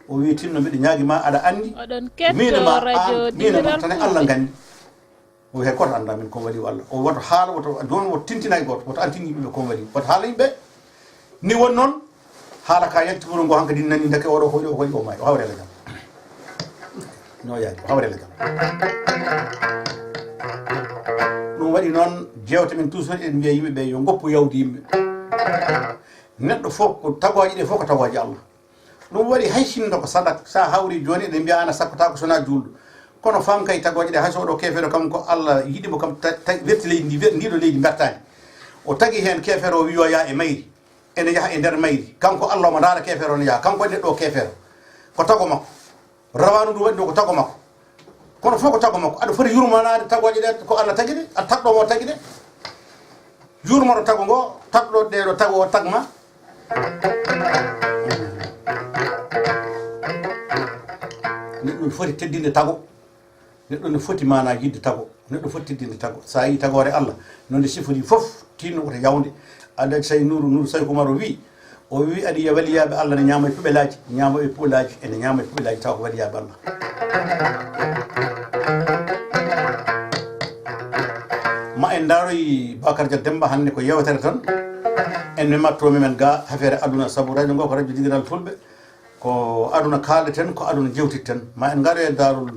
O wi: "Tinno, mbiɗa ñaagi ma, aɗa anndi, oɗon ketto miino ma radio an, miino ma Digital tan e Fulɓe. Allah nganndi." O wi: "Hay gooto anndaa min ko waliyu Allah." O woto haala, woto, jooni woto tintina hay gooto, woto antin yimɓe ɓe ko waliyu. Woto haala yimɓe, ni woni noon, haala ka yalti wuro ngo hankadi nani ndeke oɗo ko wali, o ko wali, o maayi, o hawre Allah jam. No yaari, o hawre Allah jam. Ɗum waɗi noon, jeewte men toujours eɗen mbiya yimɓe ɓe yo ngoppu yawde yimɓe. Neɗɗo fof ko tagooje ɗe fof ko tagooje Allah. Ɗum waɗi hay sinno ko sadak, sa hawri jooni eɗen mbiya ana sakkotaako sona juulɗo. Kono fam kay tagooje ɗe hay so oɗo keefeero kam ko Allah yiɗi mo kam ta-, ta-, werti leydi ndi, wer-, ndiɗo leydi bertaani. O tagi heen keefeero o wiyo yaa e mayri. Ene yaha e nder mayri. Kanko Allah omo ndaara keefeero no yaha. Kanko neɗɗo o keefeero. Ko tago makko. Rawaandu ndu waɗi ɗo ko tago makko. Kono fof ko tago makko. Aɗa foti yurmanaade tagooje ɗe ko Allah tagi ɗe, a tagɗo mo tagi ɗe. Yurmoto tago ngo, tagɗo ɗe ɗo tago o tagma. Neɗɗo ne foti teddinde tago. Neɗɗo ne foti maanaa yiɗde tago. Neɗɗo foti teddinde tago. So a yii tagoore Allah, no nde sifori fof, tinno woto yawnde. Alhaji Say Nuuru, Nuuru Say Kumar o wii, o wii aɗa yiya waliyaaɓe Allah ne ñaama e puɓelaaji, ñaama e puɓelaaji, ene ñaama e puɓelaaji taw ko waliyaaɓe Allah. Ma en ndaaroy Bakar Dia Demba hannde ko yewtere tan. En mematto men ga hafeere aduna, sabu radio ngo ko radio Digital Fulɓe. Ko aduna kaaleten, ko aduna jewtitten. Ma en ngaru e daarol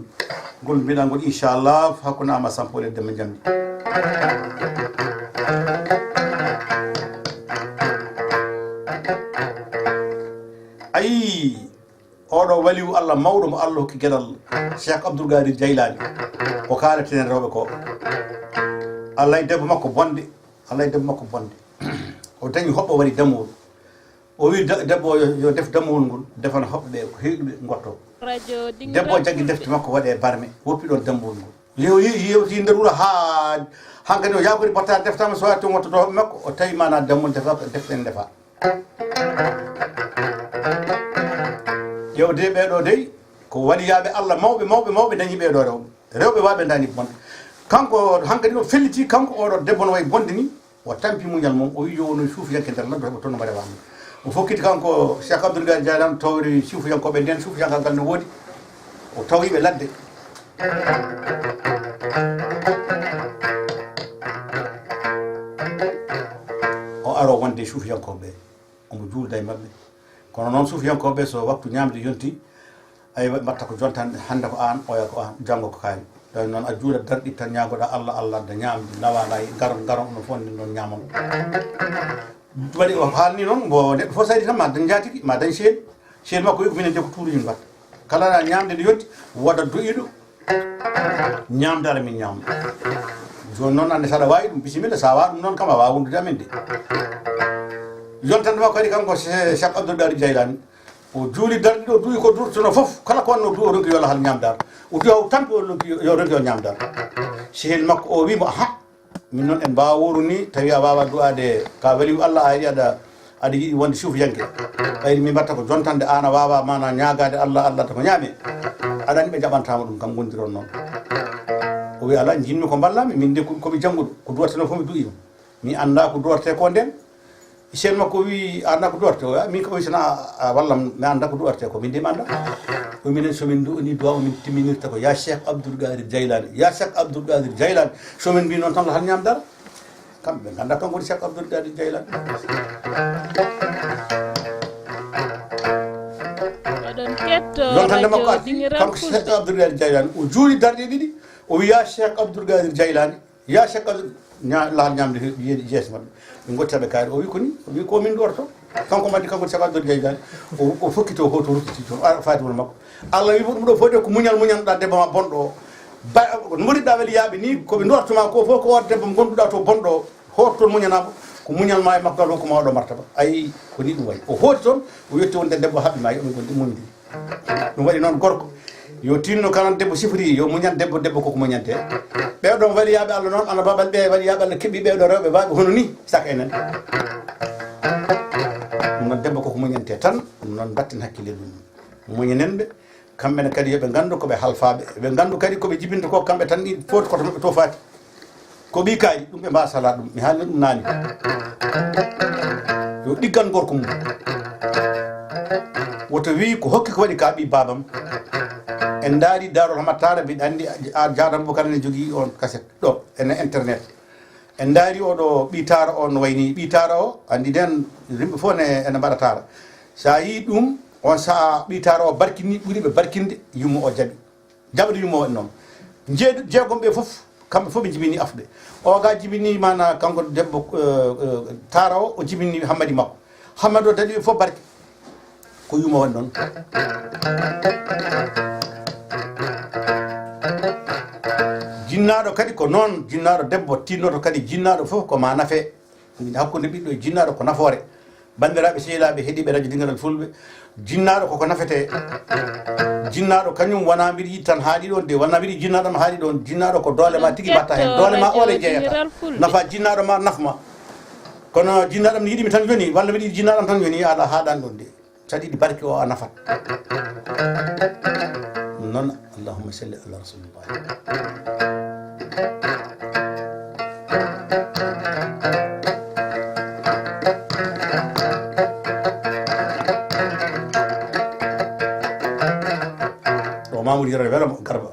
ngol mbiɗa ngol, inchallah, hakkunde ama Sampol e Demba Jamdi. Ayi, oɗo waliyu Allah mawɗo mo Allah hokki geɗal, Cheikh Abdoul Qadir Jaylani, ko kaaleten rewɓe ko. Allah e debbo makko bonde, Allah e debbo makko bonde. O dañi hoɓɓe waɗi damuwol. O wi de-, debbo o yo, yo def dammuwol ngol, defana hoɓɓe ɓe ko heewɓe ngotto. Debbo o jaggi defte makko waɗe barme, woppi ɗon dammuwol ngol. Yew-, yew-, yewti nder wuro haa hankadi o yaakori battaade deftaama, so waɗi toon wottoto hoɓɓe makko, o tawi maanaa dammuwol defa, defte en ndefa. Ƴeewde ɓee ɗoo dey, ko waliyaaɓe Allah mawɓe, mawɓe, mawɓe dañi ɓee ɗoo rewɓe. Rewɓe waawɓe dañi bonde. Kanko hankadi o felliti, kanko oɗo debbo no wayi bonde ni, o tampi muñal mum, o wi yo wonu suufiyanke nder ladde, heɓa toon no mbaɗa waamu. O fokkiti kanko Cheikh Abdoul Gadi Diallo, tawri suufiyankooɓe nden, suufiyankangal no woodi. O tawi ɓe ladde. O aro wonde suufiyankooɓe, omo juulda e maɓɓe. Kono noon suufiyankooɓe, so waktu ñaamde yonti, aywa, mbatta ko jontan, hannde ko aan, oya ko aan, janngo ko kaari. Tawi noon a juulat, darɗi tan, ñaagoɗaa Allah, Allah adda ñaamde, nawa nayi, ngaron, ngaron, onon fof nden noon ñaamon. Waɗi o haalni noon, mbo neɗɗo fof saydi tan, ma dañ njaatigi, ma dañ seen. Seen makko wi ko minen de ko tuuruji mbatta. Kala ñaamde nde yonti, wodat du'iiɗo, ñaamdaare min ñaamda. Jooni noon, annde, so aɗa waawi ɗum, bisimilla, so a waawaa ɗum noon kam, a waawaa wondude amen de. Yontande makko kadi, kanko Che-, Cheikh Abdoul Bari Jaylani, o juuli darɗe ɗiɗi, o du'i ko durtono fof, kala ko wonno du'o, o ronki yo Allah hal ñaamdaar. O du'a, o tampi, o ronki yo, yo ronki yo ñaamdaar. Sehil makko o wi mo: "Aha, min noon en mbaawa wuuru ni, tawi a waawaa du'aade ka waliyu Allah, a ari aɗa, aɗa yiɗi wonde suufiyanke. Ɓayri min mbatta ko jontande aan a waawaa maanaa ñaagaade Allah, Allah adda ko ñaame. Aɗa anndi ɓe jaɓantaama ɗum, kam ngondiron noon." O wi: "Alaa, njiɗmi ko mballaa mi, min de ko, ko mi jannguɗo, ko du'ateno fof mi du'ii mo. Mi anndaa ko du'atee ko nden." Seen makko wi, "A anndaa ko du'ortee?" O wi, "Min ko, o wi, so na a wallam, mi anndaa ko du'ortee ko, min de mi anndaa." O wi, "Minen so min ndu'unii du'aa o, min timminirta ko, 'Yaa Cheikh Abdoul Qadir Jaylani, yaa Cheikh Abdoul Qadir Jaylani.'" So min mbii noon tan, hal ñaam dara. Kamɓe ɓe nganndaa kanko woni Cheikh Abdoul Qadir Jaylani. Oɗon ketto Yontande radio makko addi, Dingiral kanko Cheikh Fulɓe. Abdoul Qadir Jaylani, o juuli darɗe ɗiɗi, o wi, "Yaa Cheikh Abdoul Qadir Jaylani, yaa Cheikh Abdoul," ña-, laal ñaamde he-, ye-, yeeso maɓɓe. Ɓe ngotti ɓe kaari, o wi, "Ko ni?" O wi, "Ko min du'ortoo." Kanko maddi, kanko Cheikh Abdoul Jaylani. O, o fokkiti, o hooti, o ruttiti toon, o faati wuro makko. Allah wi mo, "Ɗum ɗo fof de ko muñal muñanɗaa debbo ma bonɗo o. Ba-, no mbaɗirɗaa weliyaaɓe ni, ko ɓe ndu'ortoo ma ko fof, ko o debbo mo ngannduɗaa to bonɗo o. Hoot toon muñanaa mo, ko muñal ma e makko ngal hokku ma oɗo martaba." Ayi, ko ni ɗum wayi. O hooti toon, o yetti wonde debbo haɓɓi ma, oɓe ngondi muñde. Ɗum waɗi noon gorko yo tinno kala debbo sifori, yo muñan debbo, debbo koko muñante. Ɓeeɗo waliyaaɓe Allah noon, ana baabal ɓe waliyaaɓe Allah keɓi ɓeeɗo rewɓe baaɓe hono ni, saka enen. Ɗum noon debbo koko muñante tan, ɗum noon mbatten hakkille ɗum. Muñanen ɓe, kamɓe ne kadi yo ɓe nganndu ko ɓe halfaaɓe, ɓe nganndu kadi ko ɓe jibinta ko kamɓe tan ɗi foti koto maɓɓe to faati. Ko ɓii kaari, ɗum ɓe mbaa salaa ɗum, mi haalni ɗum naani. Yo ɗiggan gorko mum. Woto wii ko hokki ko waɗi ka ɓii baabam. En ndaari Daarol Hamad Taara, mbiɗa anndi a jaadam Bukar ne jogii on kaset ɗo, ene internet. En ndaari oɗo ɓii Taara o no wayni, ɓii Taara o, anndi nden yimɓe fof ne ene mbaɗa Taara. So a yii ɗum, on sa'a ɓii Taara o barkini, ɓuri ɓe barkinde, yumma o jaɓi. Jaɓde yumma waɗi noon. Jeeɗu-, jeegom ɓe fof, kamɓe fof ɓe jibini afɓe. O ga jibini mana kanko debbo, eh, eh, Taara o, o jibini hammadi makko. Hammadi o daɗi ɓe fof barke. Ko yumma waɗi noon. Jinnaaɗo kadi ko noon, jinnaaɗo debbo tinnoto kadi jinnaaɗo fof ko ma nafe. Hakkunde ɓiɗɗo e jinnaaɗo ko nafoore. Banndiraaɓe sehilaaɓe heɗiiɓe radio Dingiral Fulɓe, jinnaaɗo koko nafetee. Jinnaaɗo kañum wonaa mbiɗa yiɗi tan haali ɗoon de, wonaa mbiɗa yiɗi jinnaaɗo am haali ɗoon. Jinnaaɗo ko doole ma tigi mbatta heen. Doole ma oole jeeyata. Nafa jinnaaɗo ma naf ma. Kono jinnaaɗo am ne yiɗi mi tan jooni, walla mbiɗa yiɗi jinnaaɗo am tan jooni, aɗa haaɗaani ɗoon de. So aɗa yiɗi barke o a nafat. Ɗum noon, allahumma salli ala rasulillah. Ɗo Mamoudou Yero Welo Garba.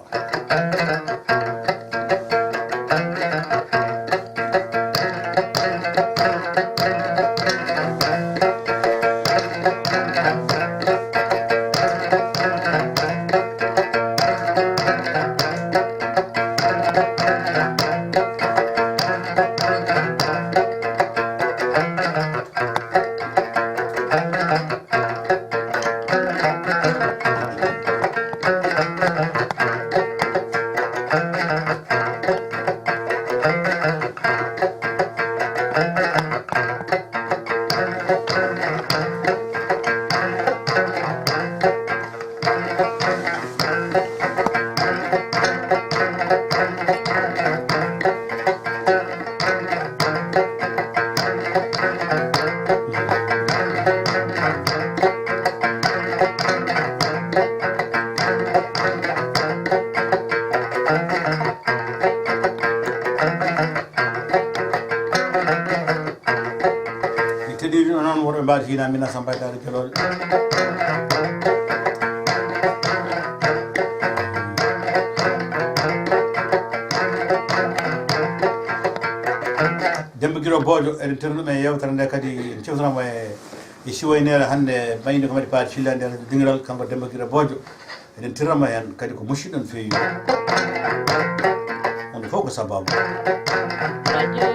Mi teɗiri no noon worɓe mbaadi hina mina sambaytaade keloole. Demba Giro Bojo, eɗen terɗo men yewtere nde kadi en cewtanama e e siwoyneere hannde mayni ko mbaɗi paati fillande radio Dingiral, kanko Demba Giro Bojo. Eɗen tirama heen kadi ko musidɗo no feewi. On fof ko sababu. Radio